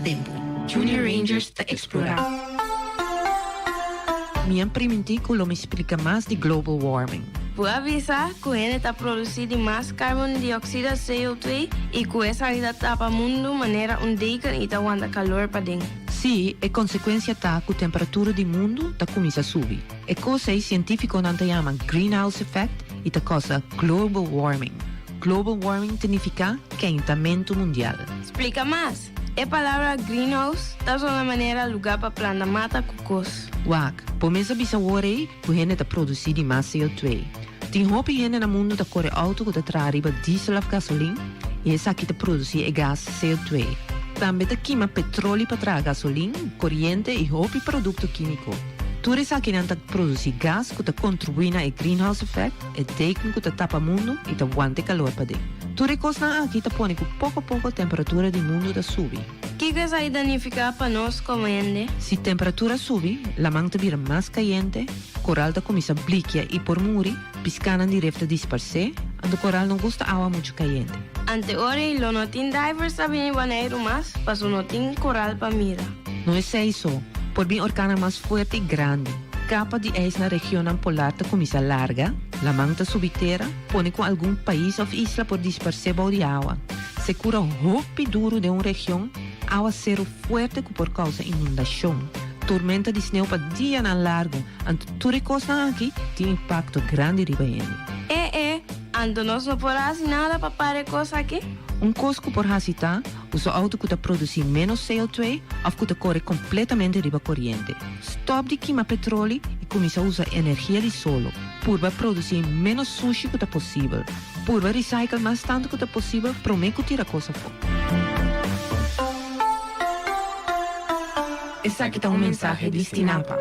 tempu. Junior Rangers ta eksplorá. Mi a primintí ku lo mi splika mas di global warming. Bo a bisa ku hende ta produsí di mas karbon dioksida, CO2, i ku esaki ta tapa mundu manera un deken i ta wanta kalor paden. Sí, e konsekuensia ta ku temperatura di mundu ta kuminsá subi. E kos ei sientífikonan ta yama greenhouse effect i ta kousa global warming. Global warming ta nifiká keintamentu mundial. Splika mas! E palabra greenhouse ta sona manera lugá pa planta mata ku kos. Wak, bo mes a bisa wor ei ku hende ta produsí di mas CO2. Tin hopi hende na mundu ta kore outo ku ta traha riba diesel òf gasolin i esaki ta produsí e gas CO2. Tambe ta kima petroli pa traha gasolin, koriente i hopi produkto kímiko. Tur esakinan ta produsí gas ku ta kontribuí na e greenhouse effect, e deken ku ta tapa mundu i ta wanta e kalor paden. Tur e kosnan aki ta pone ku poko poko temperatura di mundu ta subi. Kiko esaki ta nifiká pa nos komo hende? Si temperatura subi, laman ta bira mas kayente, koral ta kuminsá blikia i por muri, piskánan di ref ta disparsé, anto koral no gusta awa muchu kayente. Ante ora ei lo no tin divers ta bini Boneiru mas, paso no tin koral pa mira. No esei so, por bin orkannan mas fuerte i grandi. Kapa di ijs na regionnan polar ta kuminsá larga, laman ta subi tera, pone ku algun pais òf isla por disparsé bou di awa. Sekura hopi duru den un region, awaseru fuerte ku por kousa inundashon, tormenta di sneu pa dianan largu, anto tur e kosnan aki tin impakto grandi riba hende. E e, anto nos no por hasi nada pa para e kos aki? Un kos ku por hasi ta Usa outo ku ta produsí ménos CO2 òf ku ta kore kompletamente riba koriente. Stòp di kima petroli i kuminsá usa energia di solo. Purba produsí ménos sushi ku ta posibel. Purba recycle mas tantu ku ta posibel promé ku tira kos afó. Esaki ta un mensahe di Stinapa.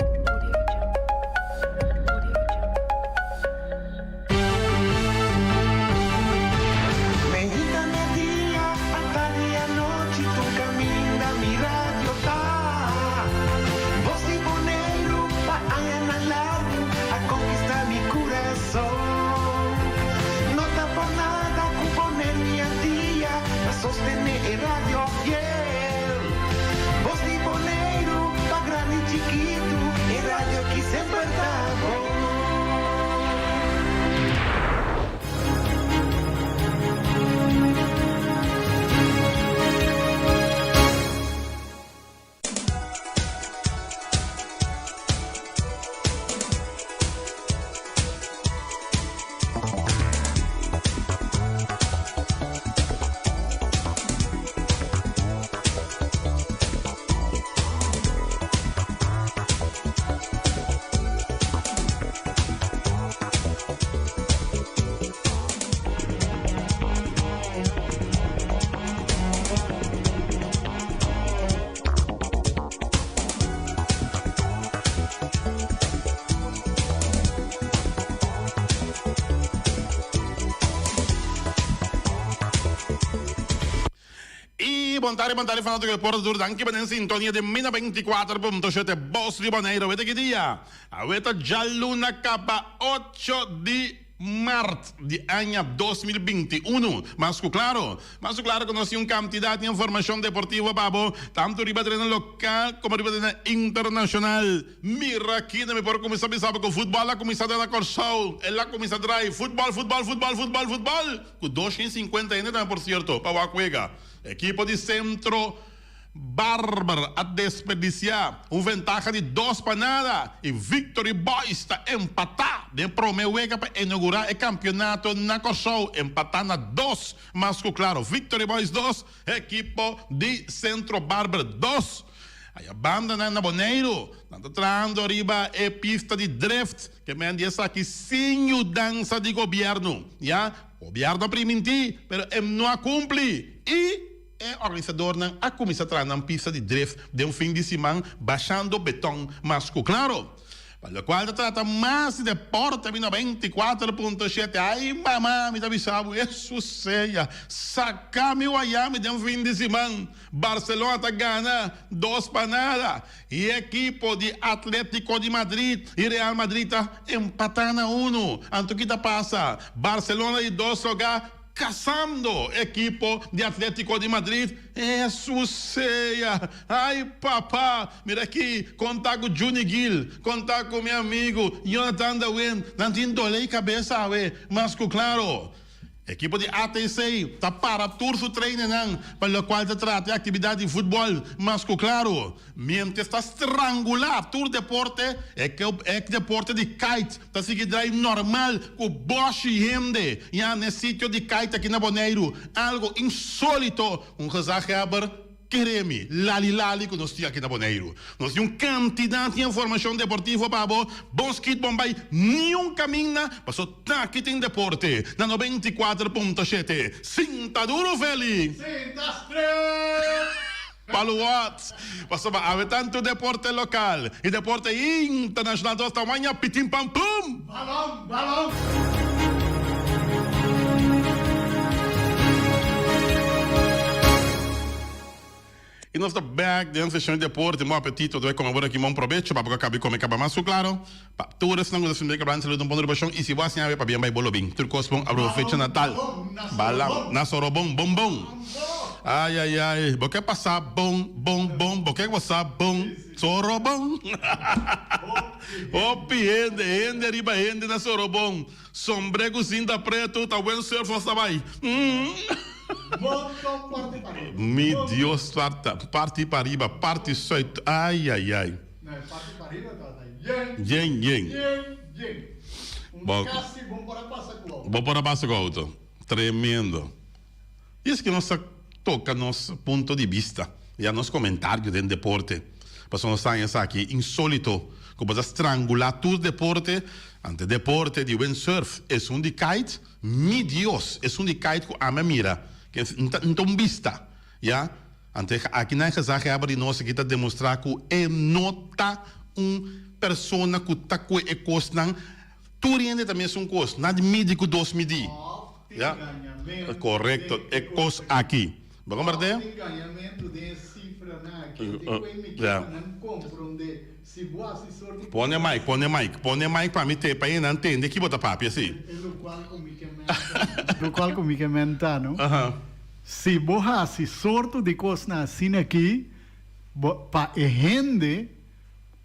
Y bon tarde, bon tarde fanático de Deportes Duro. Danki pa den sintonia di Mina 24.7 Bos di Bonaire. Aweta ki dia? Aweta djaluna kaba ocho di mart di aña 2021. Mas ku klaro, mas ku klaro ku nos tin un kantidat di informashon deportivo pa bo, tantu riba tereno lokal komo riba tereno internashonal. Mira kina mi por kuminsá bisa bo ku futbòl a kuminsá den na Kòrsou. El a kuminsá drai futbòl, futbòl, futbòl, futbòl, futbòl. Ku dos shen sinkuenta hende tambe por sierto pa wak wega. Ekipo di Centro Barber a desperdisiá un ventaha di dos pa nada i Victory Boys ta empatá den promé wega pa inougurá e kampionato na Kòrsou. Empatá na dos mas ku klaro. Victory Boys dos, ekipo di Centro Barber dos. Aya bandanan na Boneiru nan ta trahando riba e pista di drift. Ke men di esaki sin yudansa di gobièrnu. Ya, gobièrnu a primintí, pero e no a kumpli. I e organisadornan a kuminsá traha nan pista di drift den un fin di siman bashando beton mas ku klaro. Pa lokual ta trata mas di deporte mi 94.7 Ai mama mi ta bisa bo Hesus sea saka mi waya mi den fin di siman Barcelona ta gana dos pa nada. E ekipo di Atletico di Madrid y Real Madrid ta empata na uno. Anto ki ta pasa? Barcelona di dos logá. kasando ekipo di Atletico di Madrid. Hesus sea! Ai papa! Mira aki, konta ku Juni Gil, konta ku mi amigu Jonathan de Wind, nan tin dole kabes awe, mas ku klaro. Ekipo di ATC ta para tur su trainernan pa lokual ta trata e aktividat di futbòl, mas ku klaru. Miéntras ta strangulá tur deporte, e deporte di kite ta sigui drai normal ku bòshi hende ya n'e sitio di kite aki na Boneiru. Algu insólito, un gezaghebber Kere mi, lali lali ku nos tin aki na Boneiru. Nos tin un kantidat di informashon deportivo pa bo, bon skit bon bai niun kaminda, paso taki tin deporte na 94.7. Sinta duru Feli! Sinta strek! Palu Watts, pasobra awe tantu deporte lokal i deporte internashonal nos ta waña pitin pam pum! Balon, balon! Y nos ta back den sesión di deporte. Bon apetito ta bay come awor aki. Bon probecho pa bo ka cabi come caba mas cu claro. Pa tur esnan cu ta sinti ke blanchi saludo un bon rubashon y si bo a siña awe pabien bay bo lo bin. Tur cos bon aproba fecha natal. Balam na sorobon bon bon. Ay ay ay bo ke pasa bon bon bon bo ke gosa bon sorobon. Hopi hende hende riba hende na sorobon. Sombre cu cinta preto ta windsurf nos ta bay. Mi Dios tata parti pariba parti suid ay ay ay. Yen yen. Bo por a pasa cu auto. Tremendo. Y es que nos ta toca nos punto di bista ya nos comentario den deporte pasobra nos ta haña esaki insolito cu bo ta strangula tur deporte ante deporte di windsurf esun di kite mi Dios esun di kite cu ami a mira n ta un bista ya ante aki nan gezaghebber di nos aki ta demostra cu e no ta un persona cu ta cue e cosnan tur hende ta mesun cos na di midi cu dos midi. Ya, korekto, e kos aki. Bo komprendé? Ya. Pone mic, pone mic, pone mic pa mi te, pa hende tende ki bo ta papia, si. Lokual ku mi ke menta, no? Si bo hasi sorto di kosnan asina aki, bo, pa e hende,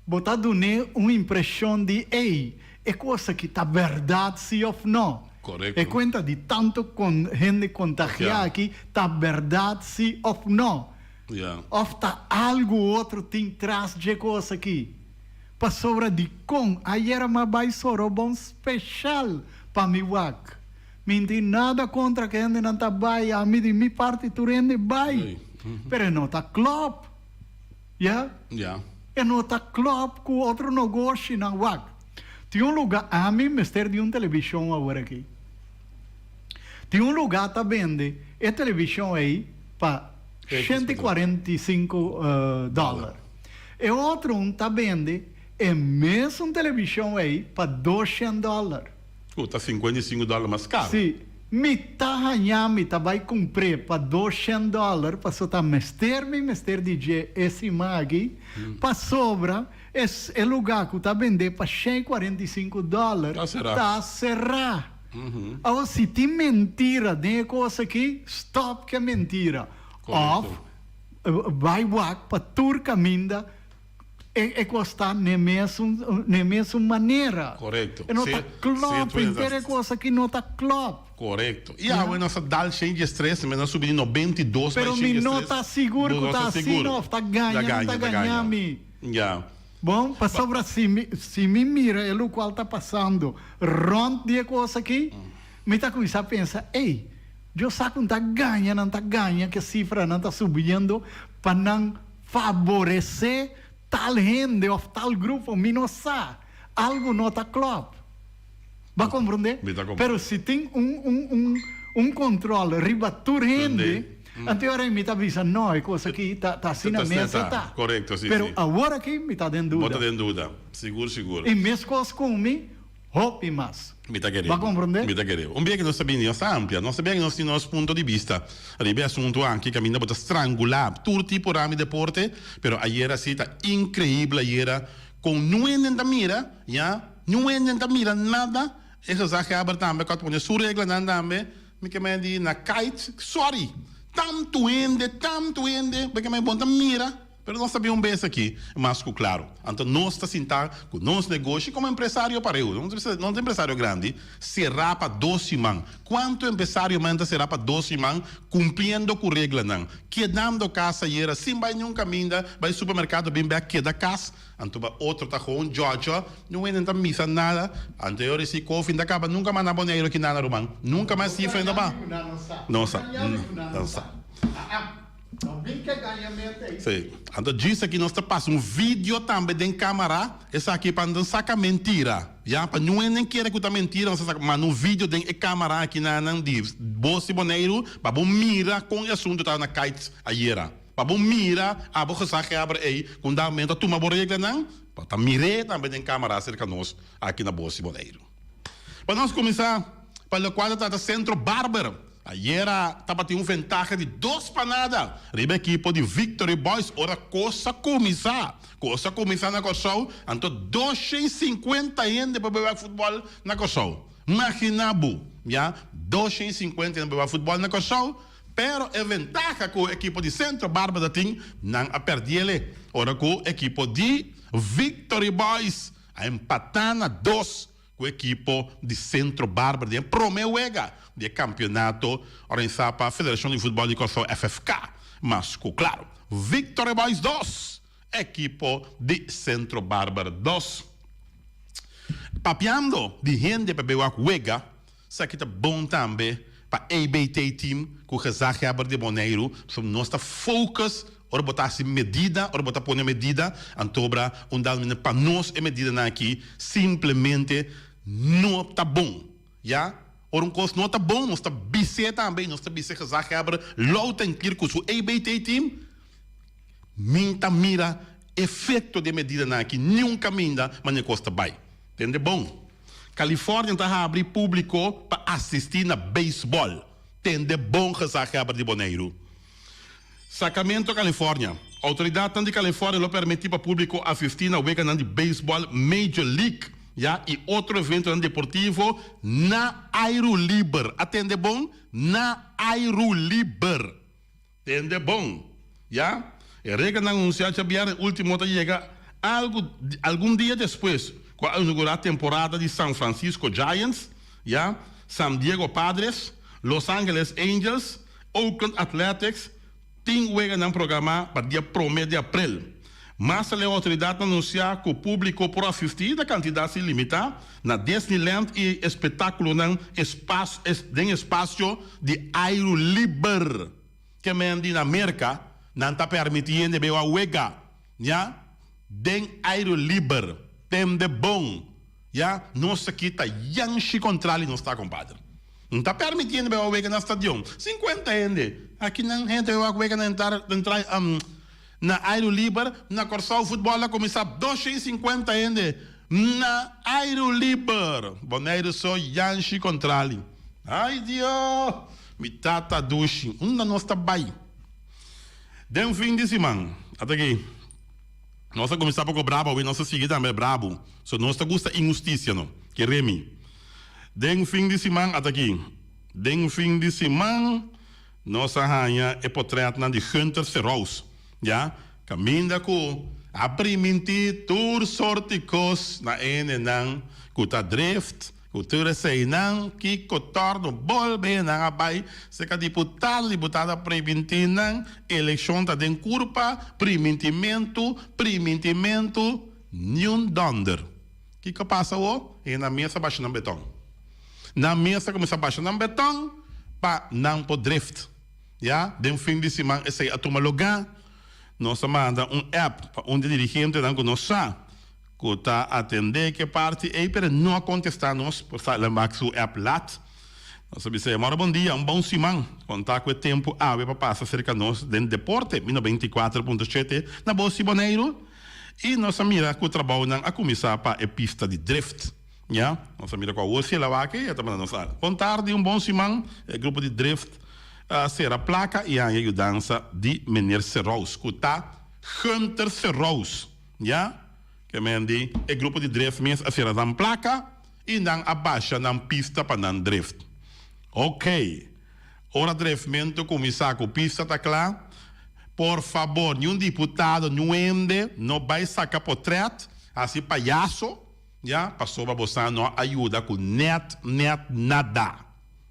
Bo ta dun'é un impreshon di, Ey, e kos aki ta bèrdat si òf nò? Korekto. E kuenta di tantu kon hende kontagiá aki ta bèrdat si òf nò? Ya. Òf ta algu otro tin tras dje kos aki? Pasobra dikon ayera m'a bai Sorobon speshal pa mi wak. Mi n'tin nada kontra ku hendenan ta bai, ami di mi parti tur hende bai. Pero e no ta klòp. Ya? Ya. E no ta klòp ku otro nogoshinan. Wak, tin un lugá, ami mester di un televishon awor aki. Tin un lugá ta bende e televishon ei pa 145 dòler. E otro un ta bende e mesun televishon ei pa 200 dòler. Ku ta 55 dòler mas karu. Sí. Mi ta haña mi ta bai kumpr'é pa 200 dòler paso ta mester mi mester di dje e siman aki pasobra e e lugá ku ta bendé pa 145 dòler Ta será. ta será. Awor si tin mentira den e kos aki stòp ku e mentira òf Korekto. bai wak pa tur kaminda E e kos ta n'e mesun n'e mesun manera. Korekto. E no ta Se klòp, se henter e kos aki no ta klòp. Korekto. I awe nos a dal shen dies tres, mi a subi di 92 bai Pero shen mi dies no tres. ta sigur Bo ku no ta ta asina sigur. òf ta Ta gaña, no gaña, ta ta gaña gaña. mi. Ya. Bon, pasobra si mi si mi mira e lokual ta pasando rònt di e kos aki, mi ta kuminsá pensa, ey, Dios sa ku nan ta gaña, nan ta gaña ku e sifranan ta subiendo pa nan Faboresé tal hende òf tal grupo, mi no sa. Algu no ta klòp. Bo a komprondé? Mi ta komprondé. Pero si tin un, un, un, un kontròl riba tur hende, anto e ora ei mi ta bisa, no, e kos aki ta, ta asina mes e ta. Korekto, si, si. Pero awor aki mi ta den Bo duda. ta den duda. Sigur, sigur. I meskos ku mi, Hopi mas. Mi ta kere. Bo a komprondé? Mi ta kere. Un bia ku nos ta bini, nos ta amplia. Nos ta bia ku nos tin nos punto di bista riba e asuntu aki kaminda bo ta strangulá tur tipo rami deporte, pero ayera si ta inkreibel ayera kon niun hende ta mira, ya, niun hende ta mira nada. E gezaghebber tambe ku a pone su reglanan tambe. Mi ke men di na kite, sorry, tantu hende, tantu hende, bo ke men bon ta mira, pero nos ta bin un bes aki, mas ku klaro. Anto nos ta sinta ku nos negoshi komo empresario pareu, no ta empresario grandi, será pa dos siman. Kuantu empresario men ta será pa dos siman kumpliendo ku reglanan, kedando kas ayera sin bai niun kaminda, bai supermerkado bin bek keda kas? Anto pa otro ta gewoon djòdjò, niun hende no ta misa nada. Anto e ora si kofi no ta kaba nunka mas na Boneiru aki nana ruman. Nunka mas sifra no ta ba. No sa. No sa. Si. Anto djis aki nos ta pasa un video tambe den kamara, esaki pa no saka mentira. Ya, pa niun hende kere ku ta mentira nos ta saka manda un video den e kamara aki nanan di Bos di Boneiru pa bo mira kon e asuntu ta na Kite ayera. Pa bo mira abo gezaghebber ei ku un dado momento a tuma bo reglanan, pa ta mir'é tambe den kamara serka nos aki na Bos di Boneiru. Pa nos kuminsá pa lokual ta trata Centro Barber, ayera tabatin un ventaha di dos pa nada riba ekipo di Victory Boys ora kos a kuminsá. Kos a kuminsá na Kòrsou, anto 250 hende pa bai wak futbòl na Kòrsou. Maginá bo, ya, 250 hende pa bai wak futbòl na Kòrsou. Pero e ventaha ku ekipo di Centro Barber ta tin, nan a perdiele ora ku ekipo di Victory Boys a empatá na dos ku ekipo di Centro Barber den e promé wega di e kampionato organisá pa Federashon di Futbòl di Kòrsou, FFK. Mas ku klaro, Victory Boys dos, ekipo di Centro Barber dos. Papiando di hende pa bai wak wega, Esaki ta bon tambe pa ABT team ku gezaghebber di Boneiru, pasobra nos ta focus ora bo ta hasi medida, ora bo ta pone medida, antobra un dado momento pa nos e medidanan aki simplemente no ta bon, ya. Ora un kos no ta bon nos ta bis'é tambe i nos ta bisa e gezaghebber Loutenkier ku su ABT team, Mi ta mira efecto di e medidanan aki niun caminda manera cos ta bay. Tende bon. California ta habri publico pa asisti na baseball. Tende bon gezaghebber di Boneiru. Sacramento, California. Autoridadnan di California lo permiti pa publico asisti na weganan di baseball Major League, ya, y otro eventonan deportivo na airu liber. A tende bon, na airu liber. Tende bon, ya. E reglanan anunsiá djabièrnè último ta yega algu algun dia despues ku a inugurá temporada di San Francisco Giants, ya, San Diego Padres, Los Angeles Angels, Oakland Athletics tin weganan programá pa dia promé di aprel. Mas aleu outoridatnan anunsiá ku públiko por asistí na kantidat sin limitá na Disneyland i espektákulonan den espasio di airu liber. Ke men di na Merka nan ta permití hende bai wak wega, ya, den airu liber. Tende bon, ya, nos aki ta yanshi kontrali nos ta, kompadre. No ta permití hende bai wak wega na stadion. Sinkuenta hende. Aki nan hende bai wak wega na entra Na airu liber na Kòrsou futbòl a kuminsá 250 hende na airu liber. Boneiru so Yanshi kontrali. Ai Dio! Mi tata dushi, unda nos ta bai? Den fin di siman, ata aki, nos a kuminsá poko brabu awe, nos a sigui tambe brabu. So nos ta gusta inhustisia no, kere mi. Den fin di siman, ata aki, den fin di siman. Nos a haña e potrètnan di Gunther Serous, ya, kaminda ku a primintí tur sorti kos na e hendenan ku ta drift, ku tur eseinan, kiko tòrno bolbe nan a bai serka diputado, diputado a primintí nan, elekshon ta den kurpa, primintimentu, primintimentu, niun dònder. Kiko a pasa awor? E nan mes a basha nan beton. Nan mes a kuminsá basha nan beton pa nan por drift. Ya, den fin di siman esei a tuma lugá. Nos a manda un app pa un di dirigentenan ku nos sa ku ta atendé ku e parti ei, pero e no a kontestá nos, por sa el a mak su app lat. Nos a bisa e mora bon dia, un bon siman. Kontá ku e tempu awe pa pasa serka nos den Deporte mi 94.7 na Bos di Boneiru. I nos a mira ku trabounan a kuminsá pa e pista di drift. Ya, nos a mira ku awor si el a wak ei, e ta manda nos a bon tardi, un bon siman. E grupo di drift a sera plaka i haña yudansa di Meneer Serous, ku ta Gunther Serous. Ya, ke men di e grupo di drift mes a sera nan plaka i nan a basha nan pista pa nan drift. Ok, ora drefmentu kuminsá ku pista ta kla, por fabor niun diputado, niun hende no bai saka potrèt, hasi payaso, ya, pasobra bosan no a yuda ku nèt nèt nada.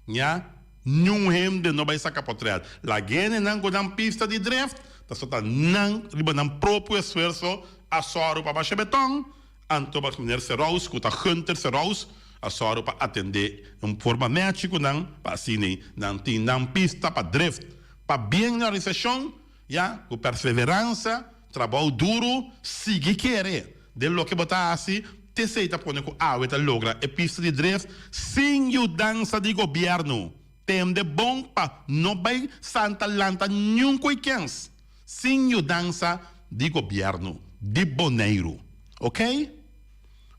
Ya, niun hende no bai saka potrèt. Laga hendenan ku nan pista di dreft, pasobra ta nan riba nan propio esfuerso a sòru pa basha beton, Anto mas meneer Serous ku ta Gunther Serous a sòru pa atendé un forma nèchi ku nan pa asina nan tin nan pista pa drift. Pabien na organisashon ya ku perseveransa, trabou duru, sigui kere den loke bo ta hasi t'esei ta pone ku awe ta logra e pista di drift sin yudansa di gobièrnu. Tende bon pa no bai santa lanta niun koe kens. Sin yudansa di gobierno di Boneiru. Ok?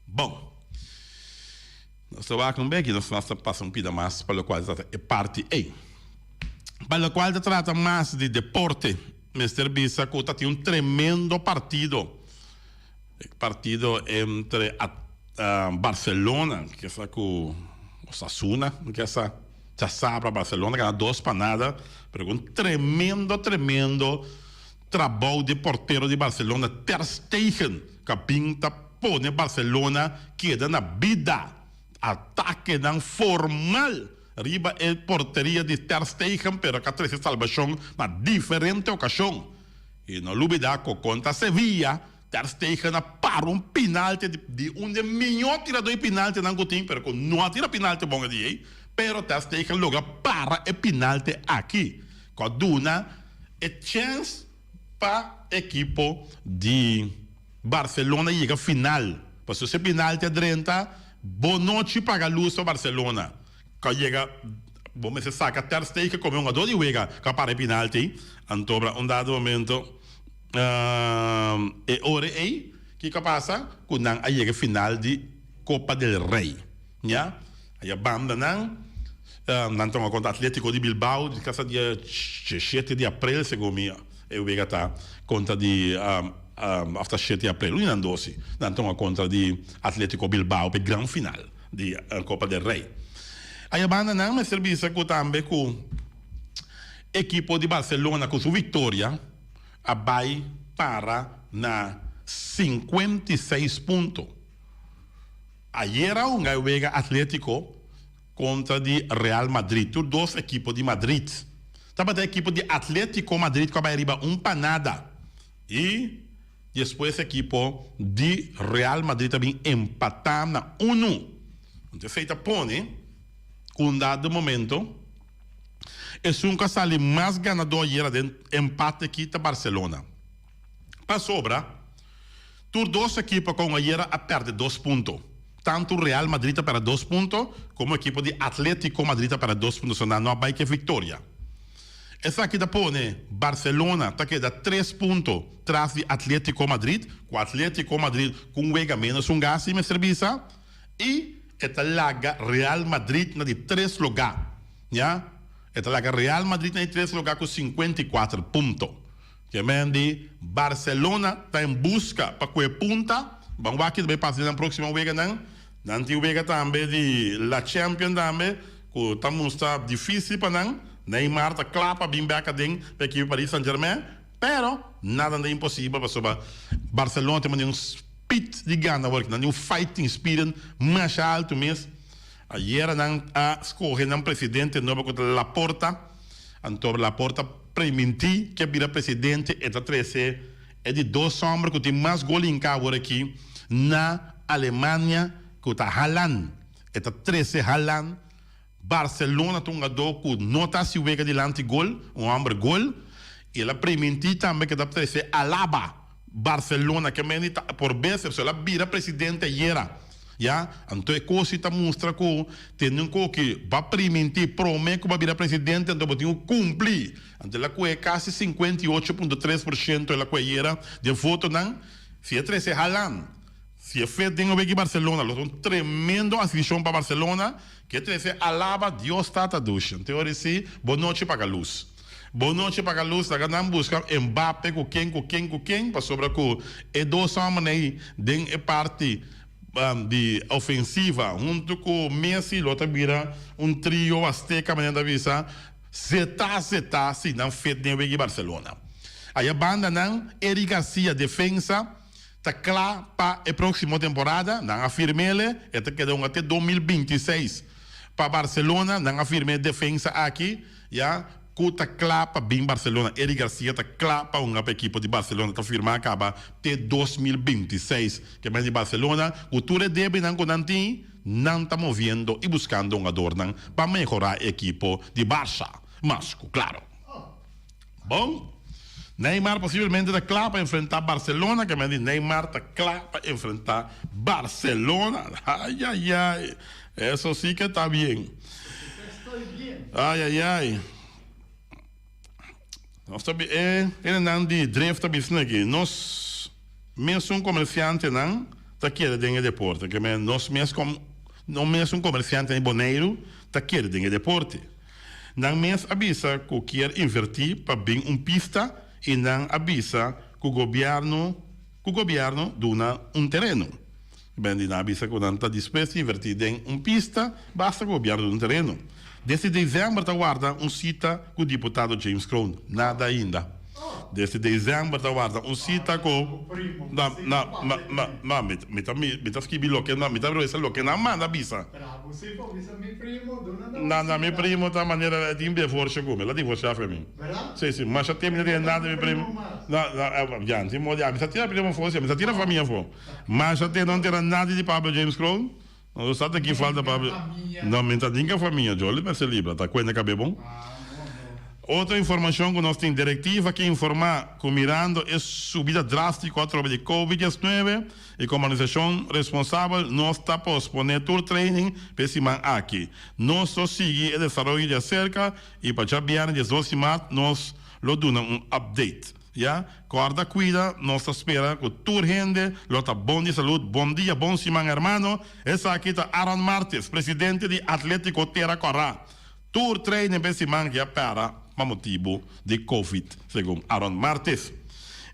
Bon. Nos ta wak un beki, nos ta pasa un pida mas pa locual ta trata e parti ei. Pa locual ta trata mas di deporte, mester bisa cu ta tin un tremendo partido. E partido entre Barcelona, kesa cu Osasuna, kesa. Djasabra Barcelona gana dos pa nada, pero ku un tremendo tremendo trabou di portero di Barcelona Ter Stegen ku a bin ta pone Barcelona keda na bida. Atakenan formal riba e porteria di Ter Stegen pero ku a trese salbashon na diferente okashon. I no lubida ku kontra Sevilla Ter Stegen a para un pinalti di un di e mihó tiradó di pinaltinan ku tin, pero ku no a tira pinalti bon e dia ei. Pero Ter Stegen logra para e pinalti aki, ku a duna e chèns pa ekipo di Barcelona yega final. Pasobra si e pinalti a drenta, bonochi paga lus pa Barcelona. Ku a yega, bo mester saka Ter Stegen komo e hungadó di wega ku a para e pinalti. Anto un dado momento. E ora ei, kiko a pasa? Ku nan a yega final di Copa del Rey. Ya. Aya banda nan, nan tuma kontra Atletico di Bilbao, di kasa dia shete di aprel, segun mi e wega ta kontra di, òf ta shete di aprel, un di nan dosi, nan tuma kontra di Atletico Bilbao pa e gran final di Copa del Rey. Aya banda nan mester bisa ku tambe ku ekipo di Barcelona ku su viktoria, a bai para na 56 punto. Ayera hunga e wega Atletico kontra di Real Madrid, tur dos ekipo di Madrid. Tabata ekipo di Atletico Madrid ku a bai riba un pa nada i despues ekipo di Real Madrid a bin empatá na unu. Anto esei ta pone ku un dado momento. Esun ku a sali mas ganadó ayera den empate aki ta Barcelona. Pasobra, tur dos ekipo kon ayera a pèrdè dos punto. Tantu Real Madrid a pèrdè dos punto komo ekipo di Atletico Madrid a pèrdè dos punto, so nan no a bai ku e viktoria. Esaki ta pone Barcelona ta keda tres punto tras di Atletico Madrid, ku Atletico Madrid ku un wega ménos un gasi mester bisa. I e ta laga Real Madrid na di tres lugá. Ya, e ta laga Real Madrid na di tres lugá ku 54 punto. Ke men di Barcelona ta en buska pa kue punta. Ban wak ki ta bai pasa den nan próksimo weganan. Nan tin wega tambe di La Champion tambe ku ta mustra difísil pa nan. Neymar ta kla pa bin bèk aden pa ekipo Paris Saint Germain. Pero nada no ta imposibel pasobra Barcelona ta manda un spit di gana awor nan tin un fighting spirit masha alto mes. Ayera nan a scoge nan presidente nobo cu ta Laporta, anto Laporta priminti ke bira presidente e ta trece e di dos homber cu tin mas gol hinca awor aki na Alemania cu ta Haaland. E ta trece Haaland. Barcelona ta un hungadó ku no ta hasi wega dilanti gol, un hòmber gol, i el a primintí tambe ku e ta trese Alaba Barcelona, ke mende ta por bes el a bira presidente ayera, ya. Anto e kos si ta mustra ku tende un koki bo a primintí promé ku bo a bira presidente anto bo tin ku kumpli. Anto el a kohe kasi 58.3% el a kohe ayera den votonan, si e trese Haaland. Si e fet den weki Barcelona lo ta un tremendo adkisishon pa Barcelona ke trese alaba Dios Tata dushi. Anto ora si bo nochi paga lus. Bo nochi paga lus laga nan buska Mbappe ku ken ku ken ku ken pasobra ku e dos hombernan ei den e parti. Di ofensiva huntu ku Messi lo ta bira un trio azteca manera ta bisa zeta zeta si nan fit den wega di Barcelona. Aya banda nan Eric Garcia defensa ta kla pa e proximo temporada nan a firmele e ta keda hunga te 2026 pa Barcelona nan a firme e defensa aki ya Ku ta kla pa bin Barcelona. Eric Garcia ta kla pa hunga pa ekipo di Barcelona. Ta firma kaba te 2026. Ke men di Barcelona ku tur e debinan ku nan tin, nan ta moviendo i buskando hungadornan pa mehorá e ekipo di Barça. Mas ku klaro. Bon, Neymar posiblemente ta kla pa enfrentá Barcelona. Ke men di Neymar ta kla pa enfrentá Barcelona. Ayayay, eso si ke ta bien. Ay ay ay. Nos ta bi e hendenan di Drift ta bisa aki, nos mesun komersiantenan ta kere den e deporte. Ke men nos mes kom no mesun komersiantenan di Boneiru ta kere den e deporte. Nan mes a bisa ku kier invertí pa bin un pista i nan a bisa ku gobièrnu ku gobièrnu duna un tereno. Ben di nan a bisa ku nan ta dispuesto invertí den un pista basta ku gobièrnu duna un tereno. Desde dezèmber ta warda un sita ku diputado James Kroon. Nada ainda. Desde dezèmber ta warda un sita ku na na na na na mi mi ta mi ta skibi loke nan mi ta resa loke nan manda bisa. Na na mi primo ta manera e tin divorcio ku mi el a divorcia fe mi. Si si masha tempo mi no tene nada di mi primo. Na na ya tin modo ya mi sa tira primo afo si mi sa tira famia afo. Masha te no tira nada di Pablo James Kroon. No sa ta ki falta Pablo. No mi ta ninga famia Jolly mester libra ta cuenta cabe bon. Otro informacion cu nos tin directiva ke informa cu mirando e subida drastico atrobe di covid 19 y como organisacion responsabel nos ta pospone tur training p'e siman aki. Nos lo sigui e desaroyo di acerca y pa djabierne 12 di maart nos lo duna un update. Ya, corda cuida, nos ta spera cu tur hende lo ta bon di salud. Bon dia, bon siman hermano. Esaki ta Aaron Martes, presidente di Atletico Tera Cora. Tur training p'e siman ya para pa motibu di Covid, segun Aaron Martes.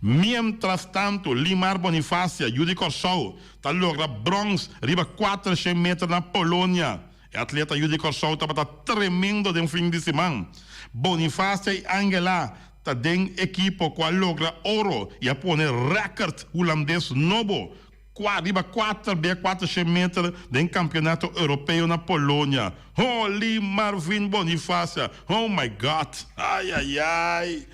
Mientras tanto, Limar Bonifacia, yu di Kòrsou, ta logra brons riba 400 meter na Polonia. E atleta yu di Kòrsou tabata tremendo den fin di siman. Bonifacia i Angela ta den ekipo ku a logra oro i a pone rèkert hulandes nobo kua riba kuater bia kuatershen meter den kampionato europeo na Polonia. Holy Marvin Bonifacia! Oh my God! Ai ai ai!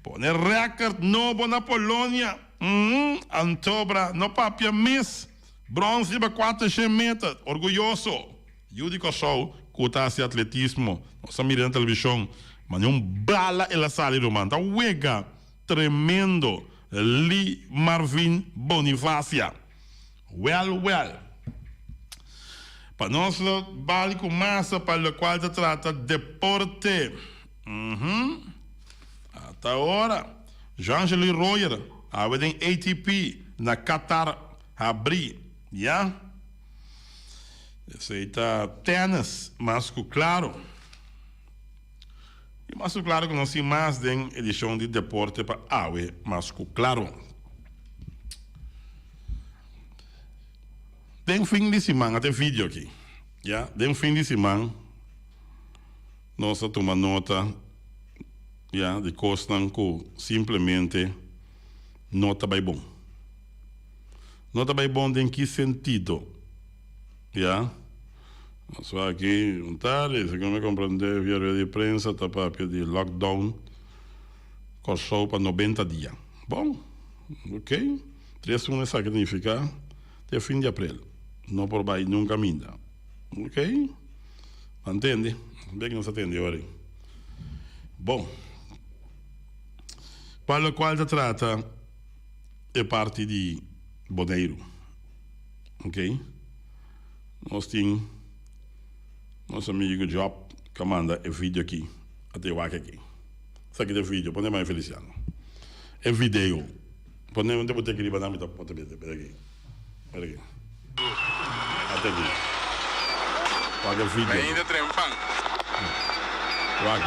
Pone rèkert nobo na Polonia! Umm antobra no papia mes! Brons riba kuatershen meter! Orguyoso! Yu di Kòrsou ku ta hasi atletismo, nos a mira na televishon, ma ni un bala el a sali ruman. Ta wega tremendo Lee Marvin Bonifacia. Wèl wèl. Pa nos lo bali ku masa pa lokual ta trata deporte. Uhum. Ata ora. Jean-Jelie Royer awe den ATP na Qatar habri. Ya. Esei ta tennis mas ku klaro. I mas ku klaro ku nos tin mas den edishon di Deporte pa awe mas ku klaro. Den fin di siman, ata e video aki, ya, den fin di siman nos a tuma nota, ya, di kosnan ku simplemente no ta bai bon. No ta bai bon den ki sentido? Ya. Nos wak aki un tardi, segun mi comprende via rueda di prensa ta papia di lockdown Kòrsou pa 90 dia. Bon, ok. Tres luna esaki ta nifiká te fin di aprel. No por bai niun kaminda. Ok. Nan tende. Bek nos a tende ora ei. Bon. Pa lokual ta trata e parti di Boneiru. Ok. Nos tin nos amigo Job ka manda e video aki. Ata e wak aki. Esaki ta e video. Pone mai Feliciano. E video. Pone un te aki riba nan mi ta pone bira aki. Bira aki. Ata aki. Wak e video. Ainda trempan. Wak.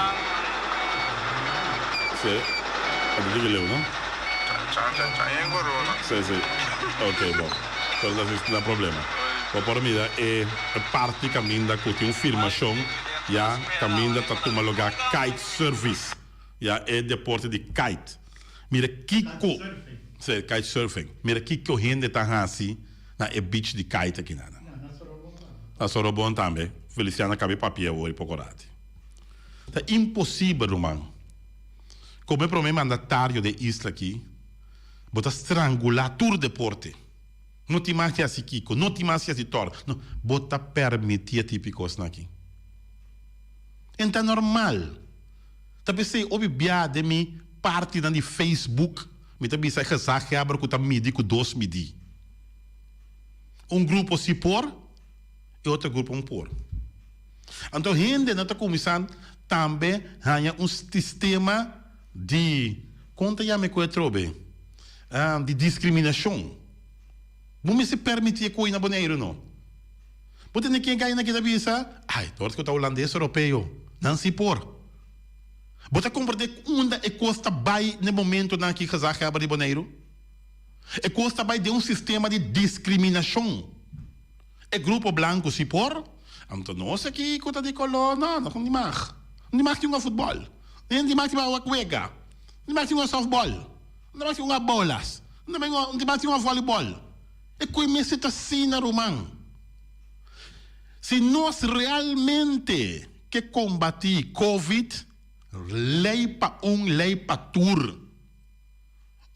Si. Ata tiki leu no? Chan chan chan en corona. Si si. Ok bon. Pero ta si na problema. Bo por mira e parti kaminda ku tin un firmashon ya kaminda ta tuma lugá kite service ya e deporte di kite. Mira kiko si kite surfing. Mira kiko hende ta hasi na e beach di kite akinan. Na Sorobon tambe. Feliciano a kabe papia awor i poko rati. Ta imposibel ruman. Komo e prome mandatario den isla aki bo ta strangulá tur deporte. No tin mas di hasi kiko, no tin mas di hasi tòr. No, bo ta permití e tipo di kosnan aki. En ta normal. Ta p'esei hopi bia den mi partinan di Facebook mi ta bisa e gezaghebber ku ta midi ku dos midí. Un grupo si por, e otro grupo no por. Anto hendenan ta kuminsá tambe haña un sistema di, kon ta yama e ku atrobe? Di diskriminashon. Bo mester permití e koi na Boneiru no. Bo tende ken kai na kita bisa, ai, dor ku ta hulandes oropeo, nan si por. Bo ta komprendé unda e kos ta bai na e momentonan aki gezaghebber di Boneiru? E kos ta bai den un sistema di diskriminashon. E grupo blanku si por, anto nos aki ku ta di koló, no, nos no di mag. No di mag tin un futbòl, no di mag tin un wega, no di mag tin un sòftbòl, no di mag tin un bolas, no di mag tin un vòlibòl. E koe mester ta asina, ruman. Si nos realmente ke kombatí covid, lei pa un, lei pa tur.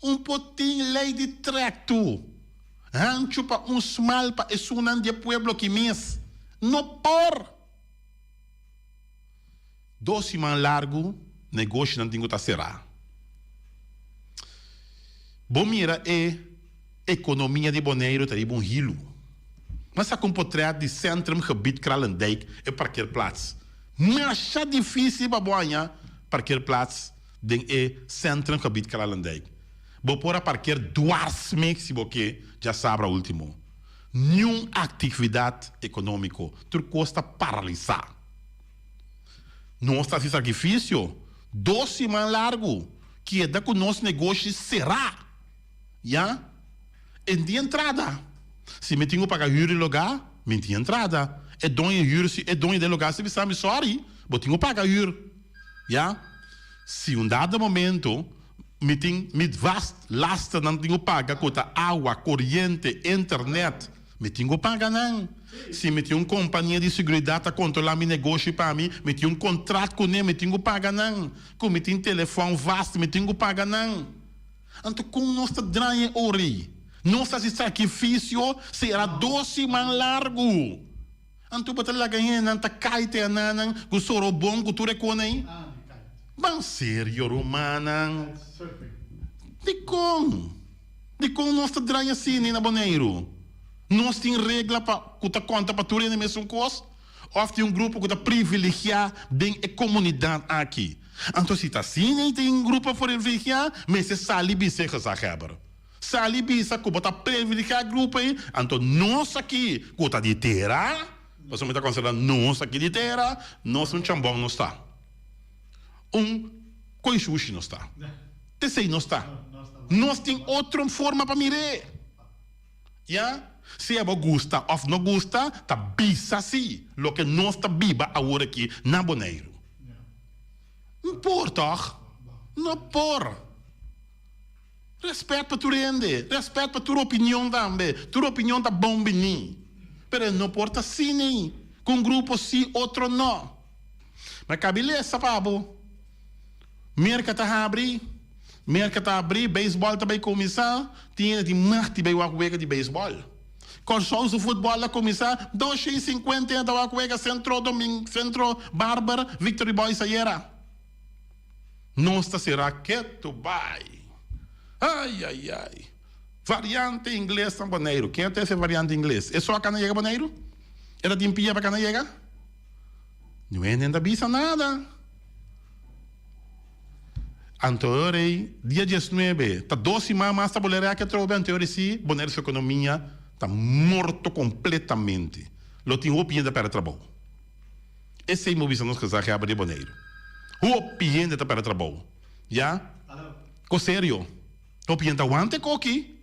Un por tin ley di trek tu, hanchu pa un smal pa esunnan di e pueblo ki mes. No por! Dos siman largu negoshinan tin ku ta será. Bo mira e ekonomia di Boneiru ta riba un hilu. M'a saka un potret di Centrumgebied Kralendijk, e parkeerplaats. Masha difísil pa bo haña parkeerplaats. Den e Centrumgebied Kralendijk. Bo por a parkeer dwars mee si bo ke djasabra ultimo. Niun aktividat ekonómiko, tur kos ta paralisá. Nos ta hasi sakrifisio dos siman largu keda ku nos negoshi será. Ya, e n'tin entrada. Si mi tin ku paga hür di lugá, mi n'tin entrada. E doño hür si e doño den lugá si bisa mi sòri, bo tin ku paga hür. Ya, si un dado momento mi tin mi vast lasternan tin ku paga ku ta awa, koriente, internet, mi tin ku paga nan. Si mi tin un kompania di seguridat ta kontrolá mi negoshi pa mi, mi tin un kontrat kuné, mi tin ku paga nan. Ku mi tin telefòn vast, mi tin ku paga nan. Anto kon nos ta draña e ora ei? Nos ta hasi sakrifisio sera dos siman largu. Anto bo ta laga hendenan ta kai te ananan ku sorobon ku tur e kon ei? Ban serio rumannan. Dikon? Dikon nos ta draña asina na Boneiru? Nos tin regla pa ku ta konta pa tur hende mesun kos? Òf tin un grupo ku ta privilegiá den e komunidat aki? Anto si ta asina i tin un grupo privilegiá, mester sali bisa e gezaghebber. Sali bisa ku bo ta privilegiá grupo ei, anto nos aki ku ta di tera, pasobra mi ta konsiderá nos aki di tera, nos un chambon nos ta. Un koi shushi nos ta. T'esei nos ta. Nos tin otro forma pa mir'é. Ya? Sea bo gusta òf no gusta, ta bisa si loke nos ta biba awor aki na Boneiru. No por tòg? No por. Respet pa tur hende, respet pa tur opinion tambe. Tur opinion ta bon bini. Pero e no por ta asina ku un grupo si, otro no. Ma kabi lesa pa bo. Merka ta habri, Merka ta habri, beisbòl ta bai kuminsá, tin hende tin mag di bai wak wega di beisbòl. Kòrsou su futbòl a kuminsá, 250 hende ta wak wega Sentro Domin, Sentro Barber, Victory Boys ayera. Nos ta sera ketu bai. Ai ai ai. Variante ingles na Boneiru. Ken a trese variante ingles? E so a kana yega Boneiru? E ta tin pia pa kana yega? Niun hende no ta bisa nada. Anto e ora ei, dia diesnuebe, ta dos siman mas ta bolera aki atrobe, anto e ora ei si Boneiru su ekonomia ta morto kompletamente. Lo tin hopi hende ta pèrdè trabou. Esei mo bisa nos gezaghebber di Boneiru. Hopi hende ta pèrdè trabou. Ya. Ko serio. Hopi hende ta wanta e koki.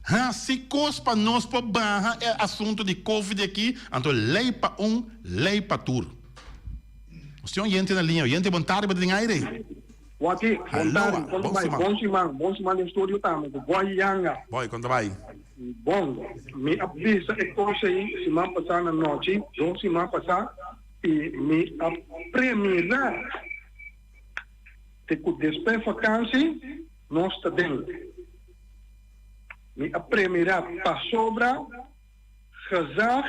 Hasi kos pa nos por baha e asuntu di covid aki, anto lei pa un, lei pa tur. Nos tin oyente na liña. Oyente, bon tardi, bo ta den aire. Waki, bon tardi, Aloha, kon ta bon bai? siman. Bon siman, bon siman den studio tambe ku Boy Yanga. Boy, kon ta bai? Bon, mi a bisa e kos ei siman pasá na nochi, dos siman pasá, i mi a premirá te ku despues fakansi nos ta den. Mi a premirá pasobra gezag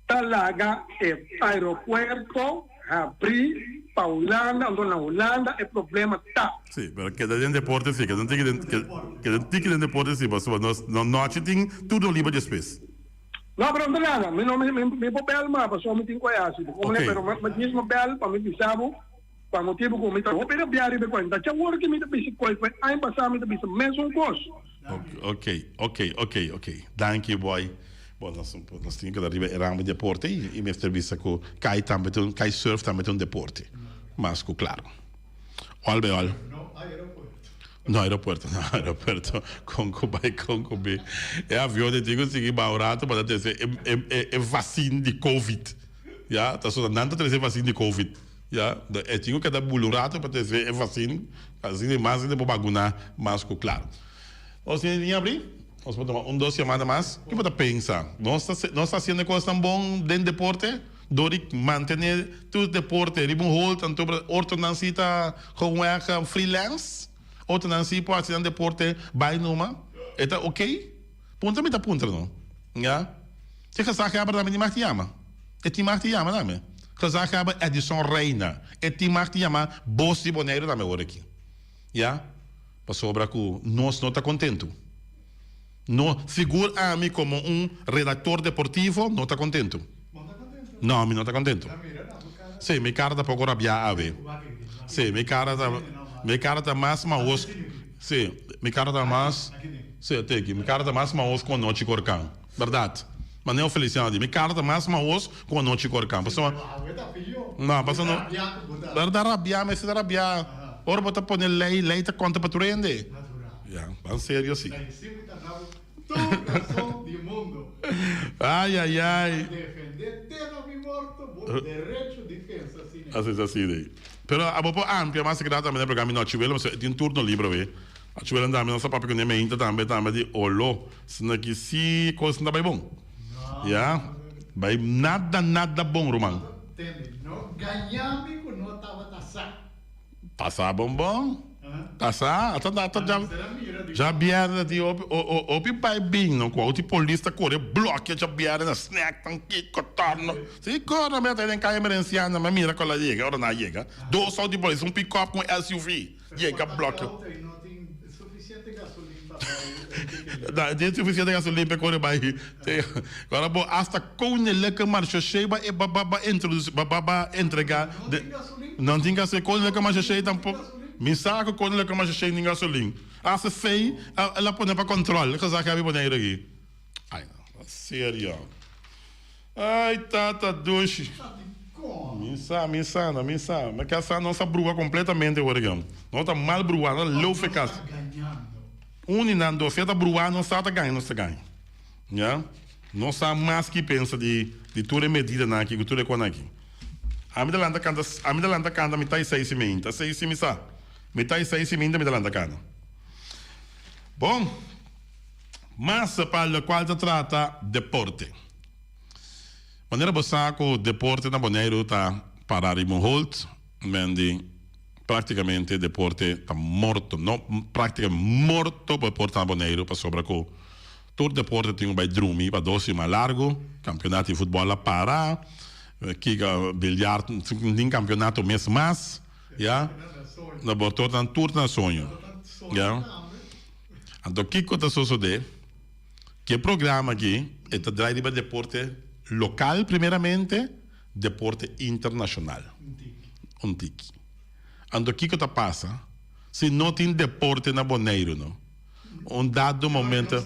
ta laga e aeropuerto habrí pa Hulanda, anto na Hulanda e problema ta. Sí, pero keda den deporte sí, keda un tiki den, keda un tiki den deporte sí, pasobra nos no nochi tin turno liber despues. No, pero no ta nada, mi no mi mi por bel mas pasobra mi tin ku hasi, pero mi mismo bel pa mi bisa bo. Pa motibu ku mi ta hopi rabiá riba e kuenta. Djawor ki mi ta bisa koi ku e aña pasá mi ta bisa mesun kos. Ok, ok, ok, ok. Danki boy. Bon, nos nos tin ku ta riba e ramo di deporte i i mester bisa ku kai tambe ta un kai surf tambe ta un deporte. Mas ku klaro. Ol bai ol. No aeropuerto. No aeropuerto, no aeropuerto. Kon ku bai kon ku bin. E avion ei tin ku sigui baha un rato pa ta trese e e e vaccine di covid. Ya, ta so nan ta trese e vaccine di covid. Ya, e tin ku keda bula un rato pa trese e vaccine, asina mas hende por baguna mas ku klar. Nos tin liña abri, nos por tuma un dos yamada mas. Ki bo ta pensa? Nos ta nos ta hasiendo e kosnan bon den deporte? Dor di mantene tur deporte riba un hold anto otronan si ta gewoonweg freelance, otronan si por hasi nan deporte bai numa, e ta ok? Puntra mi ta puntra no. Ya. Si gezaghebber tambe tin mag di yama. E tin mag di yama tambe. Gezaghebber Edison Reina. E tin mag di yama Bos di Boneiru tambe awor aki. Ya. Pasobra ku nos no ta kontentu. No, sigur ami komo un redaktor deportivo no ta kontentu. No, mi no ta kontentu. Sí, mi kara ta poko rabiá awe. Sí, mi kara ta, mi kara ta mas mahos. Sí, mi kara ta mas, sí, teki, mi kara ta mas mahos ku anochi ku orkan. Bèrdat. Maneo Feliciano di, mi kara ta mas mahos ku anochi ku orkan. Pasobra, no, pasobra no, bèrdat rabiá, mester ta rabiá. Ora bo ta pone lei, lei ta konta pa tur hende. Ya, ban serio si. Ay, ay, ay. Así, así de. Pero abo por amplia mas secretar tambe na programa nochi welo, pasobra e tin turno libre awe. Nochi welo tambe nos a papia cu ne meinta tambe, tambe di olo. Sino ki si cos no ta bay bon. Ya, bay nada, nada bon, ruman. Ta sa bon bon. Ta sa. Ata ata dja djabièrnè tin hopi hopi bai bin no ku outi polis ta kore blòkia djabièrnè na snèk nan kiko torno. Si kore mi a ta den kaya Emerenciana mi a mira ku el a yega ora nan a yega dos outi polis un pikòp ku un SUV yega blòkia. No tin sufisiente gasolin pa e kore bai. Ora bo hasta Koninklijke Marechaussee ba ba ba ba introduci ba ba ba entrega de No tin gasolin Koninklijke Marechaussee tampoco Mi sa cu Koninklijke Marechaussee tin gasolin Hasta esey el a pone pa control Gezaghebber Bonaire aki Ay no serio Ay tata dushi Mi sa mi sa no mi sa Mi casa nos a brua completamente awor aki Nos ta mal brua nos ta leu fe cas Uni nan dos si a ta brua nos sa ta gaña nos ta gaña. Ya, no sa mas ki pensa di di tur e medidanan aki ku tur e konan aki. Ami ta lanta kanta, ami ta lanta kanta mitá i seis i meinta, seis i mi sa, mitá i seis i meinta mi ta lanta kanta. Bon, mas pa lokual ta trata deporte. Manera bo sa ku deporte na Boneiru ta para riba un hold, men di praktikamente deporte ta morto, no praktikamente morto bo por ta na Boneiru pasobra ku Tur deporte tin ku bai drumi pa dos siman largu. Kampionato di futbòl a para. Kiko biljart no tin kampionato mes mas. Ya. Na bo tur nan tur ta na soño. Ya. Anto kiko ta sosodé? Ki e programa aki e ta drai riba deporte lokal primeramente, deporte internashonal. Un tiki. Anto kiko ta pasa si no tin deporte na Boneiru no? Un dado momento,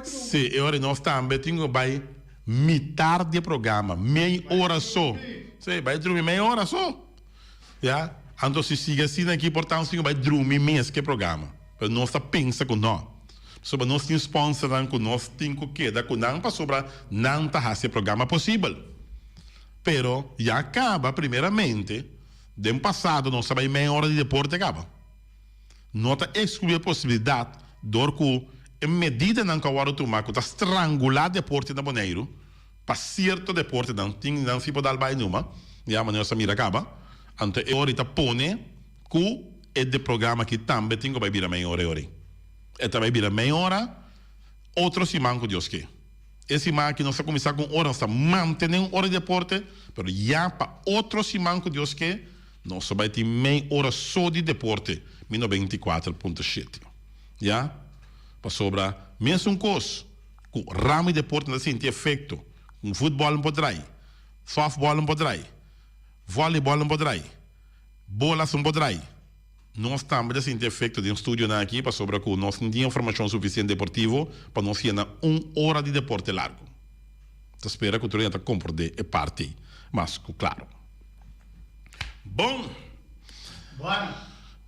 sí, e ora nos tambe tin cu bay mitar di e programa, mei ora so. Sí, bay drumi mei ora so. Ya, anto si sigui asina aki por ta nos tin cu bay drumi mes cu e programa. Pero nos ta pensa cu no. Pasobra nos tin sponsornan ku nos tin ku keda ku nan pasobra nan ta hasi e programa posibel. Pero ya kaba primeramente den pasado nos a bai mei ora di deporte kaba. No ta ekskluí e posibilidat dor ku e medidanan ku a wòrdu tuma ku ta strangulá deporte na Boneiru pa sierto deportenan tin nan si por dal bai numa ya manera nos a mira kaba anto e ora ta pone ku e de programa aki tambe tin ku bai bira mei ora e ora ei. E ta bai bira mei ora otro siman ku Dios ke. E siman aki nos ta kuminsá ku un ora, nos ta mantené un ora di deporte, pero ya pa otro siman ku Dios ke, nos ta bai tin mei ora so di deporte, mi 94.7. Ya? Pasobra mesun kos ku ramo di deporte no ta sinti efekto, ku futbòl no por drai, sòftbòl no por drai, vòlibòl no por drai, bolas no por drai. Nos tambe ta sinti efecto den studionan aki pasobra cu nos no tin informacion suficiente deportivo pa nos yena un ora di deporte largo. Ta spera cu tur hende ta comprende e parti ei mas cu claro. Bon!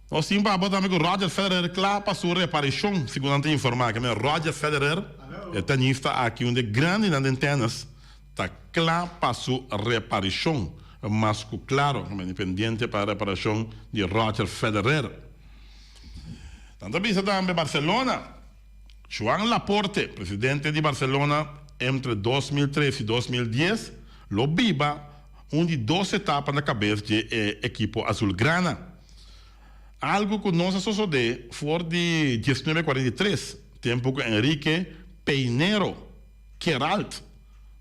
Nos tin pa bo tambe cu Roger Federer cla pa su reparicion, segun nan ta informa. Kende Roger Federer, e tenista aki, un di e grandinan den tennis, Ta kla pa su reparishon. Mas ku klaro, meni pendiente pa reparashon di Roger Federer. Nan ta bisa tambe Barcelona. Joan Laporte, presidente di Barcelona entre 2003 i 2010, lo biba un di dos etapa na kabes dje e ekipo azulgrana. Algu ku no sa sosodé for di 1943, tempu ku Enrique Peinero Queralt,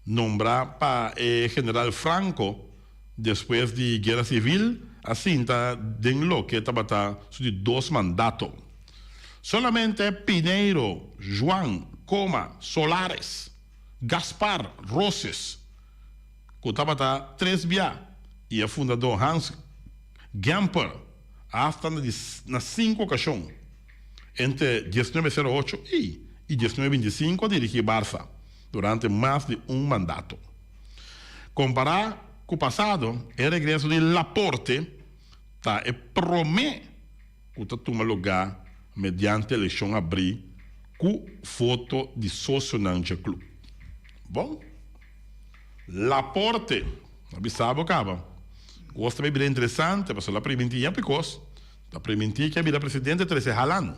nombrá pa e general Franco despues di Guera Civil, a sinta den loke tabata su di dos mandato. Solamente Pineiro, Juan, Coma, Solares, Gaspar, Roses, ku tabata tres bia, i e fundadó Hans Gamper hasta na sinku okashon. Entre 1908 i i 1925 a dirigí Barça durante mas di un mandato. Kompará ku pasado, e regreso di Laporte ta e promé ku ta tuma lugá mediante elekshon abrí ku voto di sosionan dje klub. Bon, Laporte a bisa bo kaba. Kos ta bai bira interesante pasobra el a primintí yapi kos. Ta primintí ke a bira presidente trese Haaland,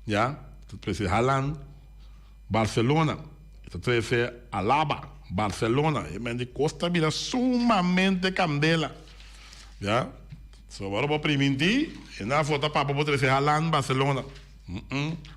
ya, ta trese Haaland Barcelona, e ta trese Alaba Barcelona, e men di kos ta bira sumamente kandela, ya. So ora bo primintí, e nan afo ta papia bo trese Haaland Barcelona.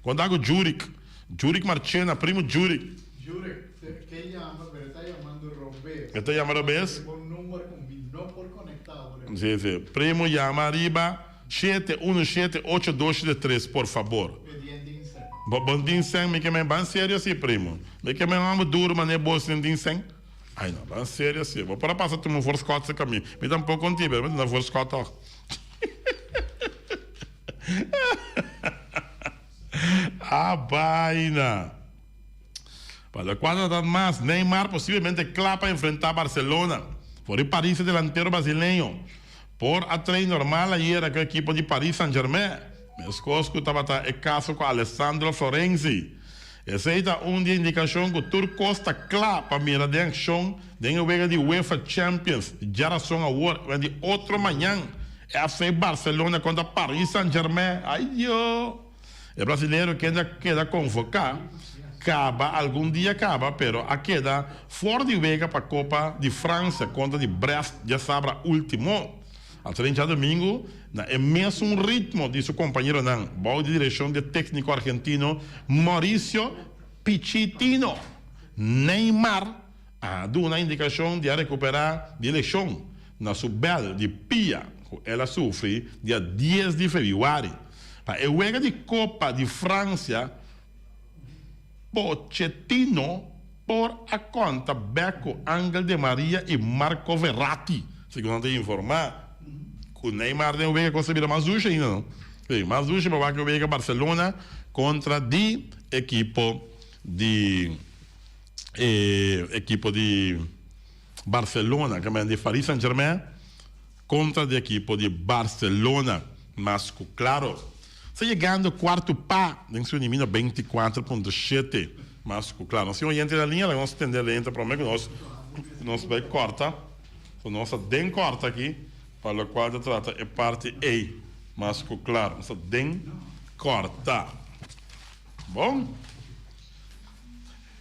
Konta ku Jurick, Jurick Marchena, primo Jurick. Jurick, ke yama, pero e ta yamando robes. E ta yama robes? Bo number ku mi no por konektá ora. Si, si. Primo yama ariba 7178273, por fabor. Pedien tin sen. Bo bo tin sen? Mi ke men ban serio si, primo. Mi ke men homber duro mane bo sin tin sen. Ay no, ban serio si. Bo por a pasa tuma un voorschot cerca mi. Mi tampoco tin, pero mi ta na voorschot toch. A baina. Pa locual ta trata mas, Neymar posiblemente cla pa enfrenta Barcelona. For di Paris e delantero brasileño por a train normal ayera cu e ekipo di Paris Saint Germain, mescos cu tabata e caso cu Alessandro Florenzi. Esey ta un di e indicacion cu tur cos ta cla pa mira den accion den e wega di UEFA Champions djarason awor en di otro mañan FC Barcelona contra Paris Saint Germain. Ay Dio! E brasilero kende a keda konvoká kaba algun dia kaba pero a keda for di wega pa Kopa di Fransia kontra di Brest djasabra ultimo. A train djadumingu na e mesun ritmo di su kompañeronan bou di direkshon di e tekniko argentino Mauricio Pichitino. Neymar a duna indikashon di a rekuperá di e leshon na su bèl di pia ku el a sufri dia dies di febrüari. Pa e wega di Kopa di Fransia, Pochettino por a konta bèk ku Angel Di Maria i Marco Verratti. Segun nan ta informá ku Neymar den wega kos ta bira mas dushi ainda no. Sí, mas dushi pa wak e wega Barcelona kontra di ekipo di e ekipo di Barcelona, ke men di Paris Saint Germain kontra di ekipo di Barcelona. Mas ku klaro. Ta yegando cuarto pa den su nimino 24.7. Mas cu claro. Nos tin oyente na liña, laga nos tende lenta prome cu nos nos bay corta. So nos ta den corta aki pa locual ta trata e parti ey. Mas cu claro. Nos ta den corta. Bon.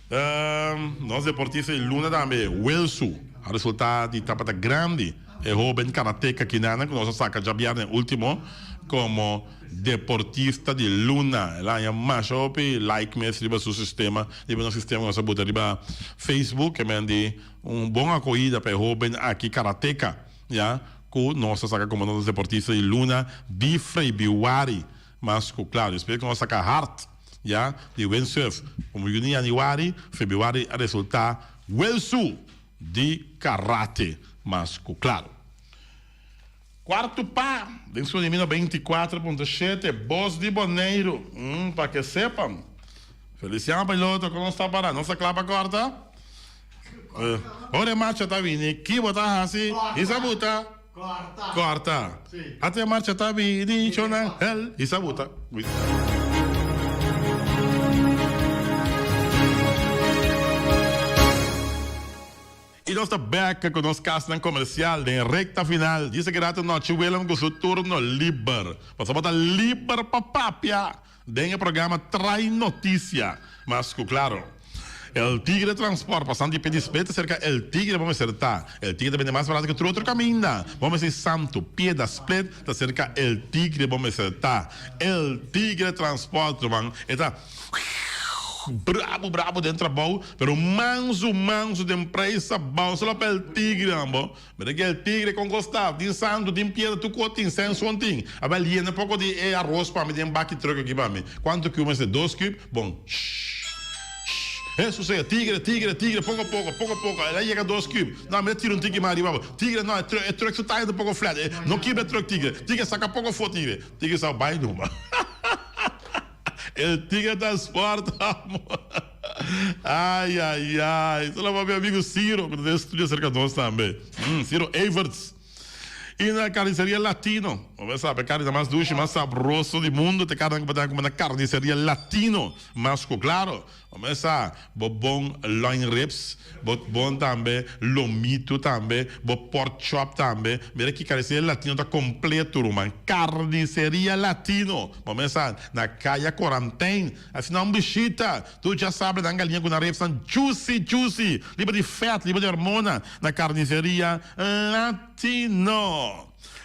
Nos deportista di luna tambe, Wilsu, a resulta di tabata grandi. E hoben karateka kinanan ku nos a saka djabièrnè ultimo komo deportista di luna. El a haña masha hopi like mes riba su sistema, riba nos sistema ku nos a buta riba Facebook. E men di un bon akohida pa e hoben aki karateka, ya, ku nos a saka komo nos deportista di luna di febrüari. Mas ku klaru, despues ku nos a saka hard. Ya di windsurf como juni januari, februari a resulta Wilsu di karate mas cu claro. Cuarto pa den su di mil 24.7 Bos di Boneiru mm pa ke sepan. Feliciano Piloto con nos ta para? Nos ta cla pa corta? Ora e marcha ta bini ki bo ta haci? Hisa buta. Kòrta. Kòrta. Sí. Ate marcha ta bini shona hel i sa buta. I nos ta bek ku nos kasnan komersial den rekta final. Djis aki rato Nochi Willem ku su turno liber. Pasobra bo ta liber pa papia. Den e programa Trae Noticia, mas cu claro. El Tigre Transport, pasando di pie di split cerca El Tigre bo mester ta. El Tigre ta bende mas barato cu tur otro caminda. Bo mester Santo, Piedra, Split ta cerca El Tigre bo mester ta. El Tigre Transport ruman e ta brabo brabo den trabou pero manso manso den prijs abao solo pa El Tigre ambo. Mira ki el tigre kon kosta, tin santu, tin piedra, tur kos tin, senson tin. Abel yena poko di e aros pa mi den baki truck aki pa mi. Kuantu cube mester? Dos cube? Bon. Shh. Shh. He susega, tigre, tigre, tigre, poko poko, poko poko. El a yega dos cube. No, mi ta tira un tiki mas ariba. Tigre, no, e truck su taya ta poko flat. No kibra e truck, tigre. Tigre, saka poko afo, tigre. Tigre sa bai numa. El tigre ta sport amo. Ay ay ay. Solo pa mi amigo Ciro ku ta den studio serka nos tambe. Ciro Everts. I na Carniceria Latino. Bo mester sabi e carni ta mas dushi, mas sabroso di mundo ta e carni ku bo ta kume na Carniceria Latino. Mas ku klaro. Bo mester sa bo bon loin ribs, bo bon tambe lomito tambe, bo pork chop tambe. Mira ki Carniceria Latino ta completo ruman. Carniceria Latino. Bo mester sa na Kaya Quarantaine. Asina un bishita, tur djasabra nan galiña ku nan repsnan juicy juicy, liber di fèt, liber di hormona, na Carniceria Latino.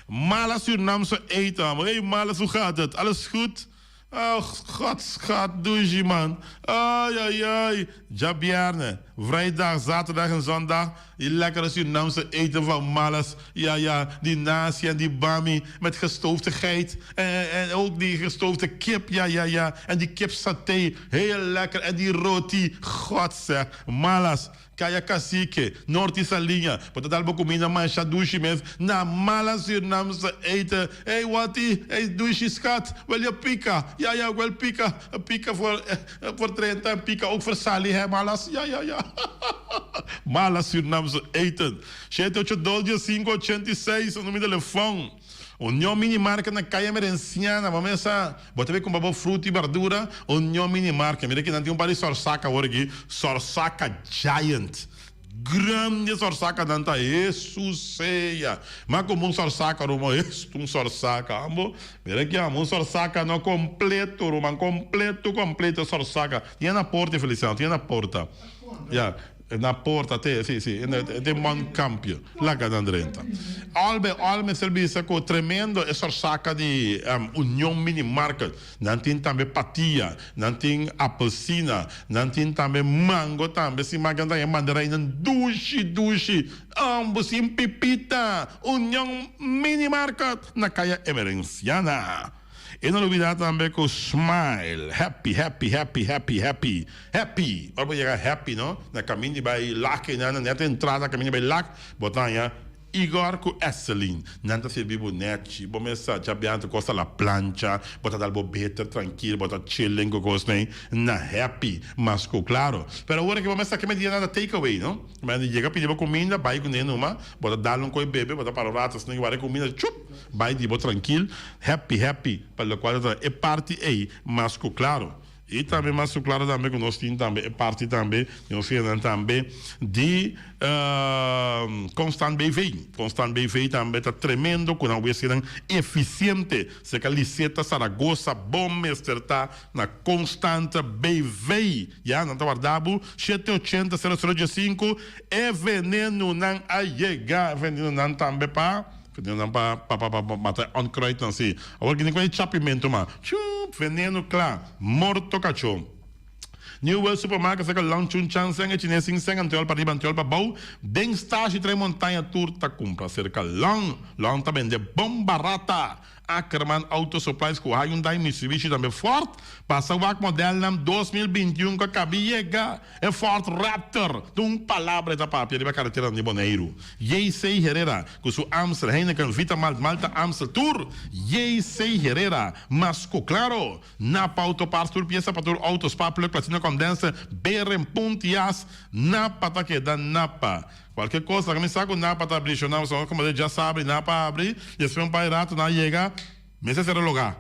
Mala Surinaamse eten, amo. Hey Malas, hoe gaat het? Alles goed? Oh, god schat, dushi man. Ay ay ay. Djabièrnè, vrijdag, zaterdag en zondag, Die lekkere Surinaamse eten van Malas, ja ja, die nasi en die bami met gestoofde geit en en ook die gestoofde kip, ja ja ja, en die kip saté, heel lekker en die roti, God zeg, Malas, Kaya Cacique, Noord Isaliña, bo ta dal bo cuminda masha dushi mes na Malas Surinaamse eten, hey Watty, hey dushi schat, wil je pika, ja ja ik wil pika, pika voor. Voor 30 en pika ook voor Sally hè Malas ja ja ja Malas Surinaamse eten Shete ocho dos dies sinku ochenta i seis e numero di telefon Union Mini Market na Kaya Emerenciana bo mesa bo ta bay kumpra bo fruta i berdura Union Mini Market mira kinan tin un par di sorsaka awor aki sorsaka giant Grandi sorsakanan ta Hesus sea. Ma como un sorsaka ruman esto un sorsaka ambo mira ki amo un sorsaka no completo ruman completo completo sorsaka tin na porta Feliciano tin na porta ya na porta te si si te man campio laga nan drenta al bij al mester bisa cu tremendo e sorsaka di Union Mini Market. Nan tin tambe patia, nan tin apelsina, nan tin tambe mango tambe. Si manga nan ta mandarijnan dushi dushi. Ambos sin pipita. Union Mini Market na Kaya Emerenciana. I no lubida tambe ku Smile, happy, happy, happy, happy, happy, happy. Ora bo yega happy no, na kaminda di bai Lac einan, na nèt entrada kaminda di bai Lac, bo ta haña. Igor ku Esselin. Nan ta sirbi bo nechi, bo mesa djabiantu kos a la plancha, bo ta dal bo beter trankil, bo ta chilling ku kosnan na happy, mas ku klaro. Pero awor aki bo mesa ke media nan ta take away, no? Bo yega pidi bo kuminda, bai kuné numa, bo ta dal un koi bebe, bo ta para un rato asina wara e kuminda, chup, bai di bo trankil, happy happy, pa lokual ta e parti ei mas ku klaro. I tambe mas ku klaro tambe ku nos tin tambe e parti tambe di nos hendenan tambe di Constant BV. Constant BV tambe ta tremendo ku nan weskenan efisiente. Serka Liseta Saragoza bo mester ta na Constant BV. Ya nan ta warda bo shete ochenta sero sero diesinku. E venenunan a yega. E venenunan tambe pa. Veneno nan pa pa pa pa mata e onkruidnan si. Awor kini ku e chapimentu ma. Chuup! Veneno kla. Morto kachó. New World Supermarket sa ka Long Chun Chan Seng e chines sin seng anteol pa riba anteol pa bou. Den stashi Tres Montaña tur ta kumpra serka Long. Long ta bende bon barata. Ackerman Auto Supplies ku Hyundai, Mitsubishi tambe Ford. Pasa wak modelnan 2021 ku a kabi yega. E Ford Raptor ta un palabra e ta papia riba kareteranan di Boneiru. JC Herrera ku su Amstel, Heineken, Vita Malt, Malta Amstel tur JC Herrera mas ku klaro. Napa Auto Parts tur piesa pa tur auto, spark plug, platina condenser, beren, punt, yas. Napa ta keda Napa. Cualkier cos laga mi sa cu Napa ta abri shona pasobra como de djasabra y Napa abri despues un par di rato nan a yega mester sera loga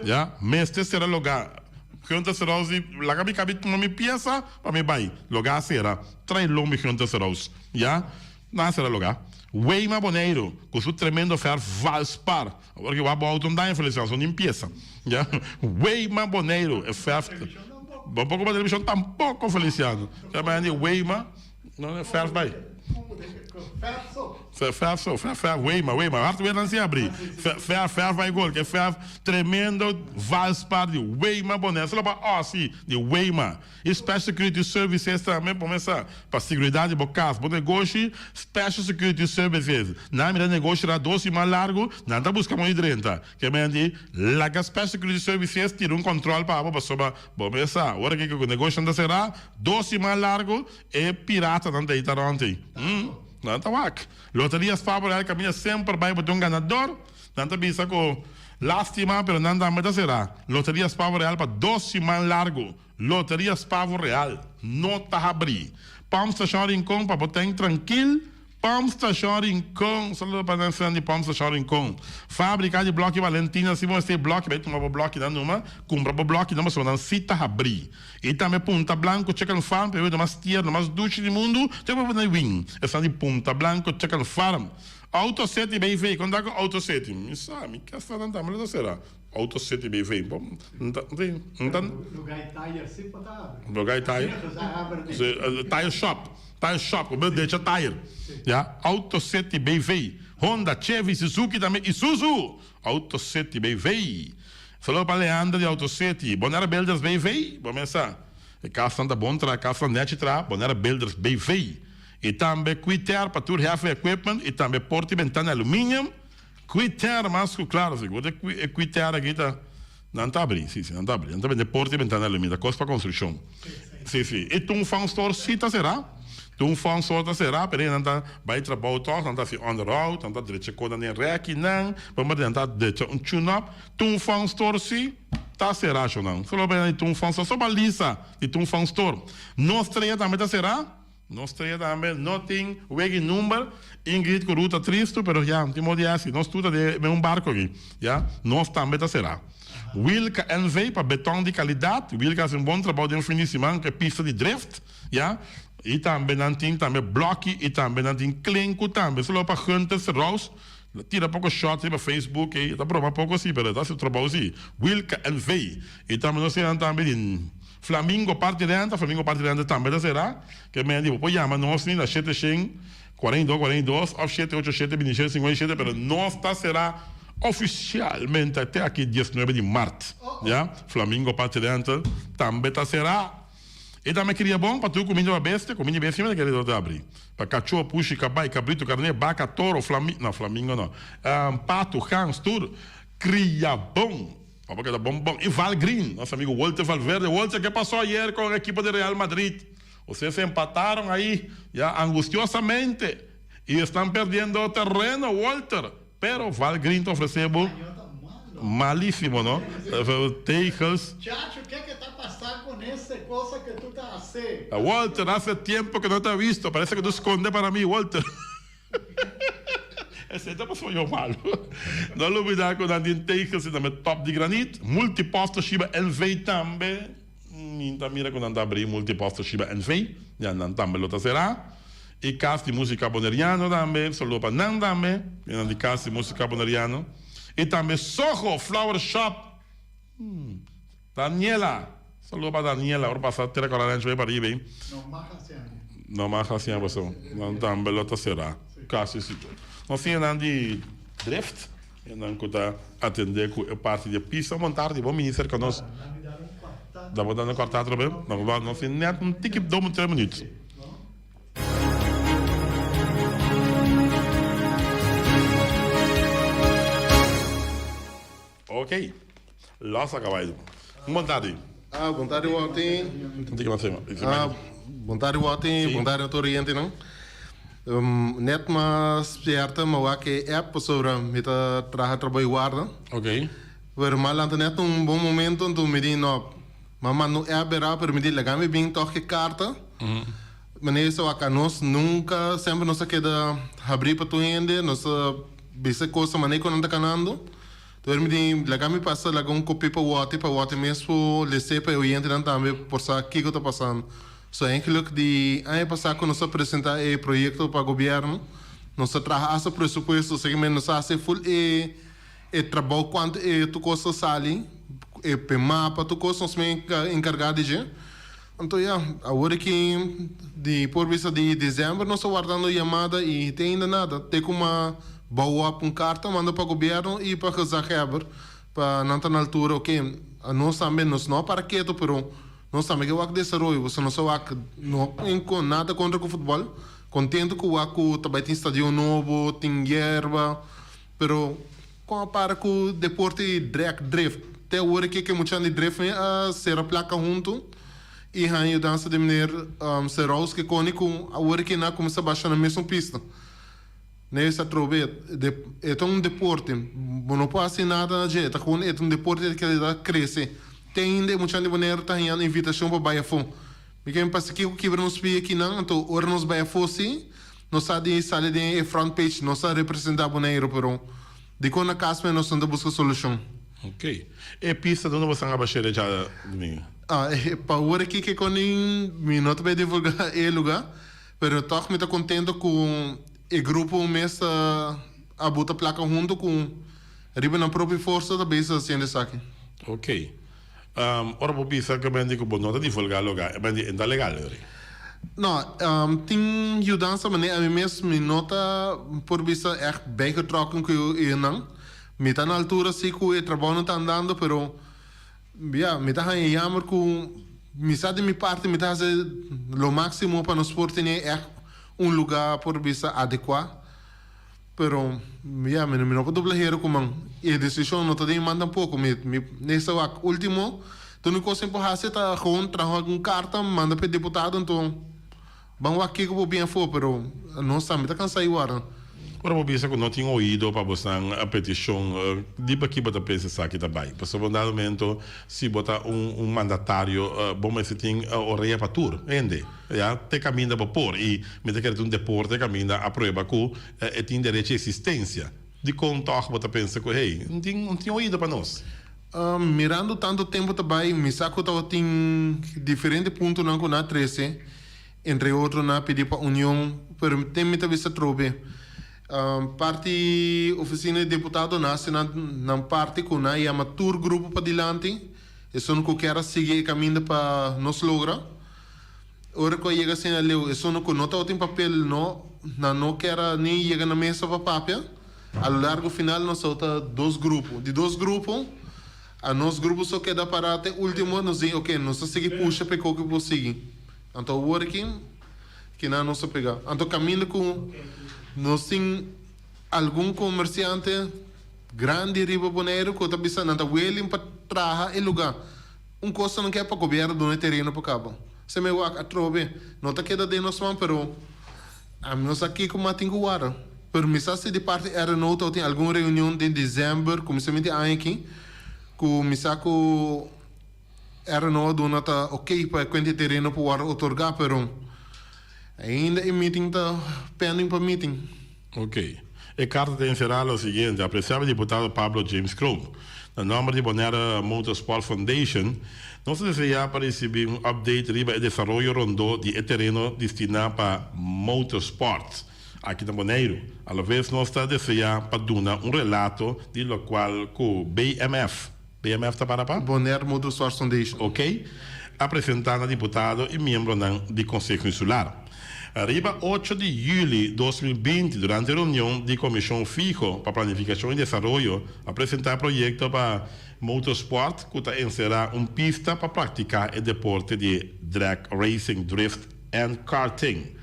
ya mester sera loga Gunther Seraus di laga mi cabi tuma mi pieza pa mi bay loga a sera trae lombi Gunther Seraus ya nan a sera loga Weima Boneiru cu su tremendo verf Valspar awor ki wak bo auto un daño Feliciano so nin pieza ya Weima Boneiru e verf bo poco pa television tampoco Feliciano Weima. No, no, verf bai. Verf so, verf, verf, Weima, Weima. Hard weer dan si abri. Verf, verf bai gol. Ke verf tremendo valspar di Weima Bonaire. Solo pa Aussie di Weima. I Special Security Services tambe por mesa pa seguridad di bo cas, bo negoshi, Special Security Services. Nan mira negoshi ra dos siman largo, nan ta busca mooi drenta. Ke men di laga Special Security Services tira un control pa bo pasobra bo mesa ora ke ku negoshi nan ta sera dos siman largo E piratanan ta ita rond ei. Hm, nan ta wak. Loteria Spa-Bonaire kaminda semper bai bo ta un ganador. Nan ta bisa ku lastima pero nan tambe ta será. Loteria Spavo Real pa dos siman largu. Loteria Spavo Real no ta habrí. Pump Station Rincon pa bo ten trankil. Pump Station Rincon, saludo pa nan esnan di Pump Station Rincon. Fabrica di bloki Valentina, si bo mester bloki bai tuma bo blokinan numa, cumpra bo blokinan pasobra nan si ta habri. Y tambe Punta Blanco Chicken Farm, pa e mas tierno, mas dushi di mundu, te bo pone win. Esnan di Punta Blanco Chicken Farm. Auto City BV, con ta cu Auto City? Mi sa, mi ke sa nan tambe lo ta cera. Auto City BV, bo, nta, nta. Lugar tire si por ta habri. Lugar tire? Tire shop. Tire shop ku bo decha tire ya Auto City BV Honda Chevy Suzuki tambe Isuzu Auto City BV Saludo pa Leandro di Auto City Bonaire Builders BV bo mesa e kasnan ta bon traha kasnan nechi traha Bonaire Builders BV y tambe Quiter pa tur heavy equipment y tambe porta y bentana aluminium Quiter mas ku klaro sigur e Quiter aki ta Nan ta abri, si, si, nan ta abri. Nan ta bende porta y bentana aluminium, ta cos pa construccion. Si, si. Y Tung Fong Store si ta cera. Tung Fong Store ta cera, pero nan ta bay trabou toch, nan ta haci onderhoud, nan ta drecha conan den rekinan, por ejemplo, nan ta drecha un tune-up. Tung Fong Store si ta cera, shownan. Solo bay na di Tung Fong Store, so pa Lisa di Tung Fong Store. Nos Estrella tambe ta cera. Nos trea tambe no tin wegi number. Ingrid cu Ruth ta tristo, pero ya, no tin modo di haci. Nos tur ta den un barco aki, ya. Nos tambe ta cera. Wilka NV pa beton di calidad. Wilka haci un bon trabou den fin di siman cu e pista di drift, ya. Y tambe nan tin tambe bloki y tambe nan tin klenku tambe. Solo pa Gunther Serous tira poco shot riba Facebook ey. E ta broma poco si, pero e ta haci trabou si. Wilka NV. Y tambe nos tin tambe di. Flamingo parti renta, Flamingo parti renta tambe ta será. Ke men di bo por yama nos ni na shete shen 42 42 òf shete ocho shete 27 57 pero nos ta será ofisialmente te aki 19 di mart. Ya, Flamingo parti renta tambe ta será. E tambe kria bon pa tur kuminda pa bestia, kuminda di bestia mi ta kere ta abri. Pa kachó, pushi, kabai, kabritu, karné, baka, toro, flami, no flamingo no, patu, gans, tur. Kria bon. Papa keda bon bon. Y Val Green, nos amigo Walter Valverde. Walter, ¿qué pasó ayer con el equipo de Real Madrid? Ustedes se empataron ahí, ya angustiosamente. Y están perdiendo terreno, Walter. Pero Valgreen ta ofrece bo malísimo, no? Tegels. Chacho, ke ke ta pasa con ese cosa que tu ta hace? Walter, hace tiempo que no te he visto. Parece que tu esconde para mí, Walter. Esei ta pasobra yo malo. No lubida cu nan tin tegels y tambe top di granit. Multipost Toshiba NV tambe. Mi ta mira cu nan ta abri Multipost Toshiba NV. Ya nan tambe lo ta cera. Y Cas di Musica Boneriano tambe. Saludo pa nan tambe. Nan di Cas di Musica Boneriano. Y tambe Soho Flower Shop. Daniela. Saludo pa Daniela. Ora pasa tera cora rancho bay pariba ey. No mag haci aña. No mag haci aña paso nan tambe lo ta cera. Casi sigur. Nos tin nan di Drift. E nan cu ta atende cu e parti di e pista. Bon tardi. Bon bini cerca nos. Da bo dando cuarta atrobe. Nos tin net un tiki dos tres minuut. Ok. Los a caballo. Bon tardi. Ah, bon tardi Walter. Ah, bon tardi Walter, bon tardi tur orientenan. Um, net ma spierta ma wak e app pasobra mi ta traha trabou guarda. Ok. Pero ma lanta net un bon momento anto mi di no, ma manda un app bera pero mi di laga mi bin toch e carta. Meneer sa wak anos nunca semper nos a keda habri pa tur hende, nos a bisa cosa manera cu nan ta canando. Tur mi di laga mi pasa laga un kopi pa Wòti pa Wòti mes por les'é pa e oyentenan tambe por sa kiko ta pasando. So eigenlijk di aña pasá ku nos a presentá e proyekto pa gobièrnu nos a traha hasta presupuesto osea nos a hasi ful e e trabou kuantu e tur kos ta sali e pe mapa tur kos nos men enkargá di dje. Anto ya awor aki di por bisa di december nos ta wardando yamada y te ainda nada. Te cu ma bouw op un carta manda pa gobierno y pa gezaghebber pa nan ta na altura ok nos tambe nos no a para keto pero nos tambe ke wak desaroyo pasobra nos a wak no nada contra cu futbol contento cu wak cu ta bay tin stadion nobo tin yerba pero con a para cu deporte di drag drift? Te awor aki ke muchanan di drift mi a sera placa hunto y haña yudansa di meneer Serous ke koni cu awor aki nan a cuminsa basha na mesun pista. Neus atrobe e ta un deporte, bo no por haci nada na dje, e ta gewoon e ta un deporte ke ta crece. Te ainda e muchanan di Bonaire ta hañando invitacion pa bay afo. Mi ke pasa kico kibra nos pia akinan, anto ora nos bay afo si, nos sa di sali den e front page, nos ta representa Boneiru, pero dikon na kas mes nos no ta buska solushon? Ok. E pista donde bo san a bashere dja domingo? Ah, pa ora aki ke konin mi no ta bay divulga e luga, pero tog mi ta contento cu e grupo mes ta a buta placa hunto cu riba nan propio forsa ta bezig haciendo esaki. Ok. Ora bo bisa ku e ku bo no ta divulgá lugá, e e ta legal ori? No, tin yudansa manera ami mes mi no ta por bisa ègt bijgetrokken ku e nan. Mi ta na altura si ku e trabounan ta andando pero ya mi ta haña jammer ku mi sa di mi parti mi ta hasi lo máksimo pa nos por tene ègt un lugá por bisa adekuá. Pero, ya, mi no por dobla hero cu man. E decision no ta den mi man tampoco. Mi, mi, nesta wak ultimo, ta unico cos mi por haci ta gewoon traha algun carta, manda pa e diputado, anto ban wak kico por bien afo, pero nos tambe ta cansa igual. Ora bo bisa cu no tin oido pa bosnan peticion, di paki bo ta pensa esaki ta bay? Pasobra un dado momento si bo ta un un mandatario bo mester tin orea pa tur hende, ya, te caminda bo por y mi ta kere ta un deporte caminda a prueba cu E tin derecho existencia. Dicon toch bo ta pensa cu hey, un tin un tin oido pa nos? Mirando tanto tempo ta bay, mi sa cu tabatin diferente puntonan cu nan a trece, entre otro nan a pidi pa union, pero ten mi ta bisa atrobe. Parti oficina di deputado nan a haci nan nan parti cu nan a yama tur grupo padilanti, esun cu kier a sigui e caminda pa nos logra. Ora cu a yega asina leu, esun cu no tabatin papel no, nan no kier a ni yega na mesa pa papia. A lo largo final nos tabata dos grupo. Di dos grupo, a nos grupo so keda para te ultimo, nos di ok, nos ta sigui pusha pa e koki por sigui. Anto awor aki, kinan nos a pega. Anto caminda cu nos tin algun comerciante grandi riba Boneiru cu ta bisa nan ta willing pa traha e lugar. Un kos ta nan ke pa gobierno duna e tereno pa kaba. Se me wak atrobe no ta keda den nos man pero. Ami no sa kiko mas tin ku wara. Pero mi sa si di parti RNO tabatin algun reunion den december, kuminsamentu di aña aki, ku mi sa ku RNO a duna ta ok pa e kuenta e tereno por wòrdu otorgá, pero ainda e meeting ta pending pa meeting. Ok. E karta ta enserá lo siguiente, Apresiado diputado Pablo James Kroon, na nòmber di Bonaire Motorsport Foundation, nos ta deseá pa risibí un update riba e desaroyo rondó di e tereno destiná pa motorsport aki na Boneiru. Alaves nos ta deseá pa duna un relato di lokual ku BMF, BMF ta para pa? Bonaire Motorsport Foundation. Ok. A presentá na diputado i miembronan di Konseho Insular. Riba ocho di yüli 2020 durante reunion di Komishon Fiho pa Planifikashon i Desaroyo a presentá e proyekto pa Motorsport ku ta enserá un pista pa praktiká e deporte di drag racing, drift and karting.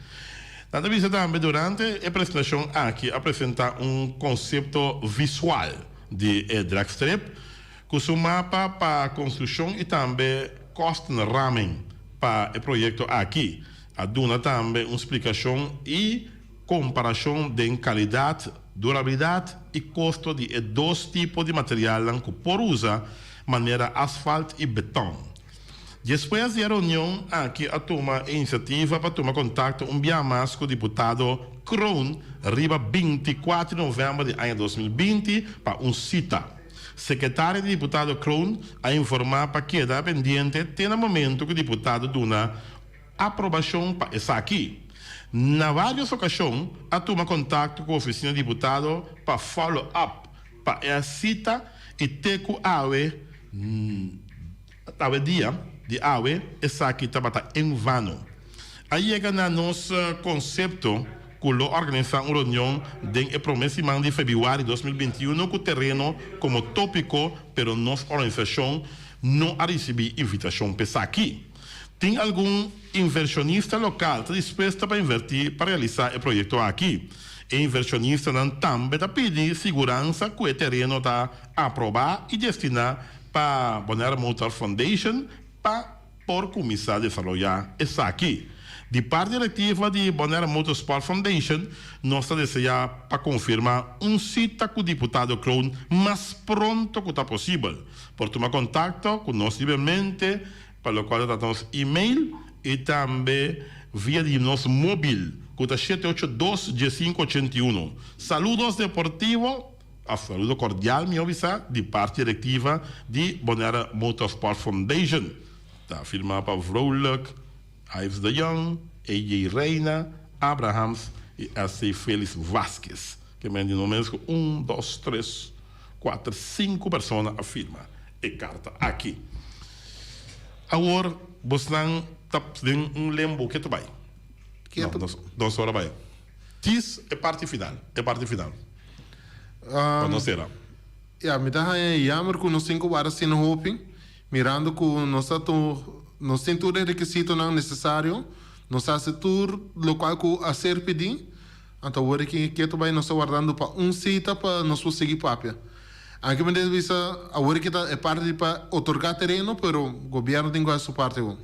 Nan ta bisa tambe durante e presentashon aki a presentá un konsepto visual di e dragstrip ku su mapa pa konstrukshon i tambe kostenraming pa e proyekto aki. A duna tambe un splikashon i komparashon den kalidat, durabilidat i kosto di e dos tipo di materialnan ku por usa manera asfalt i beton. Despues di e reunion aki a tuma e inisiativa pa tuma kontakto un bia mas ku diputado Kroon riba 24 di novèmber di aña 2020 pa un sita. Sekretario di diputado Kroon a informá pa keda pendiente te na momento ku diputado duna aprobashon pa esaki. Na vários okashon a tuma kontakto ku ofisina di diputado pa follow up pa e sita i te ku awe Awe dia di awe esaki tabata en vano. A yega na nos konsepto ku lo organisá un reunion den e promé siman di febrüari 2021 ku tereno komo tópiko pero nos organisashon no a risibí invitashon p'esaki. Tin algun invershonista lokal ta dispuesto pa invertí pa realisá e proyekto aki. E invershonistanan tambe ta pidi siguransa ku e tereno ta aprobá i destiná pa Bonaire Motor Foundation pa por kuminsá desaroyá esaki. Di parti direktiva di Bonaire Motorsport Foundation nos ta deseá pa konfirmá un sita ku diputado Kroon mas pronto ku ta posibel. Por tuma kontakto ku nos libremente pa lokual ta trata nos email i tambe via di nos mobil ku ta 782 1581. Saludos deportivo! A saludo cordial mi bisa di parti directiva di Bonaire Motorsport Foundation. Ta firma pa Vrolijk, Ives de Jong, AJ Reina, Abrahams y SC Felix Vasquez. Ke men di no menos ku un, dos, tres, kuater, sinku persona a firma e karta aki. Awor bosnan ta den un lembo ke ta bai? No, nos ora bai. Djis e parti final, e parti final. Pa nos sera. Ya, mi ta haña jammer ku nos tin ku wara asina hopi, mirando ku nos ta tur, nos tin tur e rekisitonan nesesario, nos a hasi tur lokual ku a ser pidí, anto awor aki ketu bai nos ta wardando pa un sita pa nos por sigui papia. Anke mi ta bisa awor aki ta e parti di pa otorgá tereno, pero gobièrnu tin ku hasi su parti awor.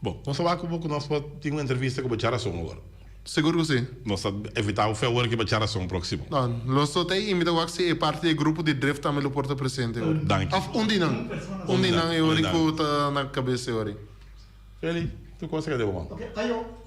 Bon, nos a wak ku bo ku nos por tin un entrevista ku bo djarason awor. Sigur ku si. Nos ta evitá un fe awor ki bo djarason próksimo. No, los lo ta ei i mi ta wak si e parti di e grupo di drift tambe lo por ta presente awor. Danki. Òf un di nan. Un di nan e ora ku ta na kabes e ora ei. Feli, tur kos a keda bo man. Ok, ayo.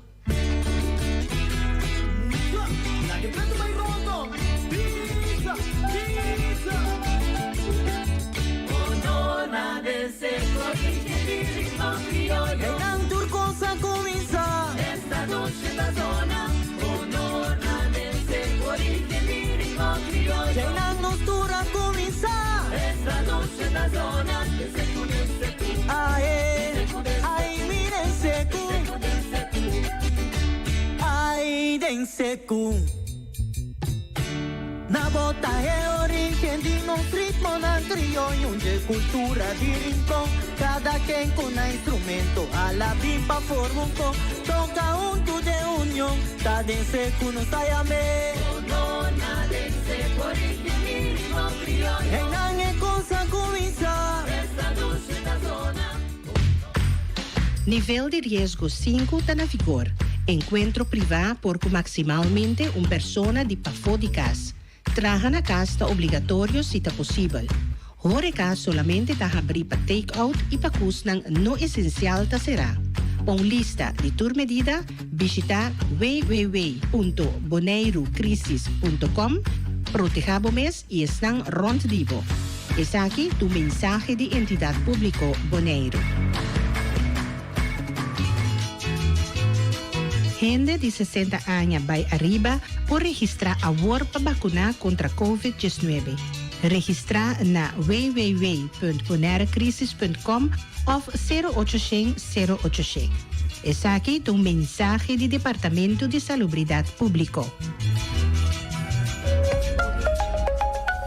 Na bota e origen di nos ritmonan krioyo dje kultura di Rincon. Kada ken ku nan instrumento a la bin pa forma un kon. Toka huntu den union, ta den seku nos ta yam'é. Einan e kos a kuminsá. Nivel di riesgo sinku ta na vigor. Enkuentro privá por ku maksimalmente un persona di pafó di kas. Traha na kas ta obligatorio si ta posibel. Horeca solamente ta habrí pa take-out i pakusnan no esensial ta será. Pa un lista di tur medida, bishitá www.boneirucrisis.com. Protehá bo mes i esnan rònt di bo. Esaki ta un mensahe di Entidat Públiko Boneiru. Hende di 60 aña bai ariba por registrá awor pa bakuná kontra Covid 19. Registrá na www.bonairecrisis.com òf sero ocho shen sero ocho shen. Esaki ta un mensahe di Departamento di Salubridat Públiko.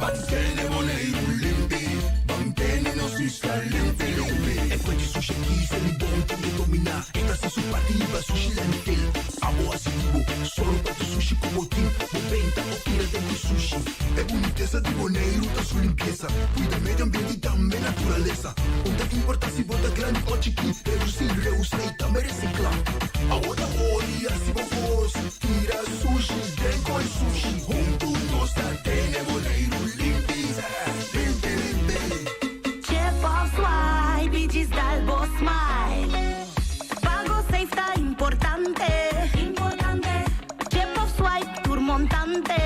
Mantene Boneiru limpi, mantene nos isla limpi limpi. E fuente sushi aki Selibon tin ke dominá, e ta hasi su parti hiba sushi landfill. Abo hasi di bo, sòru pa tur sushi ku bo tin, bo benta o tira den ku sushi. E bunitesa di Boneiru ta su limpiesa, kuida medio ambiente i tambe naturalesa. Un ta importá si bo ta grandi o chikí, redusí, reusá i tambe resiklá. Awor ta ora di hasi bo kos, tira sushi den koi sushi. Huntu nos ta tene Boneiru limpi, limpi limpi. Chip of swipe i djis dal bo smile. Pago safe ta importante. Chip of swipe tur montante.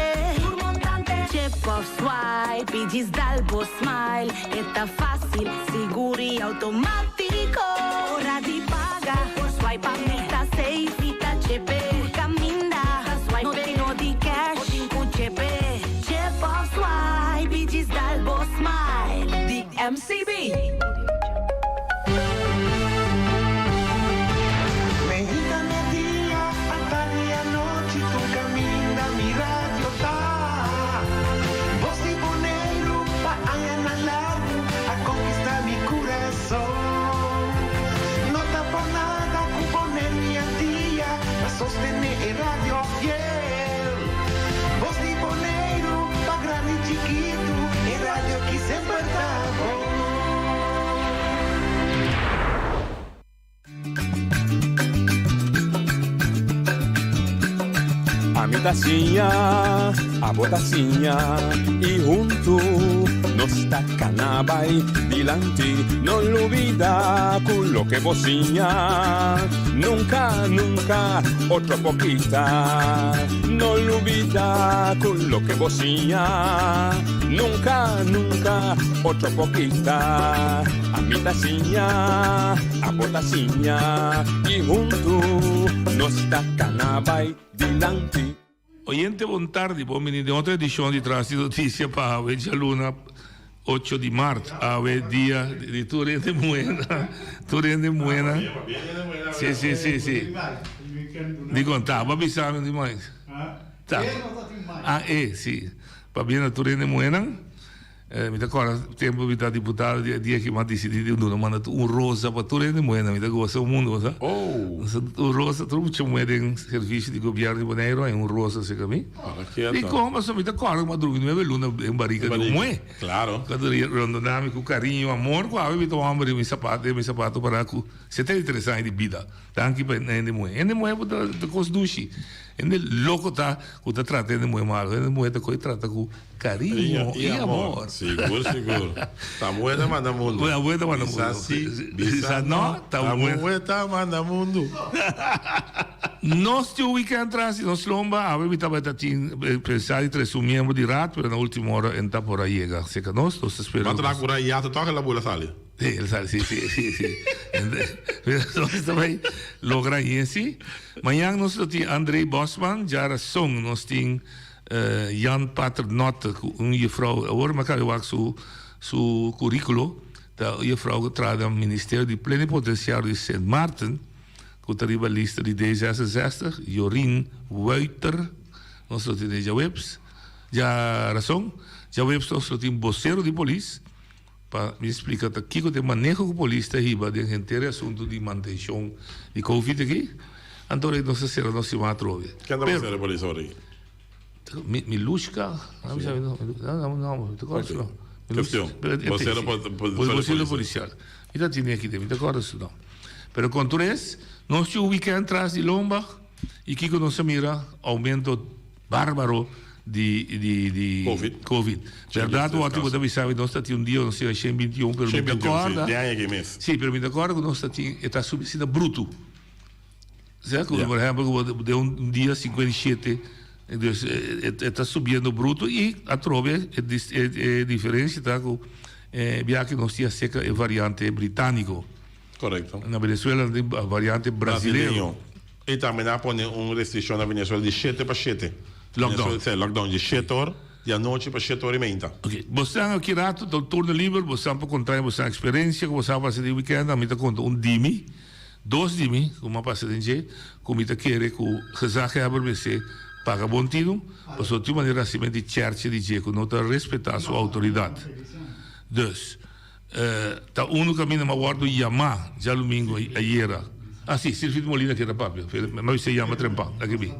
Chip of swipe i djis dal bo smile. E ta fásil, sigur i outomátiko. Ora di paga, por swipe pa mi ta safe i ta chepe. Tur kaminda, no tin no di cash, bo tin ku chepe. Chip of swipe i djis dal bo smile. Di MCB. Meinta media, atardi anochi tur caminda mi radio ta. Bos di Boneiru pa añanan largu a conquista mi curason. No ta por nada cu Boneiru y Antia ta sostene e radio fiel. Bos di Boneiru pa grandi y chikitu e radio ki semper ta bon. Ami ta siña, abo ta siña y huntu nos ta cana bay dilanti. No lubida cu loke bo siña nunca, nunca otro por kita. No lubida cu loke bo siña nunca, nunca otro por kita. Ami ta siña, abo ta siña y huntu nos ta cana bay dilanti. Oyente bon tardi, bon bini den otro edicion di Tras di Noticia pa awe djaluna ocho di mart, awe dia di tur hende muhena, tur hende muhena, si si si si, dikon ta bo a bisa mi di mais? Ta, ah e si, pabia na tur hende muhenan. Mi ta kòrda tempu mi ta diputado di e dia ki mi a disidí di duna manda tur un rosa pa tur hende muhé. Mi ta gosa un mundu bo sa. Un rosa tur mucha muhé den servisio di gobièrnu di Boneiru haña un rosa serka mi. Dikon? Pasobra mi ta kòrda ku mi a drumi nuebe luna den barika di un muhé. Ku a rondoná mi ku kariño, amor ku awe mi ta un hòmber den mi sapato den mi sapato pará ku 73 aña di bida. Danki pa hende muhé. Hende muhé bo ta kos dushi. Hende loko ta ku ta trata hende muhé malu. Hende muhé ta kohe trata ku Cariño y amor. Sigur, sigur. Ta muhe ta manda mundu. Ta muhe ta manda mundu. Bisa si, bisa no. Ta muhe ta manda mundu. Nos tin un weekend tras di nos lomba. Awe mi tabata tin pensa di trese un miembro di raad, pero na ultimo ora en ta por a yega cerca nos. Nos ta spera. Bo a traha cu rayato toch el a bula sali? Si, el sali, si, si, si, si. Nos ta bay logra yesi. Mañan nos lo tin André Bosman, djarason nos tin. Jan Paternotte ku un jefrou, awor mi a kaba wak su su curriculo, ta un jefrou ku traha den Ministerio di Plenipotenciario di Sint Maarten, ku ta riba lista di D66, Jorien Wuiter, nos lo tene djaweps, djarason, djaweps nos lo tin bosero di polis, pa mi splika ta kiko ta e maneho ku polis ta hiba den henter e asuntu di mantenshon di covid aki, anto ora nos ta sera nos siman atrobe. Ken ta bosero di polis ora aki? Milushka, no no no mi ta kòrda su nòmber. Kestion, bosero Bosero polisial. Mi ta tene aki den, mi ta kòrda su nòmber. Pero kon tur es, nos tin un wikènt tras di lomba. I kiko nos a mira? Oumento bárbaro di di di Covid. Covid. Bèrdat wòrdu ku bo ta bisa mi nos ta tin un dia nos tin a 121 pero mi ta 121, sí, kòrda den aña aki mes. Sí, pero mi ta kòrda ku nos ta tin e ta subi asina brutu. Sea ku Ja. por ehèmpel ku bo den un dia 57 dus e ta subiendo brutu i atrobe e dis e e diferensia ta ku e biaha nos tin aserka e variante britániko. Korekto. Na Venezuela nan tin variante brasilero. Brasileño. I tambe nan a pone un restrikshon na Venezuela di shete pa shete. Lockdown. Sí, lockdown di shete or di anochi pa shete or i meinta. Ok, bosan aki rato ta un turno liber, bosan por konta mi bosan eksperensia ku bosan a pasa den wikènt, ami ta konta un di mi, dos di mi ku mi a pasa den dje, ku mi ta kere ku gezaghebber mester paga bon tinu, pasobra tin un manera hasimentu di chèrchi di dje ku no ta respetá su outoridat. Dus. Ta unu kaminda m'a wòrdu yamá djalumingu ayera. Ah, si, Sirfried Molina keda papia. M'a bisa yama trempan. Aki bi.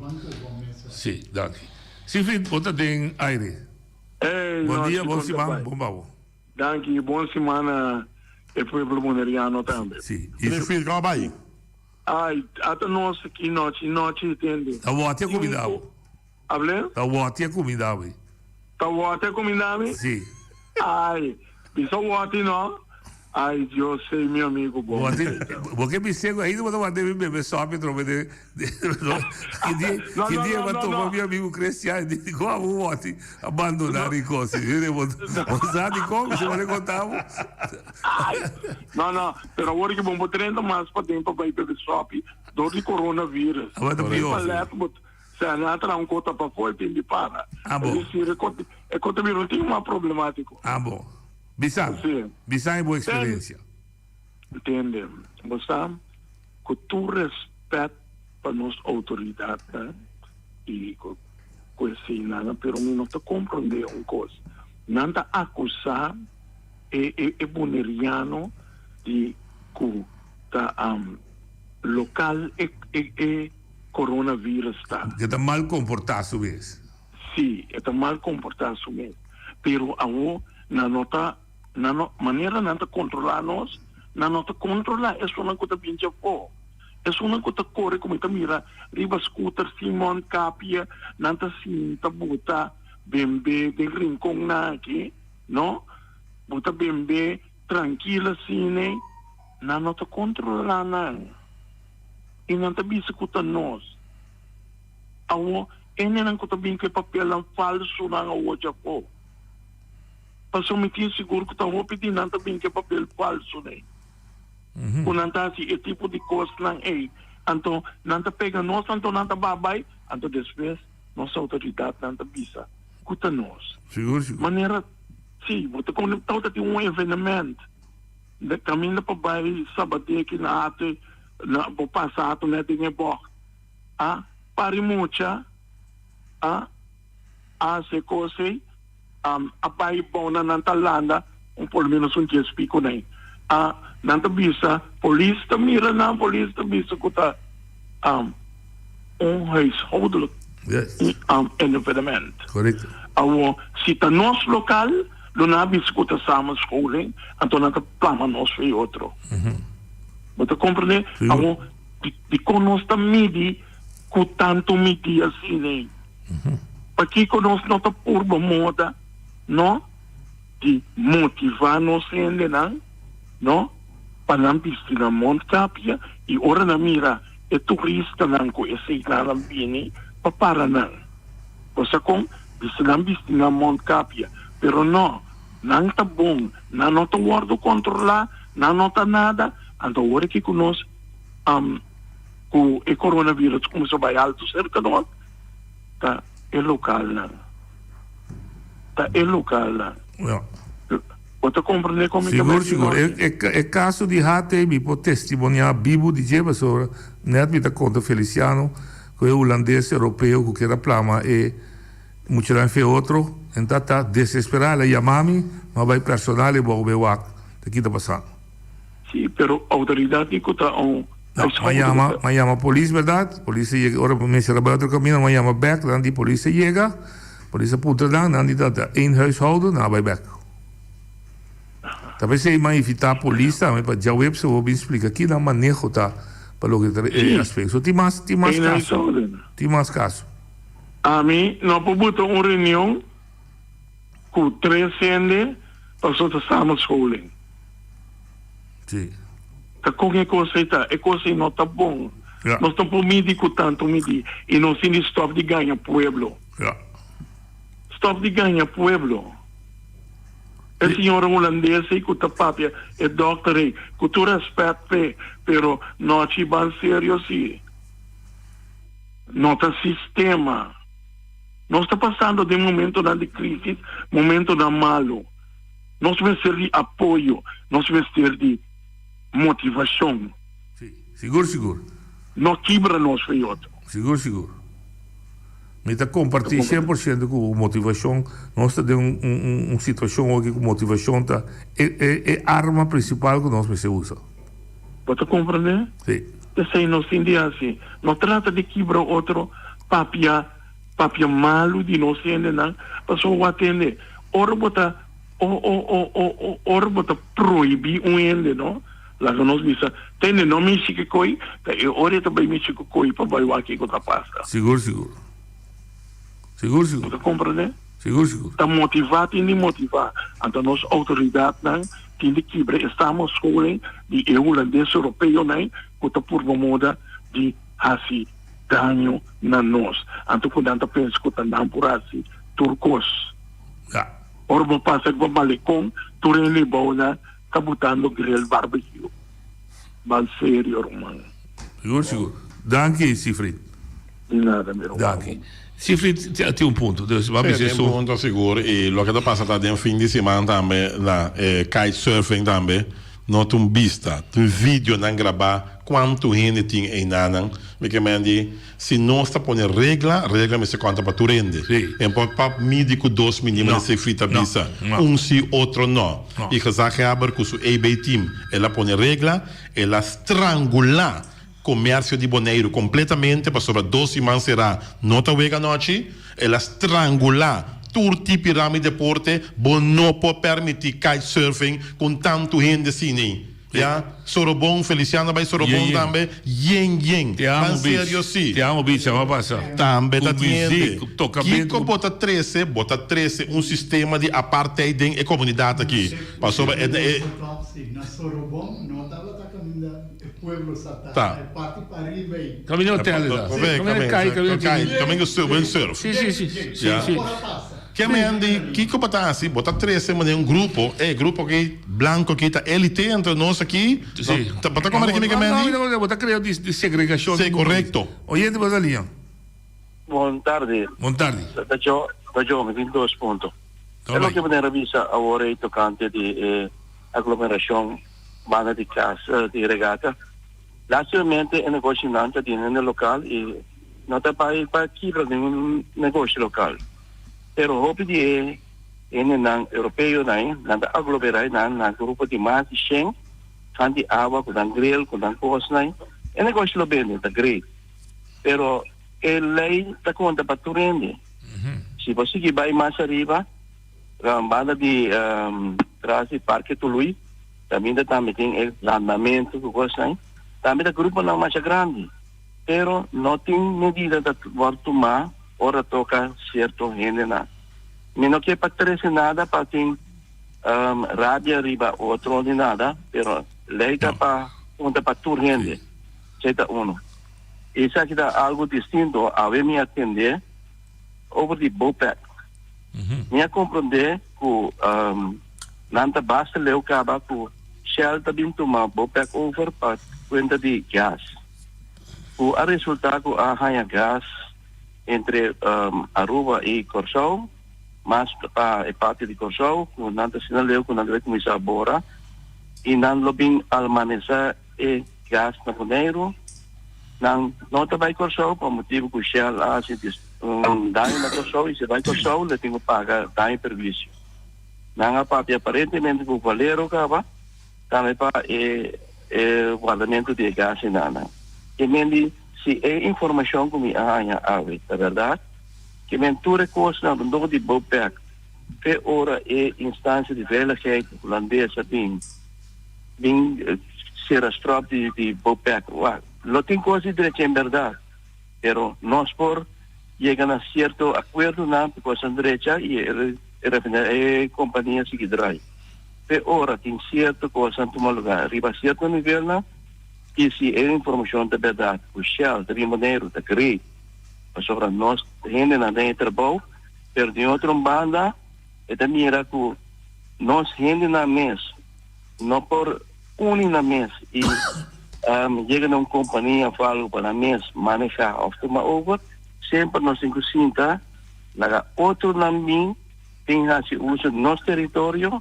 Si, danki. Sirfried, bo ta den aire. Hey, Bon dia, nochi, bon kon ta siman, bai? bon babo. Danki, bon siman na e pueblo boneriano tambe. Si. Sirfried, kon a bai? Ai, ata nos aki nochi, nochi, tende. Ta wòti a kumindá bo. Able? Ta wòti a kumindá mi. Ta wòti a kumindá mi? Si. Ai, bisa wòti no. Ai, Dios sei mi amigo bon. Wòti, bo ke bis'é ku ainda bo ta wòti mi bebe sòpi atrobe de, de, ki dia, No, ki no, dia no, bo a no, topa no. mi amigo Christian, di kon abo wòti a bandoná Rincon si. Bo, bo sa dikon? Mi siempre konta bo. Ai, no, no, pero awor ke bo bo drenta mas paden pa bai bebe sòpi dor di coronavirus. Awor ta pió. Palet bo. Sea nan a traha un kota pafó e tin di para. Ah bo. Es decir, e kota, e kota bira un tin mas problemátiko. Ah bo. Bisa mi. Sí. Bisa mi bo eksperensia. Tende, bo sa, ku tur rèspèt pa nos outoridatnan i ku ku eseinan, pero mi no ta komprondé un kos. Nan ta akusá e e e boneriano di ku ta lokal e e e. coronavirus ta. E ta mal comporta su mes. Si, e ta mal comporta su mes. Pero awo nan no ta, nan no, manera nan ta controla nos, nan no ta controla esunnan cu ta bin djafo. Esunnan cu ta core como ta mira riba scooter sin mondkapje, nan ta sinta buta bembe den rinconnan aki, no? Buta bembe trankil asina, nan no ta controla nan. i nan ta bisa ku ta nos. Awor, hendenan ku ta bin ku e papelnan falsunan awor djafó. Pasobra mi tin sigur ku ta hopi di nan ta bin ku e papel falsu nei, ku nan ta hasi e tipo di kosnan ei. Anto nan ta pega nos, anto nan ta baha bai, anto despues nos outoridatnan ta bisa ku ta nos. Sigur, sigur. Manera, si, bo ta kono tabata tin un evenement. De kaminda pa bai Sabadeki na hati na bo pasa hato net den e bocht a pari mucha a hasi e kos ei a bai bou nan nan ta landa un por lo menos un dies pico nei a nan ta bisa polis ta mira nan polis ta bisa ku ta un huishoudelijk evenement. Correcto. Awor, si ta nos local, lo nan a bisa cu ta samenscholing, anto nan ta plama nos fe otro. Bo ta comprende? Awor, dicon nos ta midi cu tanto midi asina? Pakico nos no ta purba moda, no, di motiva nos hendenan, no, pa nan bisti nan mondkapje y ora nan mira e turistanan ku eseinan bini pa para nan. Bo sa kon? Bisa nan bisti nan mondkapje, pero no, nan ta bon, nan no ta wòrdu kontrolá, nan no ta nada. Anto awor aki ku nos ku e coronavirus kuminsá bai altu serka nos, ta e lokalnan, ta e lokalnan. Bo ta comprende con mi ta Sigur, bai sigur. di E, e, e caso di HT mi por testimonia bibu di dje pasobra net mi ta conta Feliciano cu e hulandes europeo cu kier a plama e muchanan fe otro en ta ta desespera el a yama mi mi a bai personal e bou bay wak ta ki ta pasando. Si, pero autoridad di cu ta un No, mi a yama, mi a yama polis berdad, polis a yega ora mi mester a bai otro camino mi a yama bek nan di polis a yega, polis a puntra nan, nan di ta ta een huishouden nan a bai bek. Ta p'esei mi a invitá polis tambe pa djaweps bo bin splika ki nan maneho ta. Pa loke ta e aspecto. So tin mas tin mas caso. Tin mas caso. Ami no por buta un reunion cu tres hende paso ta samenscholing. Si. Ta con e cos ey ta? E cos ey no ta bon. Ja. Nos no por midi cu tanto midi y nos tin di stop di gaña pueblo. Ja. Stop di gaña pueblo. E señora hulandes ey cu ta papia, e dokter ey, cu tur respet p'e, pero nochi ban serio si. No ta sistema. Nos ta pasando den momentonan di crisis, momentonan malo. Nos mester di apoyo, nos mester di motivacion. Si, sigur sigur. No kibra nos fe y otro. Sigur sigur. Mi ta comparti cien por ciento cu motivacion, nos ta den un un situacion hoki cu motivacion ta e e e arma principal cu nos mester usa. Bo ta comprende? Si. Esey nos tin di haci. No trata di kibra otro, papia papia malu di nos hendenan, pasobra bo a tende ora bo ta o o o o o ora bo ta prohibi un hende no, laga nos bisa tende no mishi ki koi, ta e ora e ta bai mishi ku koi pa bai wak kiko ta pasa. Sigur sigur. Sigur sigur. Bo ta komprende? Sigur sigur. Ta motiva tin di motiva, anto nos outoridatnan tin di kibra e samenscholing di e hulandes europeonan ku ta purba moda di hasi daño na nos. Anto ku nan ta pensa ku ta nan por hasi tur kos. Ya. Ora bo pasa riba malekon, tur hende bou nan ta butando grill barbecue. Ban serio ruman. Sigur sigur. Danki Sifrid. Di nada mi ruman. Danki. Sifrid tin un punto. Dus bo a bisa Tin un punto sigur y loke ta pasa ta den fin di siman tambe na e kite surfing tambe. No ta un bista, ta un videonan grabá kuantu hende tin einanan. Mi ke men di, si nos ta pone regla, regla mester konta pa tur hende. En por pa midi ku dos mini manera Sefri ta bisa, un si, otro no. I gezaghebber ku su AB team, el a pone regla, el a strangulá komersio di Boneiru kompletamente pasobra dos siman será no ta wega anochi. El a strangulá tur tipi rami deporte, bo no por permití kitesurfing ku tantu hende asina. Ya, Sorobon, Feliciano a bai Sorobon tambe, yen yen. Ban serio si. Te amo bicha, a pasa. Tambe ta tin hende. Kiko bo ta trese? Bo ta trese un sistema di apartheid den e komunidat aki. Pasobra e. Na Sorobon no tabata kaminda. E pueblo sa ta. Ta. E parti pariba ei. Caminda hotel ta. Caminda kai, caminda kai. Caminda surf, windsurf. Si, si, si. Si, si. Ke men di kiko bo ta hasi? Bo ta trese manera un grupo, e grupo aki blanco aki ta elite entre nos aki. Si. Bo ta komprende ke mi ke men di? No, no, bo ta krea di segregacion. Si, korekto. Oyente bo ta liña. Bon tardi. Bon tardi. Ta jo, ta jo, mi tin dos punto. E loke bo a bisa awor ei tocante di e aglomeracion banda di cas di regata. Lastimamente e negoshinan ta di hende local y no ta bay pa kibra ningun negoshi local. Pero hopi di e hendenan europeonan nan ta aglomera nan na grupo di mas di shen kan di awa cu nan grill cu nan cosnan. E negoshi lo bende, ta great. Pero e ley ta conta pa tur hende. Si bo sigui bay mas ariba, banda di tras di Parke Tului, caminda tambe tin e landamento cu cosnan, tambe ta gruponan masha grandi, pero no tin medida ta word tuma ora toca cierto hendenan. Mi no kier pa trece nada pa tin rabia riba otro ni nada, pero ley ta pa conta pa tur hende, esey ta uno. Esaki ta algo distinto, awe mi a tende over di BOPEC. Mi a comprende cu nan ta basta leu caba cu Shell ta bin tuma BOPEC over pa cuenta di gas. Cu a resulta cu a haya gas entre Aruba y Corsou, mas pa e parti di Corsou, cu nan ta asina leu cu nan ta bay cuminsa bora y nan lo bin almanesa e gas na Boneiru. Nan no ta bai Kòrsou pa motibu ku Shell a hasi un daño na Kòrsou i si bai Kòrsou lo tin ku paga daño i perhuisio. Nan a papia aparentemente ku Valero kaba tambe pa e e wardamentu di e gas enanan. Ke men di si e informashon ku mi a haña awe ta bèrdat, ke men tur e kosnan rondó di Bopec te ora e instansia di veiligheid hulandes a bin bin sera stròp di di Bopec. Wak. Lo tin kos di drecha en bèrdat, pero nos por yega na sierto akuerdonan pa kosnan drecha i e e kompania sigui drai. Te ora tin sierto kosnan tuma lugá riba sierto nivelnan i si e informashon ta bèrdat ku Shell ta bin Boneiru ta great pasobra nos hendenan den e trabou, pero di otro banda e ta mira ku nos hendenan mes no por uni nan mes i yega na un kompania òf algu pa nan mes manehá òf tuma over, semper nos tin ku sinta laga otronan bin tin hasi uso di nos teritorio,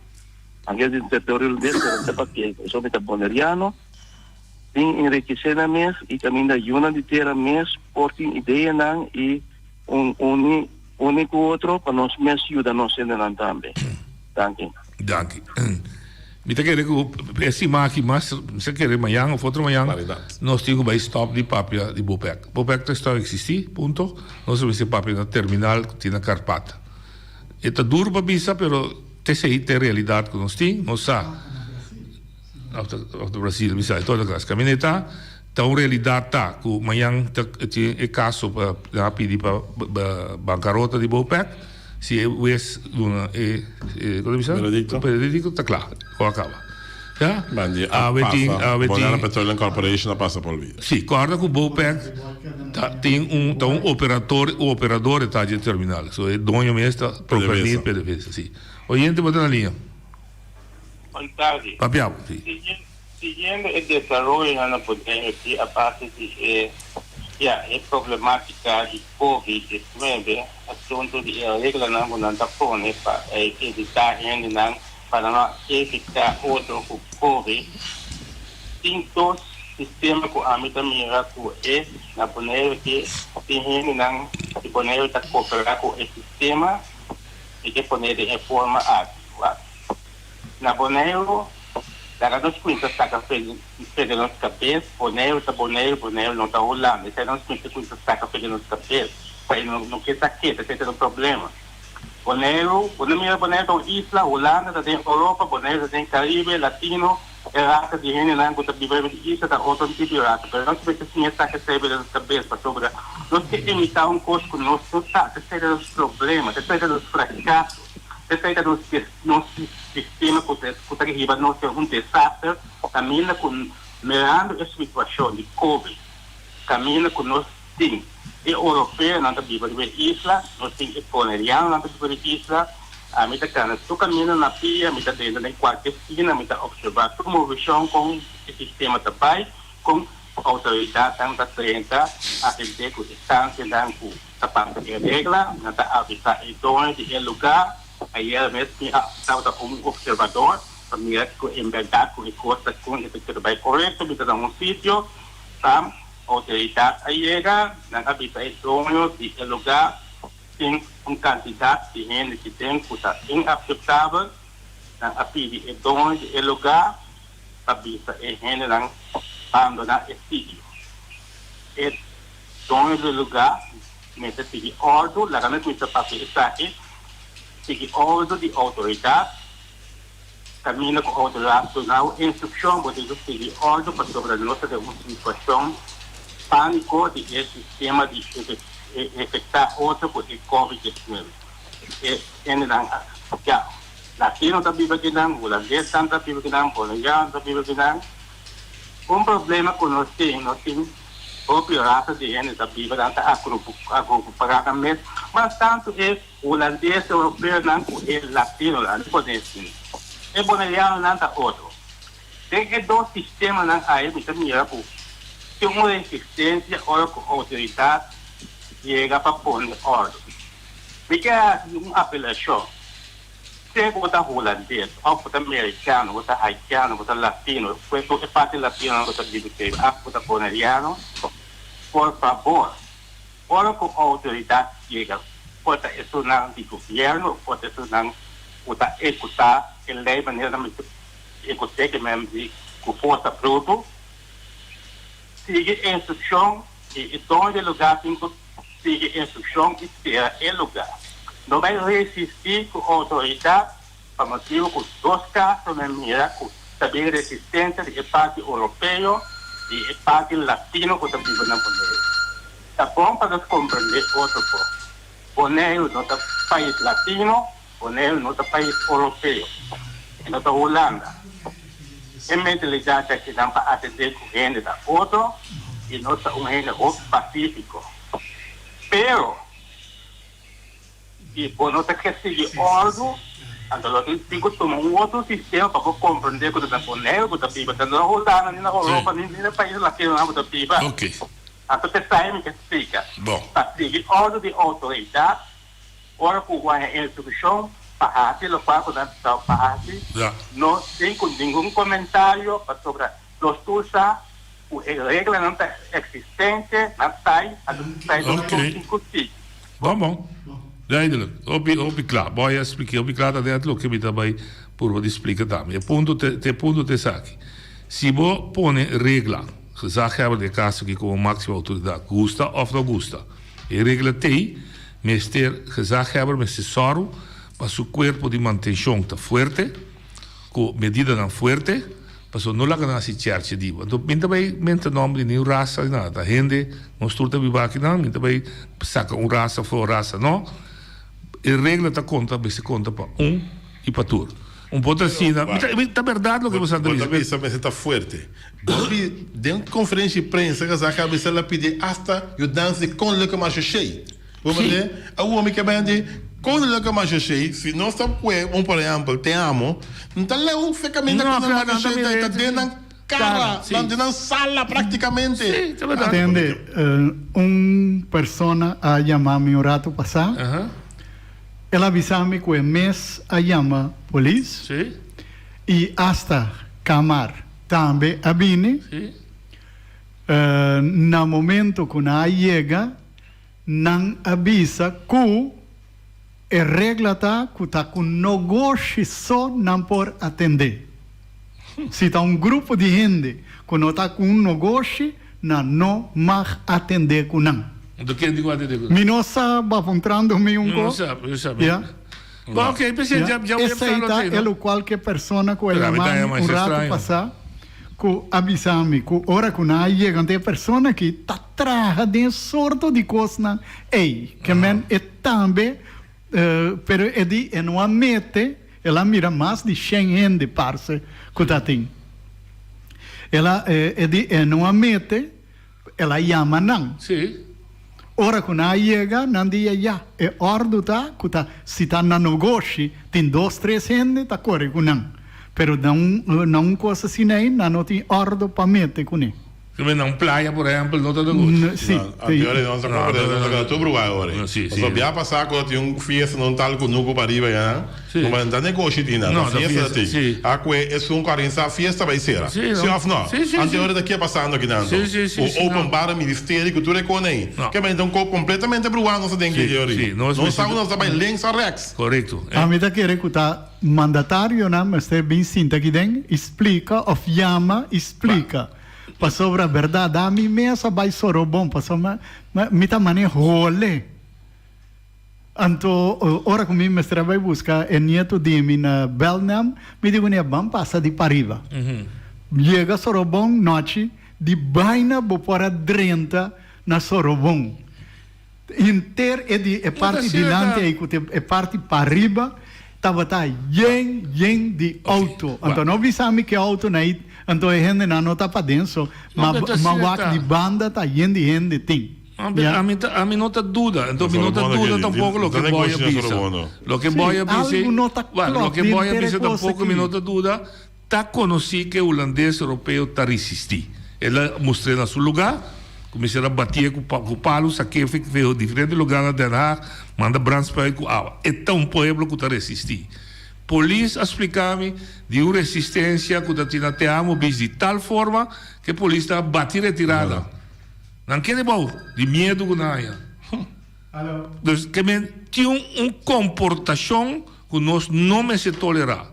aunke di teritorio hulandes pero no ta papia pasobra mi ta boneriano, bin enrikesé nan mes i kaminda yunan di tera mes por tin ideanan i un uni uni ku otro pa nos mes yuda nos hendenan tambe. Danki. Danki. Mi ta kere ku e siman aki mas, mi sa kere mañan of otro mañan, nos tin ku bai stop di papia di Bopec. Bopec ta stop eksistí, punto. Nos a mester papia na terminal ku tin na Karpat. E ta duru pa bisa, pero t'esei ta e realidat ku nos tin. Nos sa, of ta of ta Brasil, mi sa, e todo klas. Kaminda e ta, ta un realidat ta ku mañan ta tin e kaso pa nan a pidi pa bankarota di Bopec. Si e wes duna e e kon ta bisa? Veredicto. Veredicto ta kla, ku a kaba. Ya? Bandi a Awe tin, pasa, awe tin. Bonaire Petroleum Corporation a pasa por olvida. Si, kòrda ku Bopec ta tin un ta un operator un operador e ta dje terminal. So e doño mes ta PDVSA. PDVSA, si. Oyente bo ta na liña. Bon tardi. Papia bo, si. Siguiendo e desaroyonan na Boneiru aki a base di e ya e problematica di Covid 19, asunto di e reglanan ku nan ta pone pa evita hendenan pa nan no infecta otro ku Covid, tin dos sistema ku ami ta mira ku e na Boneiru aki tin hendenan di Boneiru ta coopera ku e sistema i ke pone den e forma aki. Wak. Na Boneiru, laga nos kuminsa saka fe di nos kabes, Boneiru ta Boneiru, Boneiru no ta Hulanda. Esei nos mester kuminsa saka fe di nos kabes, pa e no ke sa keda, esei ta un problema. Boneiru, bo no mira Boneiru ta un isla, Hulanda ta den Europa, Boneiru ta den Karibe, Latino, e rasa di hendenan ku ta biba riba di isla ta otro tipo di rasa. Pero nos mester siña saka esei fe di nos kabes, pasobra nos ke imitá un kos ku nos no sa, esei ta nos problema, esei ta nos frakaso, esei ta nos. Nos sistema cu cu ta hiba nos den un desaster caminda cu mirando e situacion di covid caminda cu nos tin e Europeonan ta biba riba e isla, nos tin e Bonerianonan ta biba riba e isla, ami ta cana tur caminda na pia, mi ta drenta den cualkier skina, mi ta observa tur movecion con e sistema ta bay, con autoridadnan ta drenta atende cu instancianan cu ta pasa e regla, nan ta avisa e doño di e lugar. Ayer mes mi a tabata un observador pa mira cu en berdad cu e cos ta con e ta keda bay corecto. Mi ta na un sitio, Sam, autoridad a yega, nan a bisa e doño di e lugar tin un cantidad di hende ki den cu ta inaceptabel. Nan a pidi e doño di e lugar pa bisa e hendenan bandona e sitio. E doño di e lugar Mester sigui òrdu, laga nos mester papia esaki, sigui òrdu di outoridat, kaminda ku outoridat duna bo instrukshon, bo tin ku sigui òrdu pasobra nos ta den un situashon pániko di e sistema di infektá otro ku e covid 19. E hendenan a ya, latino ta biba akinan, hulandesnan ta biba akinan, boliviano ta biba akinan. Un problema ku nos tin, nos tin hopi rasa di hende ta biba, nan ta agrupá nan mes, mas tantu e hulandes, europeonan ku e latinonan, mi pone asina. E bonerianonan ta otro. Den e dos sistemanan ai mi ta mira ku tin un resistensia ora ku outoridat yega pa pone òrdu. Mi ke hasi un apelashon. Sea ku bo ta hulandes òf bo ta merikano, bo ta haitiano, bo ta latino, pues tur e parti latinonan ku ta biba keiba, af bo ta boneriano, por fabor, ora ku outoridat yega, por ta esunnan di gobièrnu, por ta esunnan ku ta ehekutá e lei manera nan mester ehekut'é, ke men di ku forsa brutu, sigui e instrukshon i e doño di e lugá tin ku. Sigui instrukshon i sera e lugá. No bai resistí ku outoridat pa motibu ku dos kaso nan mira ku ta bin resistensia di e parti oropeo Di e parti latino ku ta biba na Boneiru. Ta bon pa nos komprendé otro bo. Boneiru no ta pais latino, Boneiru no ta pais oropeo, e no ta Hulanda. E mentalidat akinan pa atendé ku hende ta otro i nos ta un hende hopi pasífiko. Pero. Si bo no ta ke sigui òrdu, anto lo tin tin ku tuma un otro sistema pa bo komprendé ku ta na Boneiru bo ta biba, ta no na Hulanda, ni na Europa, ni na pais latinonan bo ta biba. Anto p'esei mi ke splika, pa sigui òrdu di outoridat ora ku bo haña instrukshon pa hasi lokual ku nan ta pa hasi, no tin ku ningun komentario pasobra nos tur sa Ku e reglanan ta eksistente, nan ta i anto ta i nos tur tin ku sigui. Bon bon. Duidelijk. Hopi hopi kla. Bo a splika hopi kla ta net loke mi ta bai purba di splika tambe. E punto te te punto ta esaki. Si bo pone regla, gezaghebber den e kaso aki komo máksima outoridat, gusta òf no gusta, e regla t'ei, mester gezaghebber mester sòru pa su kuerpo di mantenshon ta fuerte, Ku medidanan fuerte, pasobra no laga nan hasi chèrchi di bo. Anto mi ta bai menta nòmber di niun rasa ni nada. Ta hende, nos tur ta biba akinan, mi ta bai saka un rasa for un rasa. No, e regla ta konta, mester konta pa un i pa tur. Un por ta asina, mi ta, ta bèrdat loke bo sa ta Bo bisa. ta bisa mester ta fuerte. Bo bi den konferensha di prensa kazak a bisa el a pidi asta yudansa di Koninklijke Marechaussee. Bo mende? Awor mi ke bende Koninklijke Marechaussee, si nos ta pue un por ehempel te amo, no ta leu fe kaminda No, Koninklijke claro, nan ta Marechaussee ta mira den nan kara, Sí. nan den nan sala praktikamente. Sí, ta berdad. Tende, un persona a yama mi un rato pasá. Aha. El a bisa mi ku e mes a yama polis. Sí. I asta Kamar tambe a bini. Sí. Na momento ku nan a yega, Nan a bisa ku e regla ta ku ta ku nogoshi so nan por atendé. Si ta un grupo di hende ku no ta ku un nogoshi, nan no mag atendé ku nan. Anto ken tin ku atendé ku nan? Mi no sa, bo a puntrando mi un Mi no kos. sa, mi no sa. Ya. Bon, oké, p'esei Ya. dja dja Esei ta e lokual ku e persona ku a Pero a mi yama ta mi yama un esei rato straño. pasá ku a bisa mi ku ora ku nan a yega anto e persona aki ta Traha den sorto di kosnan ei. Ke men e tambe, pero e di e no a mete, el a mira mas di shen hende parse ku ta tin. El a, e di e no a mete, el a yama nan. Sí. Ora ku nan a yega, nan di ya, ya, e òrdu ta ku ta si ta na nogoshi tin dos tres hende ta kore ku nan. Pero na un na un kos asina ei nan no tin òrdu pa mete kuné. Ke men na un playa por ehempel no ta negoshi. Si. No, anterior no ta compra no ta keda tur bruha ahora. Si, si. Pasobra bia pasa ku tin un fiesta na un tal kunuku pa riba ya Si. no ta negoshi tin nan, No, ta ta fiesta fiesta, tin. si. A kue esun ku a rinsa fiesta bai sera. Si, no. Si of no? Si, si, si. Anterior ta ke pasando aki nan Si, anto? si, si, Ku si, no. openbare ministerio ku tur e kos ei. No. Ke men ta un kos kompletamente bruha nos ta den Si, ki ori. si, nos Nos sa mester ku nos ta bai links o rechts. Korekto. Ami ta kere ku ta Mandatarionan mester bin sinta aki den i splika of yama i splika. Pasobra berdad ami mes a bai Sorobon pasobra mi ta mane hole. Anto ora ku mi mester a bai buska e nieto di mi na Belnem mi di kuné ban pasa di pariba. Yega Sorobon nochi di baina bo por a drenta na Sorobon. Henter e di e parti dilanti ei ku e parti pariba tabata yen yen di outo. Anto no bisa mi ke outo na ei, anto e hendenan no ta paden so, ma ma wak di banda ta yen di hende tin. Ya. Ami ta ami no ta duda, anto mi no ta duda tampoko loke Boy a bisa. Loke Boy a bisa, Algu no ta klòp loke den Boy a henter e bisa kos tampoko mi aki. no ta duda. Ta konosí ku e hulandes europeo ta risistí. El a mustr'é na su lugá, ku mester a batié ku ku palu, sak'é fe fe diferente lugá na Den Haag, manda brandspuit ku awa. E ta un pueblo ku ta resistí. Polis a splika mi di un resistensia ku ta tin na Te Amo Beach di tal forma ku e polis ta bati retirada. Nan kere bou di miedu ku nan haña. Dus ke men tin un komportashon ku nos no mester tolerá.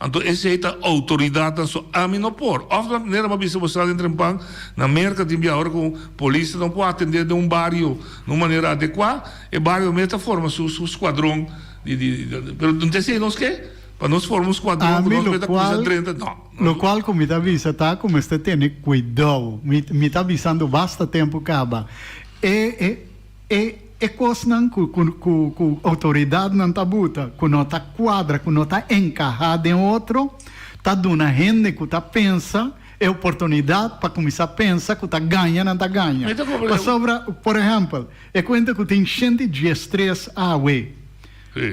Anto esei ta outoridatnan so ami no por. Òf na manera bo a bisa bo sa den trempan, na Merka tin bia ora ku polisnan no por atendé den un bario na un manera adekuá, e bario mes ta forma su su skuadron di di pero no ta esei nos ke. Pa nos forma un skuadron ku Ami nos mester kuminsá lokual drenta, no. lokual ku mi ta bisa ta ku mester tene kuidou. Mi mi ta bisando basta tempu kaba. E e e e kosnan ku ku ku ku outoridatnan ta buta ku no ta kuadra, ku no ta enkahá den otro, ta duna hende ku ta pensa e oportunidat pa kuminsá pensa ku ta gaña nan ta gaña. Mi ta komprendé. Pasobra, por ehèmpel, e kuenta ku tin 113 awe.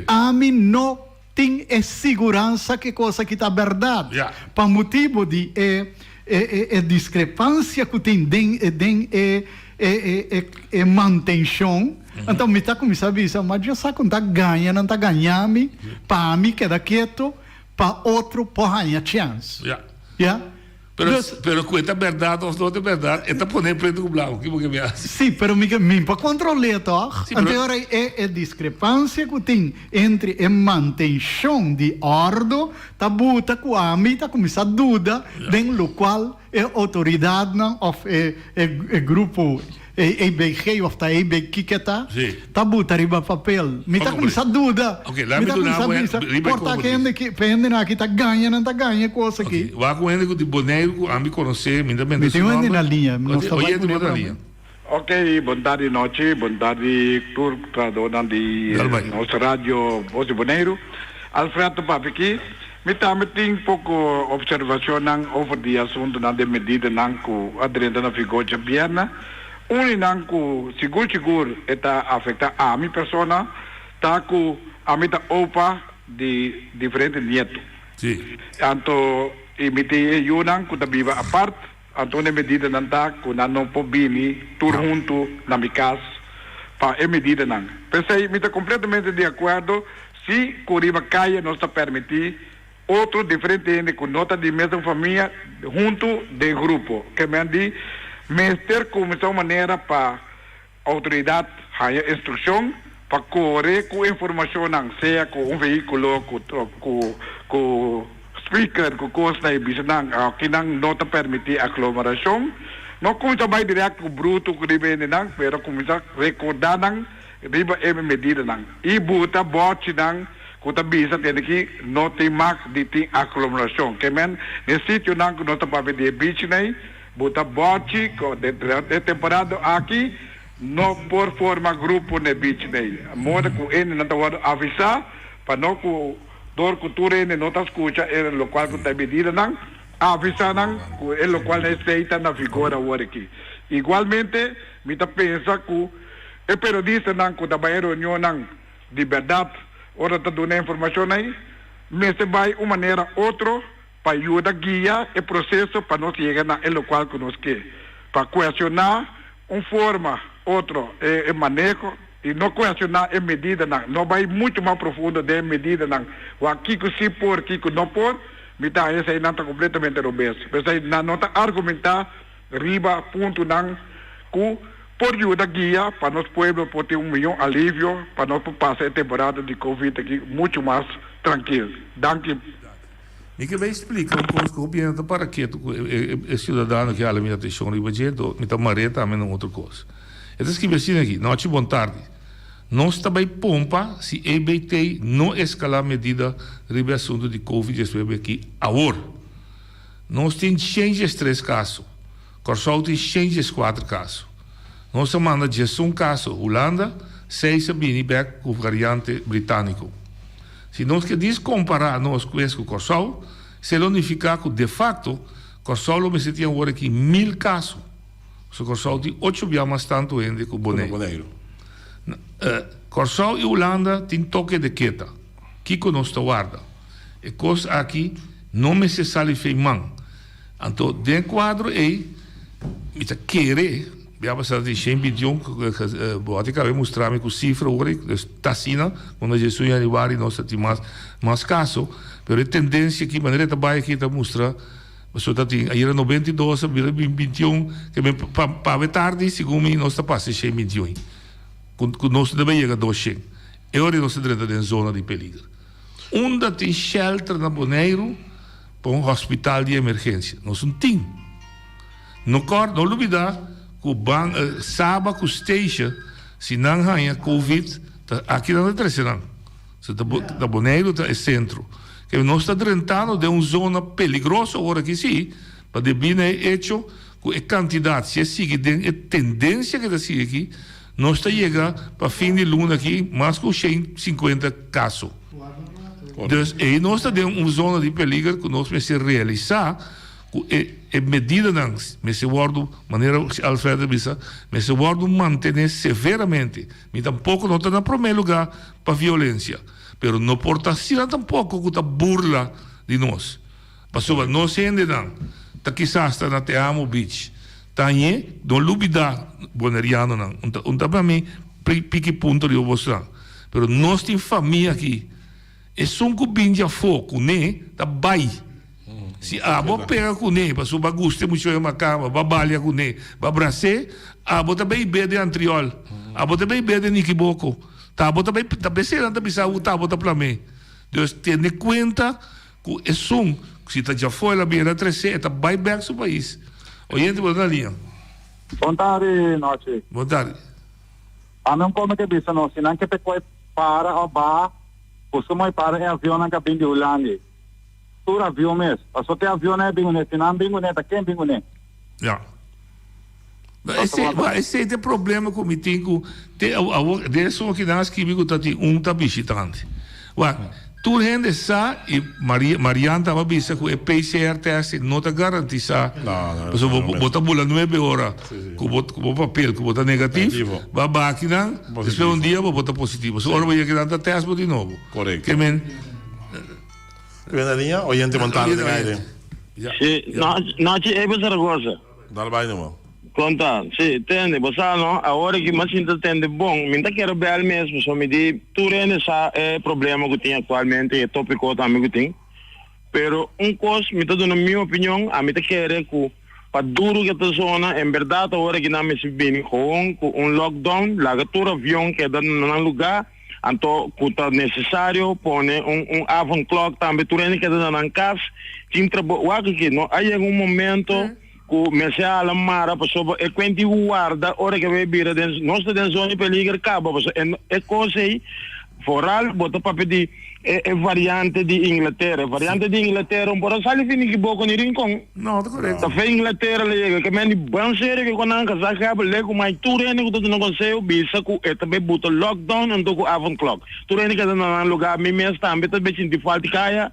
Ami no tin e siguransa ku e kos aki ta bèrdat, pa motibu di e e diskrepansia ku tin den den e e e mantenshon. Anto mi ta kuminsá bisa, ma Dios sa ku ta gaña, nan ta gaña mi pa mi keda ketu pa otro por haña chèns. Ya. Pero, pero cu e ta berdad of no ta berdad, e ta pone preto cu blanco, kico ke mi haci? Sí, pero mi ke mi por control'é toch? Sí, pero. Anto ora e e discrepancia cu tin entre e mantencion di ordo ta buta cu ami ta cuminsa duda den locual e autoridadnan of e e e grupo E EBG of ta EB kiko ta? Sí. Ta buta riba papel. Mi ta kuminsá duda. Ok, laat Mi mi ta duna kuminsá bo bisa, riba e por ta komo ku hende ki, pa hendenan aki ta gaña, nan ta gaña e kos aki. Ok, wak un hende ku di Boneiru ku ami konosé, mi ta Mi mende su tin un hende nòmber. na liña, nos ta bai Oyente kuné bo na promé. liña. Ok, bon tardi nochi, bon tardi tur trahadónan di Dal bai. nos radio Bos di Boneiru. Alfredo papia aki. Mi tambe tin poko observacionnan over di asuntonan den medidanan cu a drenta na vigor djabièrnè. Un di nan cu sigur sigur e ta afecta ami persona ta cu ami ta opa di diferente nieto. Sí. Anto y mi tin e yunan cu ta biba apart, anto un di e medidanan ta cu nan no por bini tur hunto na mi cas pa e medidanan. P'esey mi ta completamente di acuerdo Si ku riba kaya nos ta permití otro diferente hende ku no ta di mesun famia huntu den grupo, ke men di mester kuminsá un manera pa outoridat haña instrukshon pa kore ku informashonnan, sea ku un vehíkulo, ku ku ku speaker, ku kosnan i bisa nan akinan no ta permití aglomerashon. No kuminsá bai dirèkt ku brutu ku riba hendenan, pero kuminsá rekordá nan Riba e medidanan i buta bòchinan ku ta bisa tende ki no tin mag di tin aglomerashon. Ke men den sitionan ku nos ta papia di e bichnan ei, buta bòchi ku durante e temporada aki no por forma grupo na e bichnan ei. Moda ku hendenan ta wòrdu avisá pa no ku dor ku tur hende no ta skucha e lokual ku ta e medidanan, avisá nan ku e lokual na esei ta na vigor awor aki. Igualmente mi ta pensa ku. E periodistanan ku ta bai e reunionnan di bèrdat ora ta duna e informashon ei, mester bai un manera otro pa yuda guia e proseso pa nos yega na e lokual ku nos ke. Pa kuestioná un forma otro e maneho i no kuestioná e medidanan, no bai muchu mas profundo den e medidanan, wak kiko si por, kiko no por, mi ta haña eseinan ta kompletamente robes. P'esei nan no ta argumentá riba puntonan ku por yuda guia pa nos pueblo por tin un mihó alivio pa nos por pasa e temporada di covid aki muchu mas trankil. Danki. Mi ke bay splika un kos ku hopi hende ta para ketu ku e siudadano ke hala mi atenshon riba dje, enton mi ta mar'é tambe na un otro kos. E ta skibi asina aki, Nochi bon tardi. Nos ta bay pompa si EBT no eskalá medida riba e asuntu di covid 19 aki awor. Nos tin 103 kaso. Kòrsou tin 104 kaso. Nos a manda 11 kaso Hulanda, seis a bini bèk ku variante britániko. Si nos ke dis kompará nos kues ku Kòrsou, esei lo nifiká ku de fakto Kòrsou lo mester tin awor aki mil kaso. Pasobra Kòrsou tin ocho bia mas tantu hende ku Boneiru. Kòrsou i Hulanda tin toke de keda. Kiko nos ta warda? E kos aki no mester sali fei man. Anto den e kuadro ei mi ta kere, bia pasá di shen bintiun, bo a tin kabe mustra mi ku sifra ora ei, dus ta asina, ku na djesun yanüari nos ta tin mas mas kaso, pero e tendensia aki, manera e ta bai aki ta mustra, pasobra ta tin ayera 92 a bira bin bintiun, ke men pa awe tardi segun mi nos ta pasa e shen bintiun ei, ku nos ta debe yega doshen, e ora ei nos ta drenta den zona di peliger. Unda tin shelter na Boneiru pa un hospital di emergensia? Nos un tin. No kòrda, no lubidá ku ban Saba ku Statia si nan haña covid ta aki nan ta trese nan. So ta ta Boneiru ta e sentro. Ke nos ta drentando den un zona peligroso awor aki sí, pa debí na e echo ku e kantidat si e sigui den e tendensia ke ta sigui aki, nos ta yega pa fin di luna aki mas ku 150 kaso. Dus ei nos ta den un zona di peliger ku nos mester realisá ku e e medidanan mester wòrdu, manera Alfred a bisa, mester wòrdu mantené severamente. Mi tampoko no ta na promé lugá pa violensia, pero no por ta asina tampoko ku ta burla di nos. Pasobra nos hendenan ta kisas ta na Te Amo Beach, ta hañ'é, no lubidá bonerianonan, un ta un ta pa mi piki punto riba bosnan, pero nos tin famia aki, esun ku bin djafó kuné ta bai. Si abo a pega kuné pasobra bo a gusta e muchacho makamba, bo a balia kuné, bo a bras'é, abo ta bay be den Antriol, abo ta bay be den Nikiboko, ta abo ta bay, ta p'esei nan ta bisa bo ku ta abo ta plam'é. Dus tene kuenta ku esun si ta djafó el a bira a tres'é, e ta bay bèk su pais. Oyente bo ta na liña. Bon tardi, Nochi. Bon tardi. Ami un kome ke bisa nos, si nan ke pe koi para of baha, buska moi para e avionnan ka bin di Hulandi. Tur avion mes. Pasobra te avionnan e bin kuné. Si nan bin kuné, ta ken bin kuné? Ja. No, esei, wa, esei ta e problema ku mi tin ku te awor den esun aki nan a skibi ku ta tin un ta bishitante. Wak, tur hende sa i Maria, Marian tabata bisa ku e PCR test no ta garantisá. Pasobra bo, bo ta bula nuebe ora ku bo, ku bo papel ku bo ta negatif, bo a baki nan, despues un dia bo bo ta positivo. So ora bo yega nan ta test bo di nobo. Korekto. Ke men. Buena liña, oyente montado den aire. Sí, nochi Abel Zaragoza. Dal bai numa. Konta, sí, tende, bo sa no, awor aki mi a sinta tende bon, mi no ta kere bel mes, pasobra mi di tur hende sa e problema ku tin aktualmente i e topiko tambe ku tin, pero un kos mi ta duna mi opinion, ami ta kere ku pa duru ke ta zona, en bèrdat awor aki nan mester bini gewoon ku un lockdown, laga tur avion keda na nan lugá. Anto ku ta nesesario pone un un avondklok tambe tur hende keda na nan kas tin trabou wak aki no a yega un momento ku mester a hala mara pasobra e kuenti warda ora ke bai bira den nos ta den zona di peliger kaba pasobra e e kos ei foral bo ta papia di e e variante di Inglatera e variante di Inglatera un por a sali fini kiboko ni rincon No, ta korekto. Ta fe Inglatera la yega ke men di ban serio ke kon nan kasa gaba le ku mai tur hende ku ta duna konseho bisa ku e ta bai buta lockdown anto ku avondklok. Tur hende keda na nan lugar mi mes tambe ta bai sinti falta kaya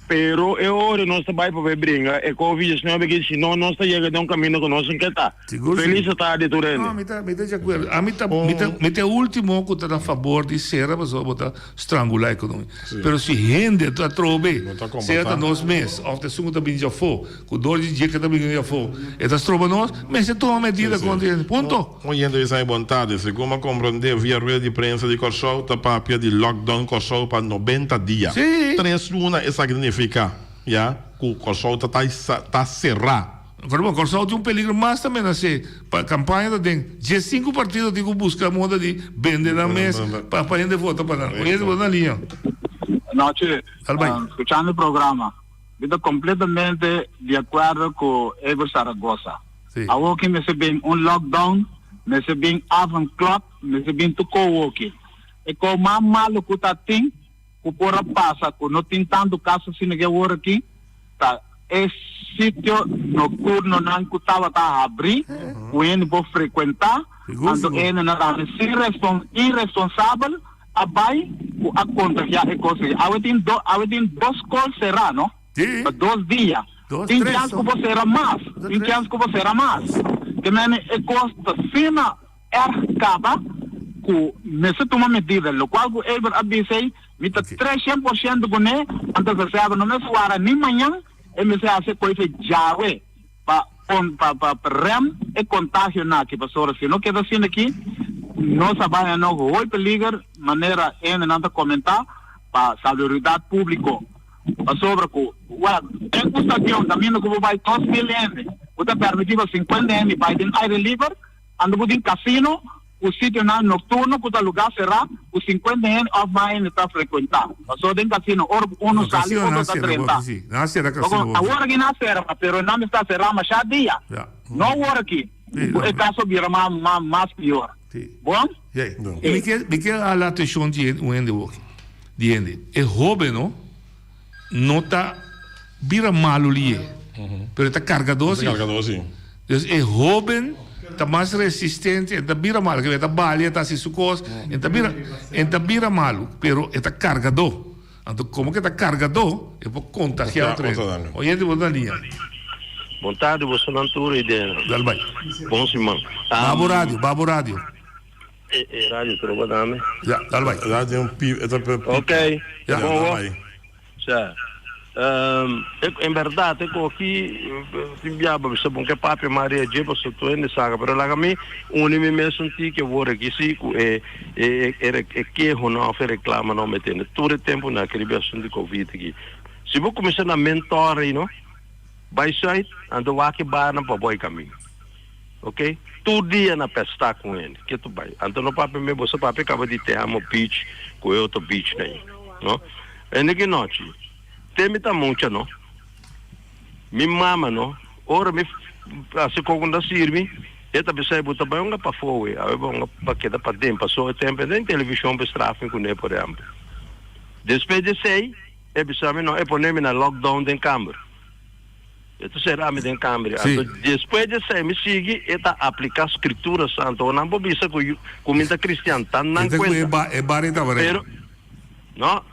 pero e ora nos ta bai pa bai bringa e covid 19 aki si no nos ta yega den un kaminda ku nos no ke ta. Sigur si. Feliz tardi tur hende. No mi ta mi ta di akuerdo ami ta mi ta mi ta e ultimo ku ta na fabor di sera pasobra bo ta strangula ekonomia pero si hende ta trobe sea ta nos mes of ta esun ku ta bini di afo ku dor di dje ke ta bini di afo e ta stroba nos mester tuma medida kontra e hende punto. Un oyente bisa mi bon tardi segun mi a komprende via rueda di prensa di Kòrsou ta papia di lockdown Kòrsou pa 90 dia tres luna esaki ta nifiká ya ku Kòrsou ta ta será. Pero bon, Kòrsou tin un peligro mas ta menas'é. Pa kampaña ta den diesinku partido tin ku buska moda di bende nan mes pa pa hende vota pa nan. Oye, bo na liña. Nochi, Dal bai. skuchando e programa, mi ta kompletamente di akuerdo ku Ever Zaragoza. Sí. Awoki mester bin un lockdown, mester bin avondklok, mester bin tur kowoki. E kou mas malo ku ta tin, ku por a pasa ku no tin tantu kaso asina ke awor aki, ta e sitio nocturnonan ku tabata habrí ku hende por frekuentá, anto e hendenan tambe sin respon iresponsabel a bai ku a kontagiá e kos ei. Awe tin do awe tin dos skol será no, pa dos dia. Tin chèns ku por sera mas, tin chèns ku por sera mas. Ke mene e kos ta asina. Erg kaba ku mester tuma medida, lokual ku Eber a bisa ei, mi ta 300 por shento kuné, anto reserva no mester wara ni mañan, e mester hasi e koisa djawe pa pa pa rem e kontagionan aki, pasobra si no keda asina aki nos a bai na nog hooi peliger, manera hendenan ta komentá, pa salubridad públiko, pasobra ku wak den un stadion kaminda ku bo bai 2000 hende, bo ta permití pa 50 hende bai den aire liber. Ando bo tin casino cu sitionan nocturno cu ta lugar cera cu 50 hende of mas hende ta frecuenta. Pasobra den casino ora cu uno sali otro ta drenta. Awor aki nan a cera pero nan mester a cera masha dia. No awor aki cu e caso bira mas pior. Bon? Mi ke hala atencion di un hende awor aki. Di hende. E hoben no. no ta bira malu lié, pero e ta kargadó si. E ta kargadó si. Dus e hóben ta mas resistente, e ta bira malu, e ta balia, e ta hasi su kos, e ta bira, e ta bira malu, pero e ta kargadó. Anto komo ku e ta kargadó, e por kontagiá otro hende. Oyente bo ta liña. Bon tardi bosonan tur i den. Dal bai. Bon siman. Baha bo radio, baha bo radio. E e radio troba dame. Ya, dal bai. Radio un pi, e ta pi. Ok. Ya, Bon dal wo. bai. Sa. Ehm, e en berdad e koki tin biaba bisa bon ke papia Maria dje paso tur hende saka pero laga mi uni mi mes un tiki awor aki si ku e e e e kehonan of e reklamanan mi tende tur e temponan aki riba e asuntu di covid aki. Si bo kuminsá na mentor no bai sùit anto wak e barnan pa bo e kaminda. Ok tur dia na pesta ku hende ke tu bai anto no papia me boso papia kaba di te amo beach ku e otro beach na ei no hende ki nochi te mi ta mucha no mi mama no ora mi hasi koko nta sirbi e ta bisa bo ta bai unga pafo we awe bo unga pa keda paden paso e tempo den television pa straf mi kune por ehempel despues di esei e bisa mi no e pone mi na lockdown den kamber. E ta sera mi den kamber. Sí. Anto despues di esei mi sigui e ta apliká Skritura Santo. Ora nan por bisa ku ku mi ta kristian, ta nan E ta ku e kuenta. ba e bara e tabata. Pero, no,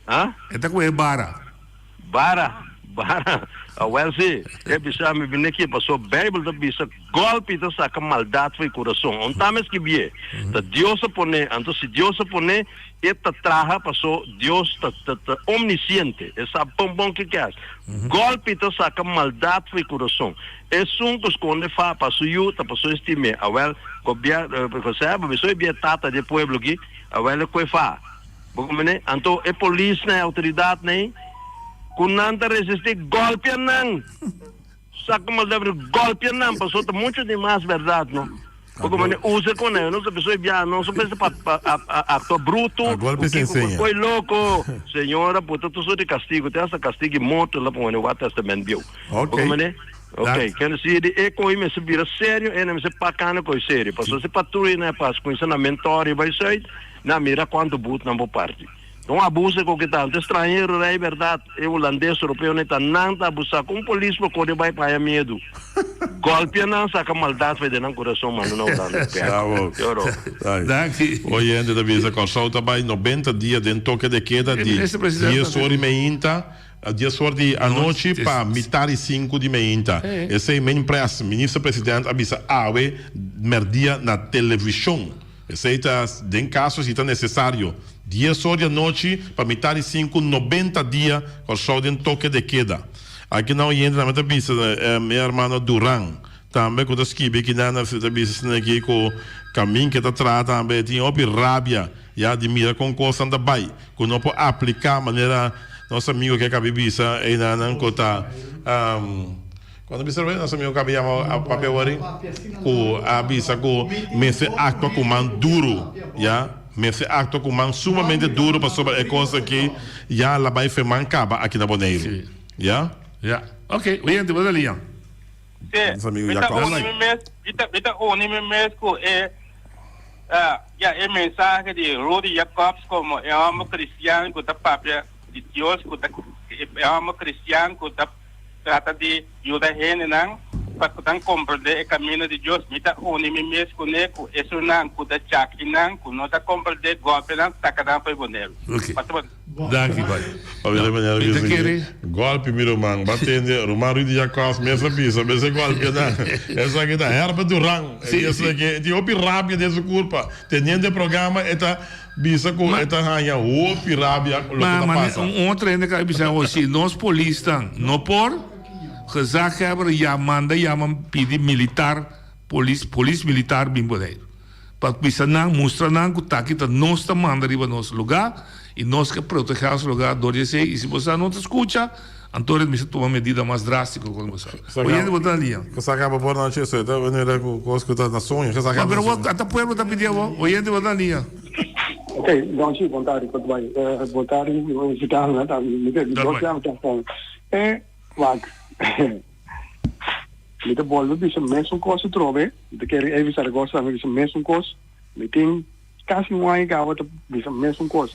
ha? E ta ku e bara. Bara, bara. Awel si, e bisa mi bini aki pasobra Beibel ta bisa gòlpi ta saka maldat for e kurason. On ta mi a skibié. Ta Dios a pon'é. Anto si Dios a pon'é, E ta traha paso Dios ta ta ta omnisciente, e sa bon bon ke ke hasi. Golpi ta saka maldat for e kurason. Esun ku skonde fa pa su yu ta paso e stim'é. Awel, gobier José bo biso e bia tata di e pueblo aki, awel e koe fa. Bo komprende? Anto e polisnan, e outoridatnan ei, ku nan ta resisti, golpia nan! Saka maldat for e golpia nan, paso ta muchu di mas bèrdat, no? Porque mane usa con ellos, no se pensó ya, no se pensa pa, pa a, a, actua bruto, A golpe se enseña. Coi loco, señora, puta tu soort de castigo, te hasta castigo y moto la pone wat testament bieu. Ok. Porque mane, ok, ken si di e coi me se bira serio en me se pakana coi serio. Paso se patrulla na pas, con na mentori bij zuid, na mira quanto boet na bo parti. Un abuso ku ki tantu estranhero rei bèrdat e hulandes europeo nei ta nan ta abusá ku un polis por kore bai pa haya miedu gòlpia nan saka maldat for den nan kurason manda na Hulanda bèk yoro. Danki. Oyente ta bisa Kòrsou ta bai nobenta dia den toke de keda di dies or di meinta dies or di anochi pa mitar di sinku di meinta. Esei Main Press Minister President a bisa awe mèrdia na televishon. Esei ta den kaso si ta nesesario. Dies or di anochi pa mitad di sinku nobenta dia Kòrsou den toke de keda. Aki nan oyente tambe ta bisa mi hermano Duran tambe ku ta skibi aki nan ta bisa esnan aki ku kamin ke ta traha tambe e tin hopi rabia ya di mira kon kosnan ta bai ku no por aplika manera nos amigo ke kabi bisa einanan ku ta Cuando bisa Rubén, nos amigo caba yama a papia wari cu a bisa cu mester actua cu man duro, ya, mester actua cu man sumamente duro pasobra e cos aki ya la bay fe man caba aki na Boneiru, ya. Ya, ok, oyente, bo ta liña. Sí, Nos amigo mi ta Jacob. uni mi mes, mi ta, mi ta uni mi mes ku e, ya, e mensahe di Rudy Jacobs komo e hòmber kristian ku ta papia di Dios, ku ta, e hòmber kristian ku ta Trata di yuda hendenan pa ku nan komprendé e kaminda di Dios. Mi ta uni mi mes kuné ku esunnan ku ta chaki nan ku no ta komprendé gòlpenan saka nan for e bonero. Ok. Pasa bon. Danki bai. Pabia di manera Mi ta bisa kere. ki gòlpi mi ruman ba tende ruman Rudy Jacobs mes a bisa mes e gòlpia nan esaki ta Herbert Duran e Sí, bisa sí. ke tin hopi rabia den su kurpa teniendo e programa e ta Bisa ku e ta haña hopi rabia ku loke Ma ta mane pasa. un otro hende ka bisa awo si nos polisnan no por, gezaghebber ya manda yama pidi militar polis polis militar bin Boneiru pa bisa nan mustra nan ku taki ta nos ta manda riba nos luga i nos ke proteha nos luga dor di esei i si boso no ta skucha anto mester tuma medida mas drastiko kontra boso. Oyente bo ta lia. Ku sa kaba por nochi eso ta manera ku kos ku ta na soño ku sa kaba. Pero bo ata pueblo ta pidi abo oyente bo ta lia. Ok, danki, bon tardi, kon ta bai? Bon tardi, visitando nan tambe. Mi ta dos jam ta fon. E, wak. Mi ta bolbe bisa mesun kos atrobe. Mi ta kere Evi Zaragoza tambe bisa mesun kos. Mi tin kasi un aña kaba ta bisa mesun kos.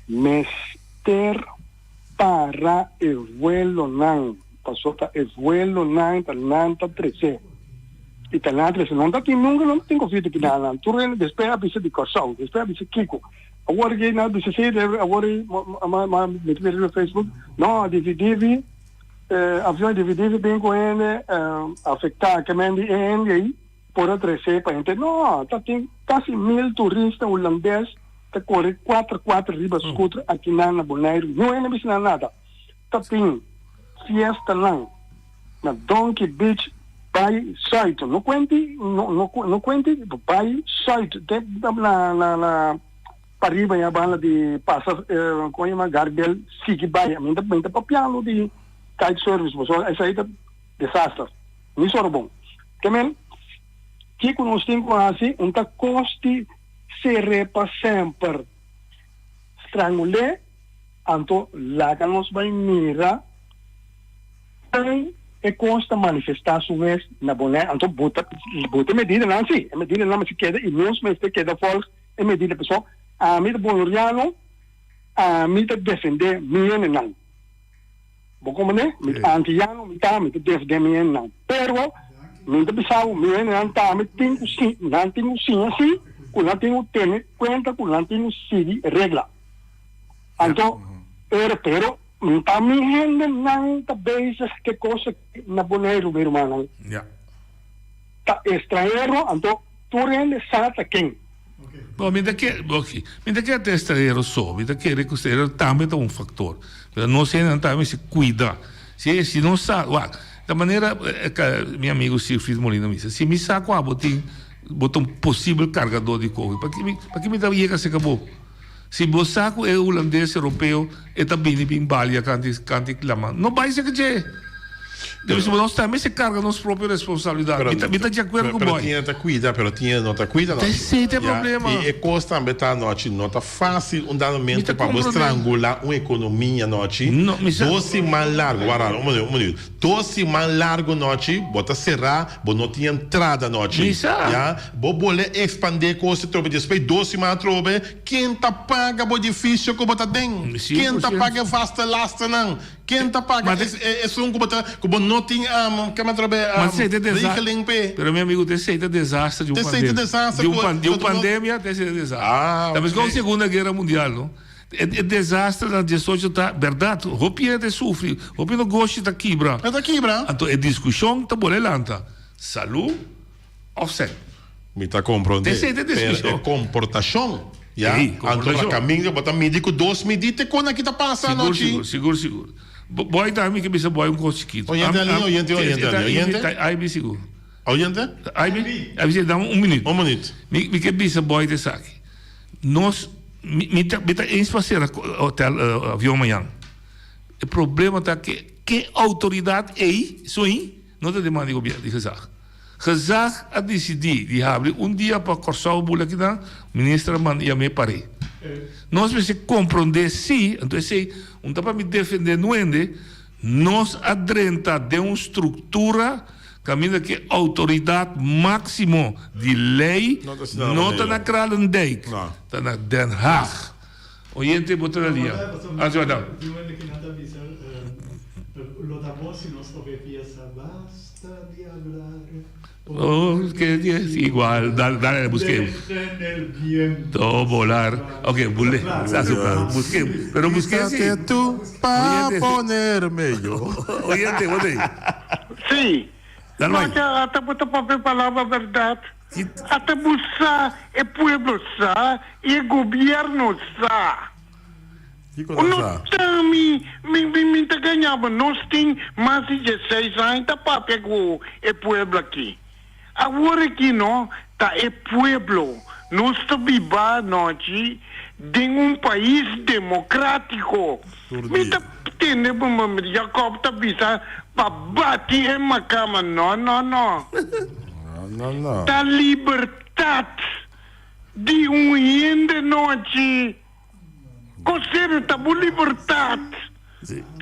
Mester. Para e vuelonan, paso ta e vuelonan ta nan ta trece. Y ta nan a trece. No ta tin nunca no ta tin covid aki nan nan. Tur hende despues a bisa di Corsou, despues a bisa kico. Awor aki nan a bisa si, awor ma mi ta mira riba Facebook, no divi divi avion divi divi bin cu hende afecta ke men di e hende ey. Por a trece pa henter. No, ta tin casi mil turista hulandes ta core cuater cuater riba scooter akinan na Boneiru. No hende bisa nan nada. Ta tin fiestanan na Donkey Beach bay zuid. No cuenti, no, no, no cuenti bay zuid. Te na, na, na pariba ya banda di pasa, eh, con yama Gardel, sigui bay. Mi ta, mi ta papiando di kite service, pasobra esai ta desaster. Mi soro bon. Ke men, kiko nos tin ku hasi? Un ta kosti ser'é pa semper. Strangul'é, anto laga nos bai mira kon e kos ta manifestá su mes na Bonaire. Anto bo ta bo ta e medidanan si, e medidanan mester keda i nos mester keda volg e medida. Pasobra ami ta bonoriano, ami ta defendé mi hendenan. Bo comprende? Mi ta antiano, mi ta, mi ta defende mi hendenan. Pero, mi ta bisa bo, mi hendenan tambe tin cu si, nan tin cu siña si, cu nan tin cu tene cuenta cu nan tin cu sigui regla. Anto, pero, pero, ta mi hendenan ta bezig ke cos aki na Boneiru, mi rumannan. Ta estranhero, anto tur hende sa ta ken. Bo, mi ta kere, ok, mi ta kere ta estranhero so, mi ta kere ku estranhero tambe ta un faktor. Pero nos hendenan tambe mester kuida. Si, si nos sa, wak, ta manera mi amigo Siegfried Molina bisa, si mi sa ku abo tin, bo ta un posibel kargadó di covid, paki mi, paki mi ta yega serka bo? Si bo sa ku e hulandes europeo e ta bini bin balia kanti kanti laman, no bai serka dje. Debe ser nos tambe mester karga nos propio responsabilidat. Mi ta mi ta di akuerdo ku Pero boy. tin e ta kuida, pero tin e no ta kuida Ta nochi. esei ta e Ya, problema. i e kos tambe ta nochi, no ta fásil un dado Mi momento ta pa bo komprondé. strangulá un ekonomia nochi. No, mi sa. Dos siman largu, wara, un minuut, un minuut. Dos siman largu nochi, bo ta será, bo no tin entrada nochi. Mi sa. Ya, bo bole expandé kos atrobe, despues dos siman atrobe, ken ta paga bo edifisio ku bo ta den? Ken ta paga e vaste lasternan? Ken ta paga esun ku bo ta, ku bo no tin, kema atrobe, regeling p'e? Pero mi amigo, t'esei ta desaster di un pandemia. T'esei ta desaster ku. Di un pandemia, t'esei ta desaster. Ah, Ta meskos Segunda Guera Mundial, no? E desaster na diesocho ta berdad, hopi hende ta sufri, hopi negoshi ta kibra. E ta kibra. Anto e diskushon ta bole lanta, salu of sèn? Mi ta komprondé, pero e komportashon, ya, anto na kaminda bo ta midi ku dos midí te kon aki ta pasa anochi. Sigur, sigur, sigur. Boy tambe mi ke bisa boy un kos chikitu. Oyente alí, oyente, oyente alí, oyente. Aibi sigur. Oyente? Aibi, aibi, dame un minuut. Un minuut. Mi ke bisa boy te esaki. Nos, mi, mi ta, mi ta eens pa sera hotel, avion mañan. E problema ta ke, ke autoridad ey, esun, no ta demanda di gobierno, di gezag. Gezag a dicidi di habri un dia pa Corsou bula kinan, minister a manda yam'é par'é. Nos mester comprende si, anto esey un ta pa mi defende nuende, nos a drenta den un structura Caminda cu e autoridad maximo di ley no ta na Kralendijk, ta na Den Haag. Oyente bo ta na lia. Ah, si madam. Oh, que es igual. Dale, dale, busqué. Todo volar. Ok, bule. Busqué. Pero busqué sí. tú pa ponerme yo. Oyente, oyente. Sí. Dale, No, ya, ata bo ta papia palabra berdad. Ata bo sa, e pueblo sa, y e gobierno sa. Kiko nan No sa? ta mi, mi, mi, mi ta gaña bo. Nos tin mas di dieseis aña ta papia cu e pueblo aki. Awor aki no ta e pueblo. Nos ta biba anochi den un pais democratico. Tur Mi dia. ta tende Jacob ta bisa pa bati e macama. No, no, no. No, no, no. Ta libertad di un hende nochi. Kosero ta bo libertat.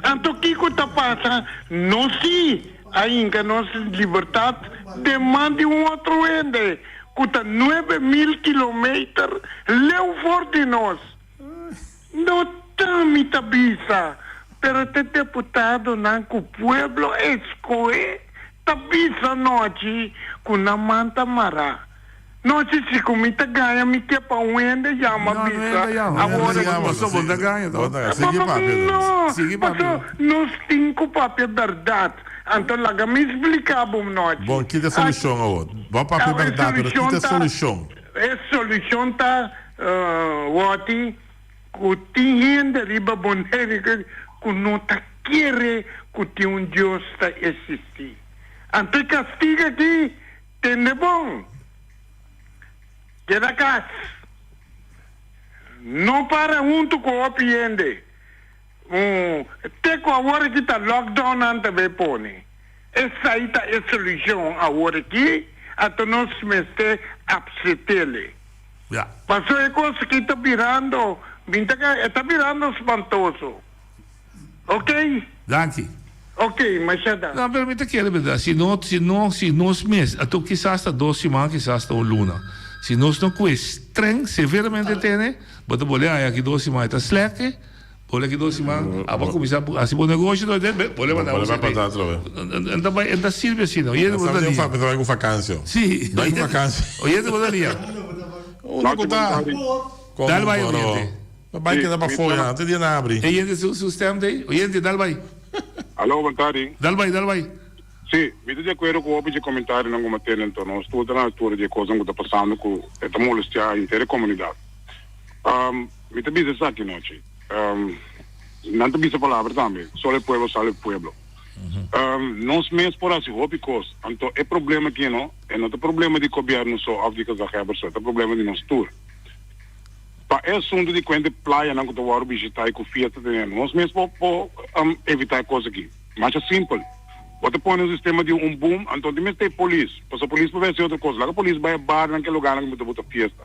Anto kiko ta pasa? Nos si a hinka nos libertat den man di un otro hende ku ta 9000 kilometer leu for di nos. No ta mi ta bisa. Pero te deputadonan ku pueblo eskohe ta bisa nochi ku nan man ta mará. Nochi si ku mi ta gaña mi ke pa un hende yama bisa awor No, paso nos tin ku papia bèrdat. Anto laga mi splika bo nochi. Bon, kita e solushon awor? Bo a papia bèrdat, pero kita e solushon? E solushon ta, Wòti, ku tin hende riba Boneiru ku no ta kere ku tin un Dios ta eksistí. Anto e kastigu aki Tende bon, keda kas. No para huntu ku hopi hende. Te ku awor aki ta lockdown nan ta bay pone. Esai ta e solushon awor aki, anto nos mester apsetele. Paso e kos aki ta birando, e ta birando spantoso. Ok. Danki. Ok, masha danki. No, pero mi ta kere berdad. Si no, si no, si nos mes, ato kisas ta dos siman, kisas ta un luna. Si nos no kue streng, severamente tene, bo ta bole haya aki dos siman e ta slèk, bole aki dos siman, abo a kuminsá hasi bo negoshi otra vez, bole manda bo sirbi. En ta bai, en ta sirbi asina. Oyente bo ta lia. Mi ta bai ku vakansio. Si. Bai ku vakansio. Oyente bo ta lia. Unda ku ta? Dal bai oyente. Pa bai keda pa foya, te dia na abri. E yente su su stem te? Oyente, dal bai. Alo, bon tardi. Dal bai, dal bai. Sí, mi ta di akuerdo ku hopi dje komentarionan ku mi a tene anto. Nos tur ta na altura di e kosnan ku ta pasando ku e ta molestiá henter e komunidat. Mi ta bisa esaki nochi. Nan ta bisa palabra tambe, solo e pueblo salva e pueblo. Nos mes por hasi hopi kos. Anto e problema aki no, e no ta problema di gobièrnu so òf di gezaghebber so, e ta problema di nos tur. Pa e asuntu di kuente playanan ku ta wòrdu bishitá i ku fiesta ta tene, nos mes por por evitá e kos aki. Masha simpel. Bo ta pone un sistema di un boom, anto tin mester e polis, pasobra polis por bai hasi otro kos. Laga polis bai e barnan, ke lugarnan ku bo ta buta fiesta.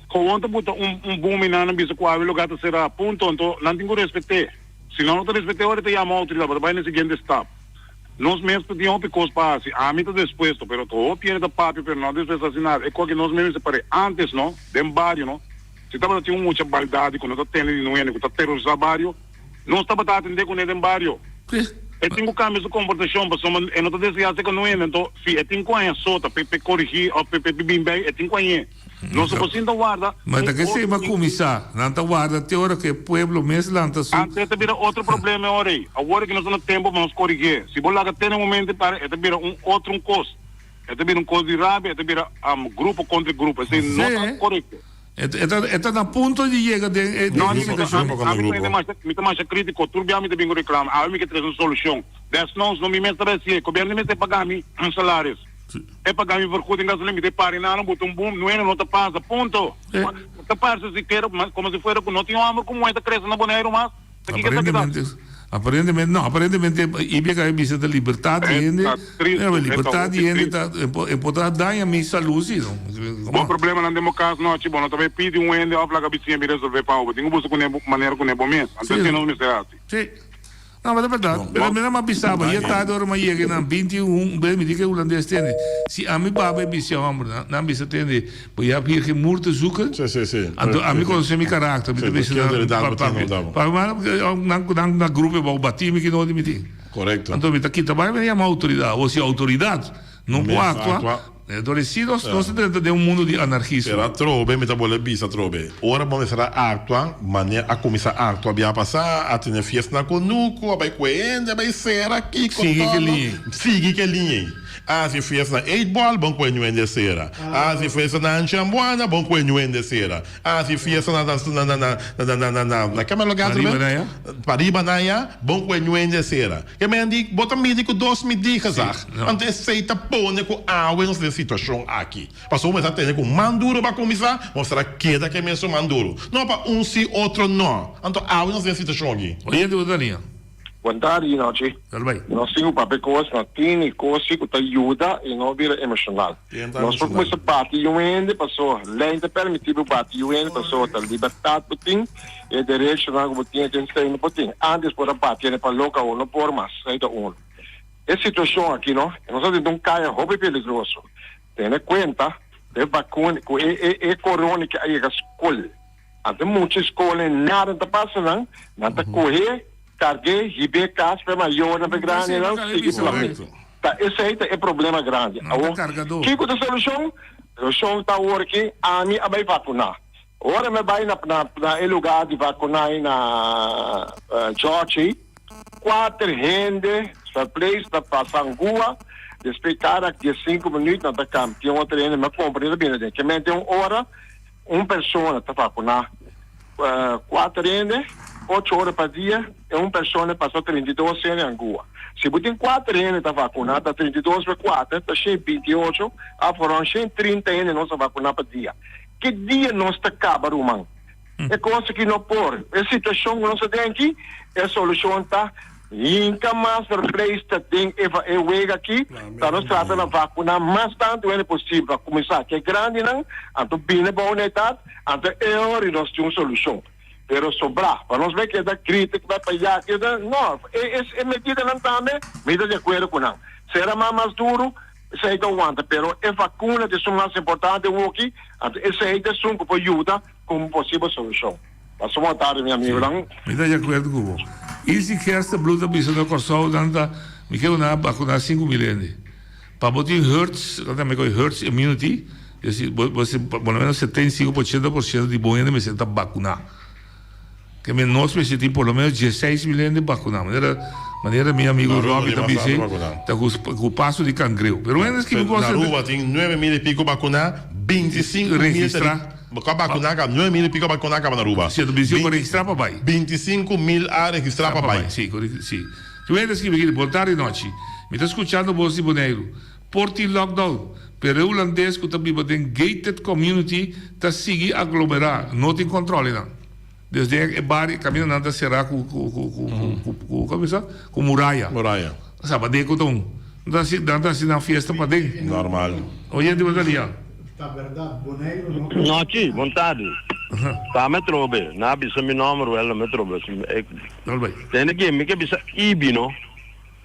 Kowon ta buta un un boom i nan a bisa ku awe lugar ta será, punto. Anto nan tin ku respet'é. Si nan no ta respet'é ora e ta yama outoridat, bo ta bai na e siguiente stap. Nos mes ta tin hopi kos pa hasi. Ami ta despuesto, pero ta hopi hende ta papia pero no despuesto hasi nada. E koki nos mes mester par'é. Antes no, den bario no, si tabata tin un mucha baldadi ku no ta tende di nun hende ku ta terorisá bario, nos tabata atendé kuné den bario. E tin ku kambia su komportashon pasobra e no ta deseá seka nun hende. Anto si e tin ku haña sota p'e korigí òf p'e bin bei, e tin ku hañ'é. Nos no por sinta warda. Ma ta kese ba kuminsá. Nan ta warda te ora ku e pueblo mes lanta su. Antes e ta bira otro problema e ora ei. Awor ku nos ta na tempu pa nos korigié. Si bo laga te na e momento ei para, e ta bira un otro un kos. E ta bira un kos di rabia, e ta bira grupo kontra grupo. Esei no ta korekto. E ta na punto di yega den e limitashon. Ami ta masha kritiko. Tur bia mi ta bin ku reklamo. Awe mi ke trese un solushon. Desnoods no mi mes ta resié. Gobièrnu mester paga mi un salaris. E paga mi vergoeding gasolin, mi ta e pari nada, bo ta un boom, nueno no ta pasa, punto. Ta parse si kero, como si fuera cu no tin homber cu muhe ta crece na Boneiru mas. Ta kico esaki ta? Aparentemente, no, aparentemente Ibia caba bisa ta libertad di hende, libertad di hende ta, e por ta daña mi salud si no. Bo problemanan den bo cas nochi, bo no ta bay pidi un hende of laga bisiña bin resolve pa bo, bo tin cu busca cune manera cune bo mes, anto esey nos mester haci. Si. No, ma ta berdad. Pero mi no a bisa bo, ye tarde ora mi a yega nan 21, be mi di ke hulandes tende, si ami baba e bisia homber nan, nan bisa tende, bo je hebt hier geen moer te zoeken. Si, si, si. Anto ami conoce mi karakter, mi ta bisa nan, papi, papi, nan, nan na grupo e bou bati mi ki no di mi tin. Correcto. Anto mi ta kita bai mi a yama autoridad, awor si autoridad no por actua, Entonces si nos nos ta drenta den un mundo di anarchismo. Pero atrobe, mi ta bolbe bisa atrobe, ora bo mester a actua, manera a cuminsa actua bia pasa, a tene fiesta na Conuco, a bay cu e hende, a bay cera kico Sigui todo. ke liña. Sigui ke liña ey. A haci fiesta na Eight Ball, bon cu e ñuende cera. A haci fiesta na Anchiambuana, bon cu e ñuende cera. A haci fiesta na na na na na na na na na kema lugar atrobe? Pariba na ya. Pariba na ya, bon cu e ñuende cera. Ke men di, Bo ta midi ku dos midí gezag. Anto esei ta pone ku awe nos den situashon aki. Pasobra bo mester tene ku man duru pa kuminsá, bo mester a keda ku e mesun man duru. No pa un sí, otro no. Anto awe nos den situashon aki. Oyente bo ta liña. Bon tardi di nochi. Nos tin ku papia kos, no tin ni kos si ku ta yuda i no bira emoshonal. Nos por kuminsá bati yu hende paso lei ta permití bo bati yu hende paso ta libertat bo tin. E derechonan ku bo tin e esei no por tin. Antes por a bati hende pa loka awor no por mas. Esei ta uno. E situashon aki no, nos a sinti un kaya hopi peligroso. Tene kuenta ku e bakuna ku e e e korona ke a yega skol. Antes mucha skol nada ta pasa nan, nan ta kohe. Karg'é, hib'é kas pa e mayornan, pa e grandinan, sigui plam'é. Ta esei ta e problema grandi. Awor, kiko ta e solushon? Solushon ta awor ki ami a bai vakuná. Ora mi a bai na na e lugá di vakuná ei na George, kuater hende verpleegster ta pasa angua, despues kada diesinku minüt nan ta kambia, tin otro hende, mi a komprendé ta bini aden. Ke mente un ora. Un persona ta vakuná kuater hende ocho ora pa dia i un persona pasa 32 hende angua. Si bo tin kuater hende ta vakuná ta 32 pa kuater ta 128 òf rònt 130 hende nos ta vakuná pa dia. Ki dia nos ta kaba ruman? E kos aki no por. E situashon ku nos ta den aki e solushon ta Hinka mas verpleegster den e e wega aki pa nos trata na vakuná mas tantu hende posibel pa kuminsá ku e grandinan, anto bini bou na edat, anto e ora nos tin un solushon. Pero sobrá pa nos bai keda grita ku bai pa ya keda no, e e medidanan tambe mi ta di akuerdo ku nan. Sera mas mas duru esei ta wanta pero e vakuna ta esun mas importante awoki, anto esei ta esun ku por yuda Como posibel solucion. Pasa bon tardi mi amigonan. Mi ta di akuerdo ku bo. I si Gerstenbluth ta bisa na Kòrsou nan ta mi ke una bakuná 5000 hende. Pa bo tin herds, nan ta meko herds immunity, es decir bo bo por lo menos 75 por 80% di bo hende mester ta bakuná. Ke men nos mester tin por lo menos 16000 hende bakuná. Manera manera mi amigo Robbie ta bisa ta ku ku paso di kangreu. Pero hende skibi Na Aruba tin 9000 y pico bakuná, 25000 registra. Bo ka bakuná kaba, 9000 y pico a bakuná kaba na Aruba. Si, 25 registrá pa bai. 25000 a registrá pa bai. Si, si. Tin un hende a skibi aki, Bon tardi nochi. Mi ta skuchando bos di Boneiru. Por tin lockdown, pero e hulandes ku ta biba den gated community ta sigui aglomerá, no tin kòntròl einan. Desde e bario, kaminda nan ta será ku ku ku ku ku ku komo bisa? Ku muraya. Muraya. Sabadeko ta un. Nan ta hasi nan ta hasi nan fiesta paden. Normal. Oyente bo ta lia. Ta berdad, Boneiru no. Nochi, bon tardi. Ta me trobe, nan a bisa mi nomber wel, no me trobe. Tende ki mi ke bisa Ibi no.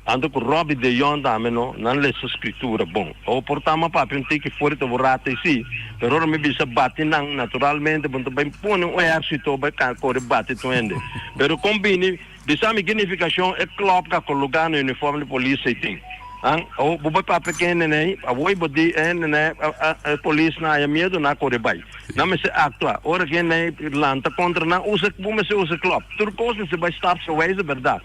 Anto ku Robbie de Jong tambe no, nan lesa Scritura bon. Awor por ta m'a papia un tiki for di ta bo rata i si, pero ora mi bisa bati nan, naturalmente bo no ta bai pone un ehersito bai kore bati tur hende. Pero kon bini, bisa mi ki nifikashon e klòp ku a kologá na uniform di polis ei tin? Han, awor bo bai papia ku e hende nei, awor bo di e hende nei, e polisnan haya miedu, nan a kore bai. Nan mester aktua. Ora ku hende nei lanta kontra nan, usa, bo mester usa klòp. Tur kos mester bai stapsgewijze, bèrdat.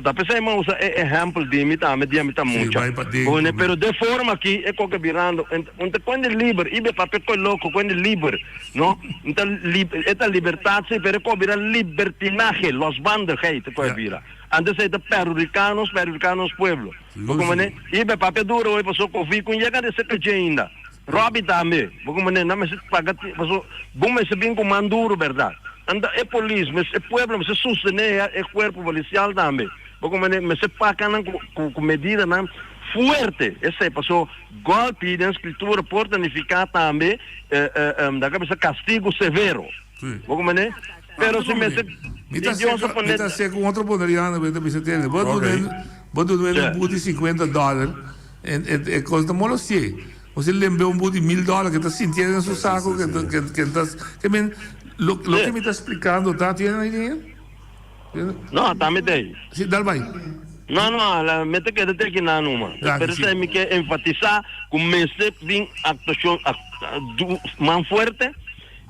Ta p'esei mi a usa e ehèmpel di mi tambe dia mi ta mucha. Pone, pero de forma aki e koke birando, un ta kuende liber, i be papia koe loko, kuende liber, no? Un ta e ta libertat si, pero e koe bira libertinahe, losbandigheid e koe bira. Antes ei ta perhudiká nos, perhudiká nos pueblo. Bo komprende? I be papia duro hoy paso kofi ku yega di seka dje ainda. Robbie tambe, bo komprende? Nan mester paga paso bo mester bin ku man duro bèrdat. Anta e polis mester e pueblo mester sostené e kuerpo polisial tambe. Bo komprende? Mester paka nan ku ku ku medidanan fuerte. Esei paso gòlpi den skritura por ta nifiká tambe nan ka bisa kastigu severo. Bo komprende? Pero si mester Mi ta di Dios a seka, mi pone ta seka un otro boneriano mi ta bisa tende. Bo duna bo duna un buti 50 dòler en e kos ta molostié. Bo si lembe un bu di mil dòler ke ta sintié den su sako ke ta ke ke ta ke men lo loke mi ta splikando ta tiene na idea? No, ta mi ta ei. Si, dal bai. No, no, la mi ta keda te aki nan numa. Danki, Pero si. esei mi ke enfatisá ku mester bin aktuashon du man fuerte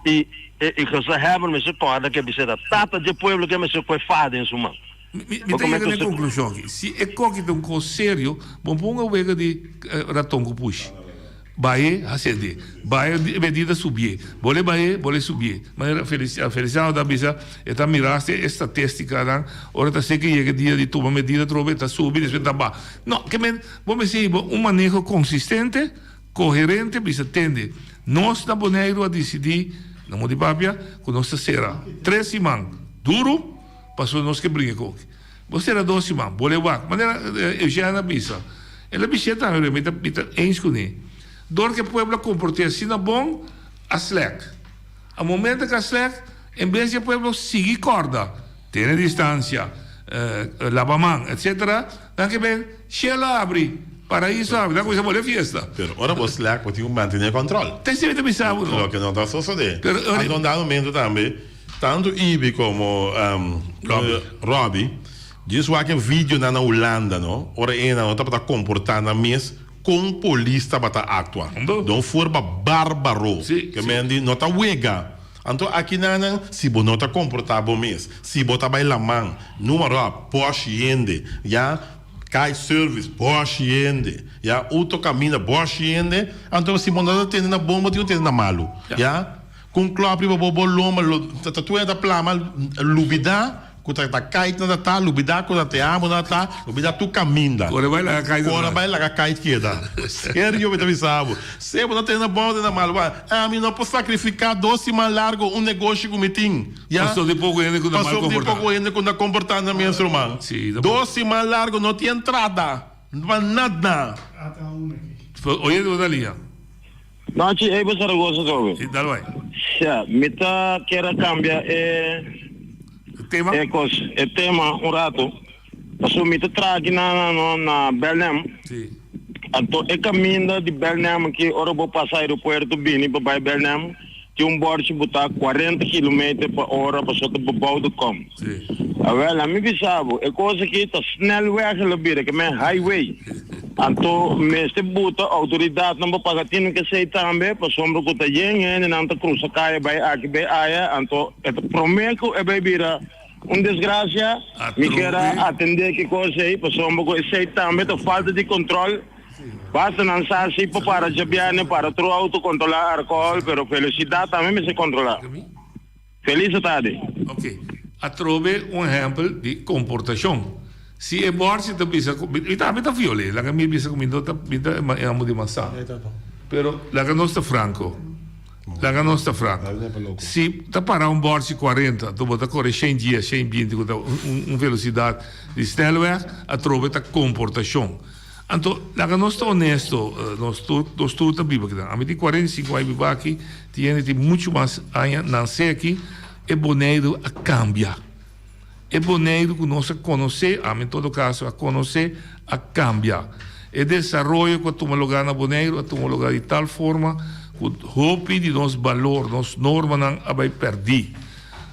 i i gezaghebber mester kòrda ke bisa ta tata dje pueblo ke mester koe fada den su man. Mi ta yega na e konklushon aki, si e koki ta un kos serio, bo pon un wega di raton ku pushi. Bahe, hasende. Bahe, e medida subié. Bo le bahe, bo le subié. Manera Feliciano ta bisa, e ta mira hasta e statistikanan, ora ta seki yega e dia di tuma medida atrobe, e ta subi, despues ta baha. No, ke men, bo mester hiba un maneho konsistente, koherente, bisa tende, nos na Boneiru a disidí, na Monte Papia, ku nos ta sera tres siman duru, Pasobra nos ke bringa ku oki. Bo sera dos siman, bo le wak. Manera Eugène a bisa, el a bish'é tambe, pero mi ta mi ta eens kuné. Dor ku e pueblo a komport'é asina bon, a slèk. A momento ku a slèk, en bes di e pueblo sigui kòrda, tene distansia, laba man, etsetera, nan ke ben, shelu a abri, paraiso a abri, nan kuminsá bole fiesta. Pero ora bo slèk, bo tin ku mantené kòntròl. Ta esei mi ta bisa bo. Loke no ta sosodé. Anto un dado momento tambe. Tantu Ibi komo Robby djis wak e videonan na Hulanda no, ora e nan no tabata komportá nan mes kon polis tabata aktua. Den un forma bárbaro. Ke men di no ta wega. Anto akinanan si bo no ta komportá bo mes, si bo ta bai laman, numa ròp, pòsh hende, ya, kite service, bòsh hende, ya, outo kaminda, bòsh hende, anto si bo no ta tende na bon bo tin ku tende na malu, ya. Ku un klòp riba bo bo lomba lo ta ta tur ta plama lubidá ku ta ta kite nan ta ta lubidá ku ta te amo nan ta ta lubidá tur kaminda. Kore bai laga kite Kore bai laga kite keda. Serio mi ta bisa bo. Se bo ta tene na bon o tene na mal bo ami no por sakrifiká dos siman largo un negoshi ku mi tin ya. Pasobra tin poko hende ku ta mal Pasobra tin komportá. poko hende ku ta komportá nan mes ruman. Dos siman largo no tin entrada pa nada. Oye bo ta lia. Nochi ey bo Zaragoza atrobe. Si, dal bai. Ya, mi ta kier a cambia e tema? E cos, e tema un rato. Pasobra mi ta traha aki na na na Belnem. Si. Anto e caminda di Belnem aki ora bo pasa aeropuerto bini pa bay Belnem, tin un borchi bo ta cuarenta kilometer pa ora pasobra ta bebouw de kom. Si. Awel, ami bisa bo, e cos aki ta snelweg lo bira, ke men highway. Anto mester buta outoridatnan pa paga tinu kesei tambe, pasobra ku ta yen hendenan ta krusa kaya bai aki bai aya, anto e ta promé ku e bai bira un desgrasia. Mi kier a atendé ki kos ei, pasobra ku esei tambe ta falta di kontrol. Basta nan sa si pa para djabièrnè para tur outo kontrolá alkohòl, pero velosidat tambe mester kontrolá. Feliz atardi. Ok. Atrobe un ehempel di comportacion. Si e borchi ta bisa cu mi tambe ta viol'e, laga mi bisa cu mi no ta mi ta e amo di masa. Pero laga nos ta franco. Laga nos ta franco. Si ta para un borchi cuarenta, anto bo ta core shen dies, shen binti cu ta un velocidad di snelweg, atrobe ta comportacion. Anto, laga nos ta honesto, nos tur, nos tur ta biba akinan. Ami tin 45 aña biba aki, tin hende tin muchu mas aña nanse aki. E Boneiru a kambia. E Boneiru ku nos a konosé, ami en todo kaso a konosé, a kambia. E desaroyo ku a tuma lugá na Boneiru a tuma lugá di tal forma ku hopi di nos balor, nos normanan a bai pèrdí.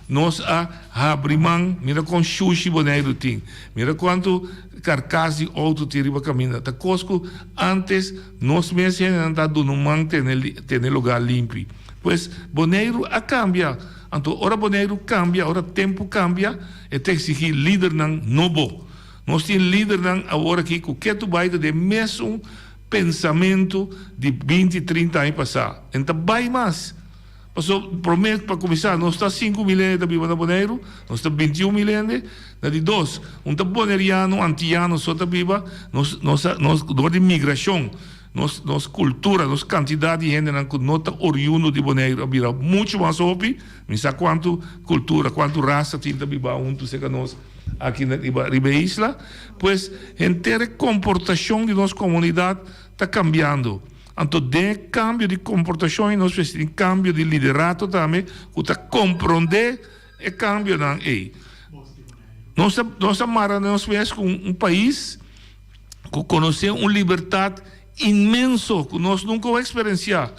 Nos a habri man, mira kon shushi Boneiru tin, mira kuantu karkas di outo tin riba kaminda. Ta kos ku ántes nos mes hendenan ta duna un man tene tene lugá limpi. Pues Boneiru a kambia. Anto ora Boneiru kambia, ora tempu kambia, e ta eksigí lidernan nobo. Nos tin lidernan awor aki ku ketu bai ta den mesun pensamentu di binti, trinta aña pasá. E no ta bai mas. Paso, promé, pa kuminsá, nos ta 5000 hende ta biba na Boneiru, nos ta 21000 hende. Na di dos, un ta boneriano, antiano so ta biba, nos, nos a, nos, dor di migrashon, nos, nos kultura, nos kantidat di hendenan ku no ta oriundo di Boneiru a bira muchu mas hopi. Mi sa kuantu kultura, kuantu rasa tin ta biba huntu serka nos aki na riba, riba e isla. Pues, henter e komportashon di nos komunidat ta kambiando. Anto den e kambio di komportashon ei nos mester tin kambio di liderato tambe ku ta komprondé e kambionan ei. Nos ta nos ta mara nos mes ku un pais ku konosé un libertat inmenso ku nos nunka a eksperensiá.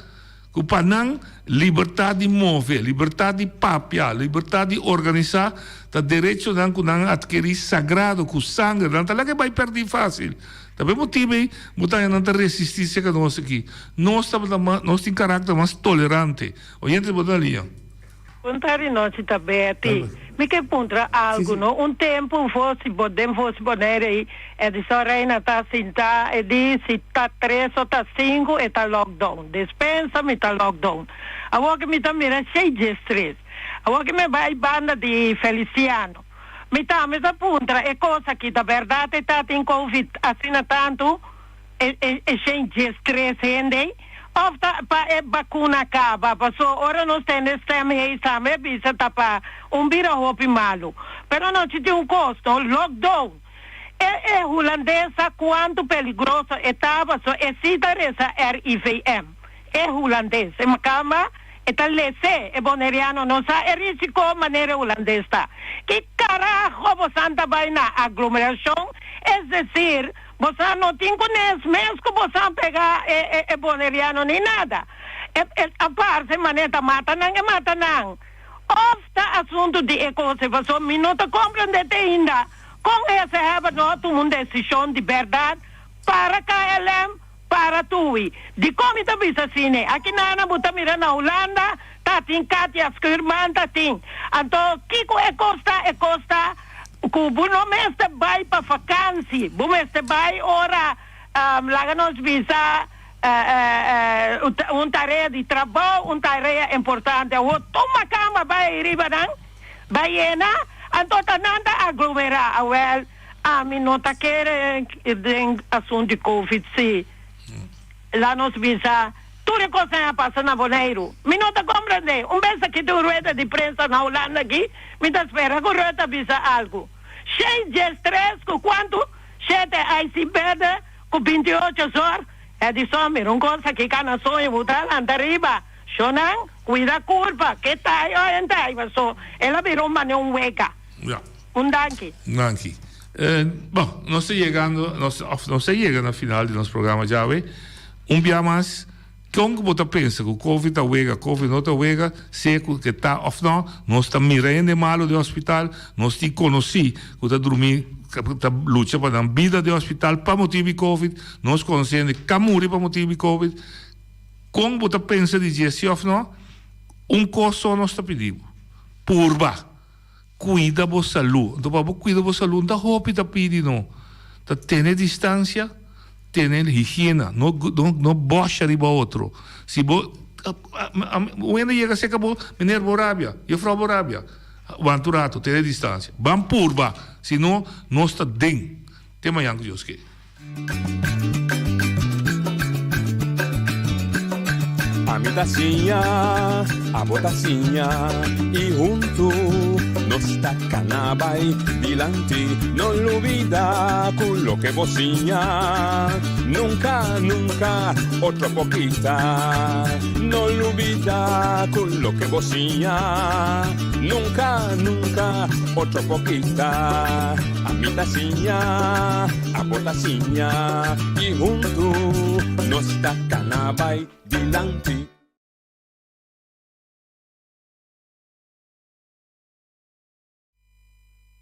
Ku pa nan libertat di move, libertat di papia, libertat di organisá ta derechonan ku nan a atkerí sagrado ku sanger. Nan ta laga e bai pèrdí fásil. Ta p'e motibu ei bo ta haña nan ta resistí serka nos aki. Nos tabata mas, nos tin karakter mas tolerante. Oyente bo ta liña. Puntra di nochi ta Betty. Mi ke puntra algu no. Un tempu un vosi bo den vosi Bonaire ei Edison Reina ta sinta e di si ta tres o ta sinku e ta lockdown. Despensa mi ta lockdown. Awor ke mi ta mira shei diestres. Awor ke mi bai banda di Feliciano. Mi tambe ta puntra e kos aki ta bèrdat e ta tin covid asina tantu e e shen 13 hende ei òf ta pa e bakuna kaba paso ora nos tende stem heis tambe a bisa ta pa un bira hopi malu pero anochi tin un kos no lockdown e e hulandes sa kuantu peligroso e ta paso e si ta resa RIVM E hulandes e makamba e ta lese e boneriano no sa e risiko manera e hulandes ta. Ki karaho bosan ta bai na aglomerashon es desir bosan no tin ku nes mes ku bosan pega e e boneriano ni nada. E e a parse manera ta mata nan e mata nan. Of ta asuntu di e kos ei pasobra mi no ta komprendé te ainda kon gezaghebber no a tuma un desishon di bèrdat para KLM, para Tui. Dikon mi ta bisa asina? Aki nana bo ta mira na Hulanda ta tin Katia Schuurman ta tin. Anto kiko e kos ta? E kos ta ku bo no mester bai pa fakansi, bo mester bai ora laga nos bisa Un tarea di trabou, un tarea importante. Awor tuma kama bai riba nan, bai yena, anto ta nan ta aglomerá. Awel, ami no ta kere den asuntu di covid si. La nos bisa, tur e kosnan a pasa na Boneiru. Mi no ta komprendé. Un bes aki tin un rueda di prensa na Hulanda aki, mi ta spera ku Rutte bisa algu. Shei diestres ku kuantu? Shete IC berde. Ku 28 zor, Edison mira un kos aki kana soño bo ta lanta riba. Shonan, kuida kurpa, ke tai o en tai paso el a bira un mane un weka. Ja. Un danki. Danki. Bon, nos ta yegando, nos, of nos a yega na final di nos programa djawe. Un bia mas, kon ku bo ta pensa ku Covid ta wega, Covid no ta wega, sea ku ke ta of no, nos ta mira hende malu den hospital, nos tin konosí ku ta drumí, ta lucha pa nan bida den hospital pa motibu di Covid, nos konosé hende ka muri pa motibu di Covid. Kon bo ta pensa di dje si of no? Un kos so nos ta pidi bo, purba. Cuida bo salú. Anto pa bo cuida bo salú no ta hopi ta pidi no. Ta tene distancia, tene higiena, no no bosha riba otro. Si bo un hende yega cerca bo, meneer bo rabia, juffrouw bo rabia, wanta un rato, tene distancia. Ban purba, si no nos ta den. Te mañan cu Dios ke. Ami ta siña, abo ta siña y huntu nos ta cana bay dilanti. No lubida cu loke bo siña nunca, nunca otro por kita. No lubida cu loke bo siña nunca, nunca otro por kita. Ami ta siña, abo ta siña y huntu nos ta cana bay dilanti.